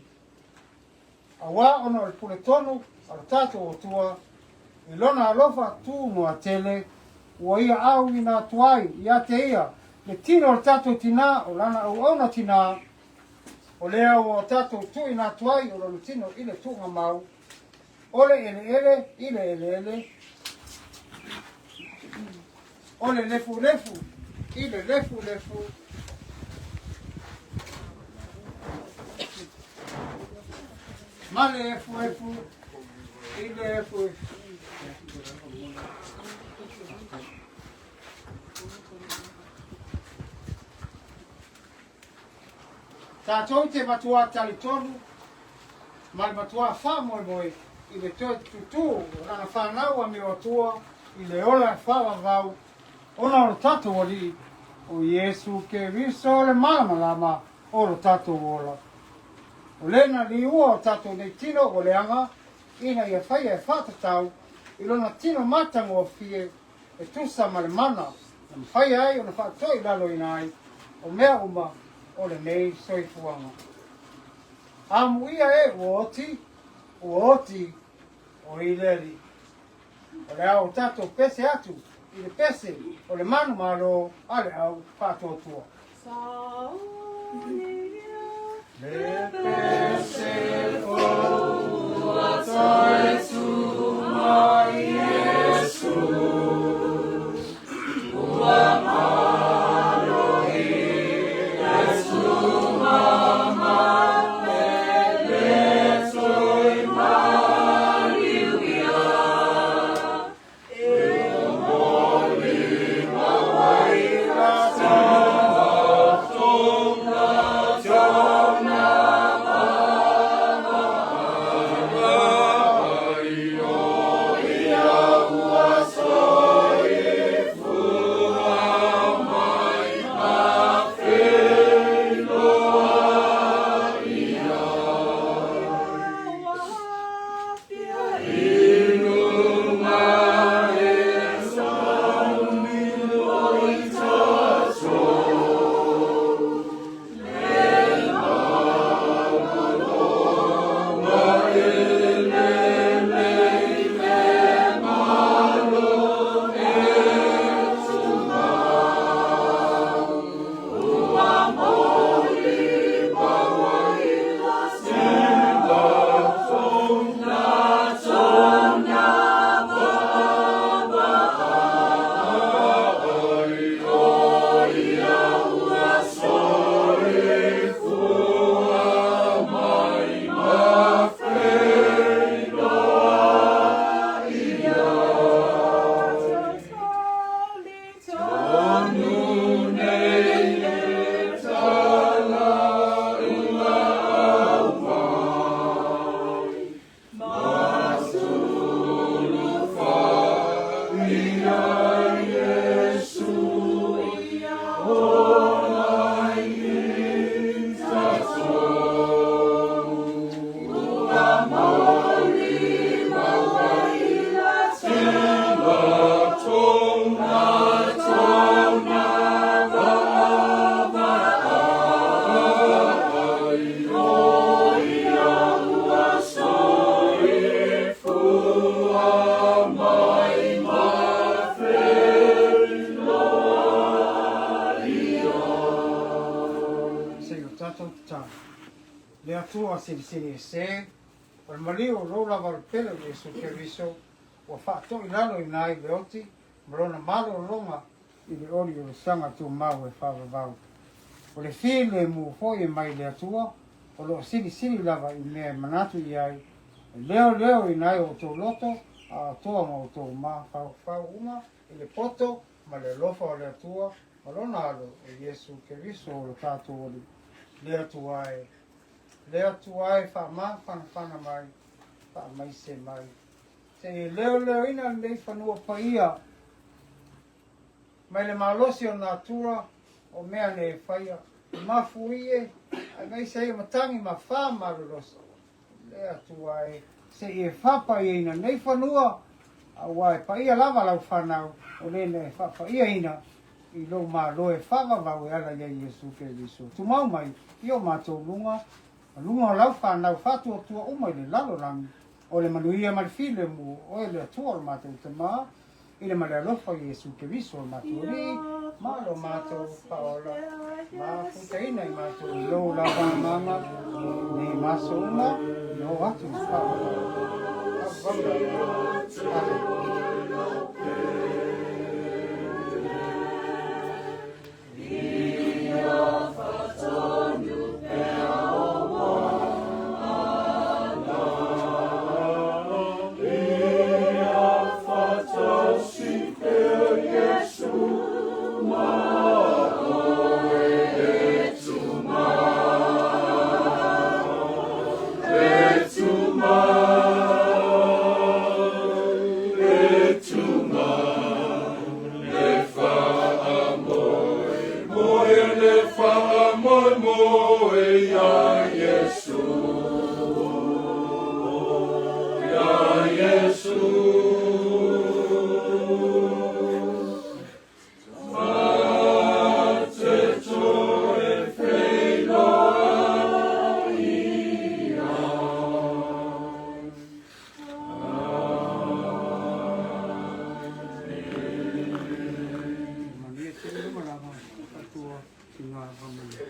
Auā ona o le puletonu a lo tatou Atua, i lona alofa tunoatele, ua ia auina atu ai ia te ia le tino o le tatou tinā, o lana auauna tinā, o lea ua o tatou tuuina atu ai o lona tino i le tuugamau, o le eleele i le eleele, o le lefulefu i le lefulefu, ma le efuefu i le efuefu. Tatou te matuā talitonu ma le matuā faamoemoe i le toe tutū o lana fanau amio Atua i le ola e faavavau ona o lo tatou Alii o Iesu Keriso le malamalama o lo tatou ola. O lena liua o tatou nei tino ua leaga ina ia faia e faatatau i lona tino matagofie e tusa ma le mana na mafai ai ona faatoilaloina ai o mea uma o lenei soifuaga. Amuia e ua oti, ua oti, o i le Alii. O le a o tatou pese atu i le pese o le manumalo a le au faatuatua. Le pese fou ua toe tu mai Iesu, ua malo i le tūmama e le toe maliu ia. E momoli mau ai la tona ia ua soifua mai ma feiloai ia. I luga e sauni o i tatou, le malolo ma elele i le malo e tumau. Ua moli mau ai la tona vaavaa o ia ua soifua mai ma feiloai ia. Tonu nei le tala ua aumai, ma sulufa ia Iesu ola i tatou. Ua moli mau ai la tona vaavaa o ia ua soifua mai ma feiloai ia. Se i o tatou tatalo. Le Atua Silisili Ese, o le maliu o lou lava o le pele o Iesu Keriso, ua faatoilaloina ai le oti ma lona malologa i le oli o le saga tumau e faavavau. O le filemu foi e mai le Atua, o loo silisili lava i mea e manatu i ai, e leoleoina ai outou loto atoa ma outou mafaufau uma i le poto ma le alofa o le Atua ma lona Alo o Iesu Keriso o lo tatou Alii. Le Atua e, le Atua e faamafanafana mai, faamaise mai. Seia leoleoina lenei fanua paia mai le malosi o natura o mea nei e faia, mafuie, aemaise ai o matagi ma fa malolosi. Le Atua e, seia e faapaiaina nei fanua, auā e paia lava lau fanau, o le na e faapaiaina i lou Malo e faavavau e ala ia Iesu Keriso. Tumau mai i o matou luga, ma luga o lau fanau faatuatua uma i le lalolagi, o le manuia ma le filemu, o oe le Atua o le matou Tamā, i le ma le alofa o Iesu Keriso o le matou Alii, ma lo matou Faaola, mafutaina i matou i lou lava agaga, nei ma aso uma, i oo atu i le faavavau. Amene. Manuia tele le malaga, Atua i ngā whamanuia.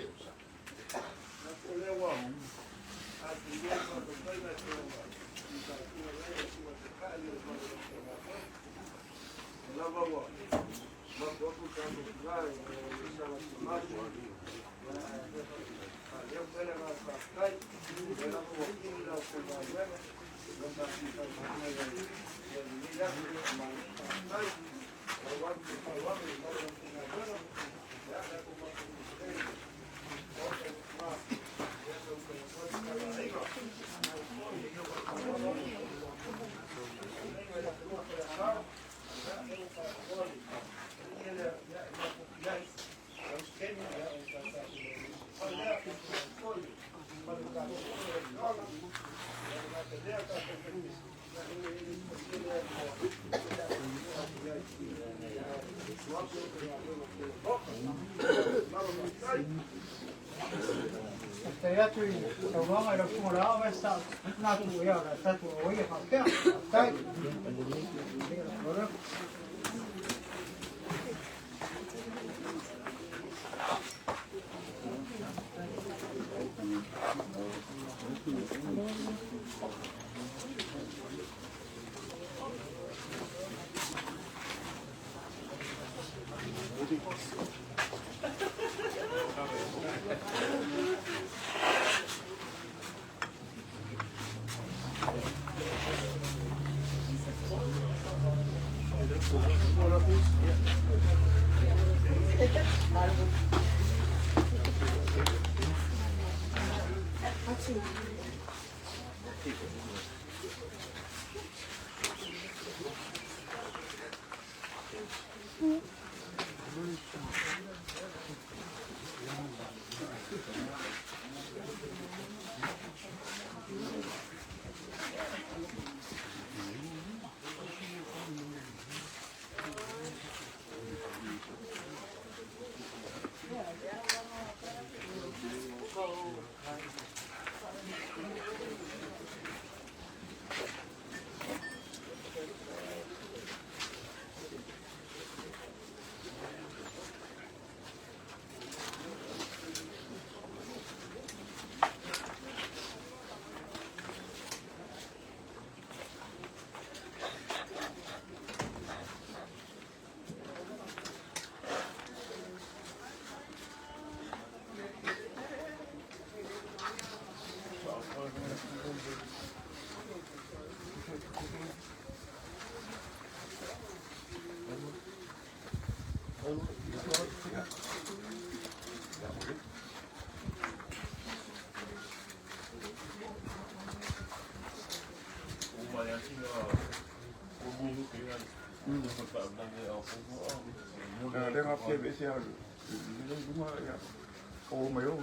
Faafetai atu i saunoaga i lau susuga o le Ao ma sa natu ia o le tatou auaia faapea. Faafetai. Le ga fia ese a le lunga ia o mai o.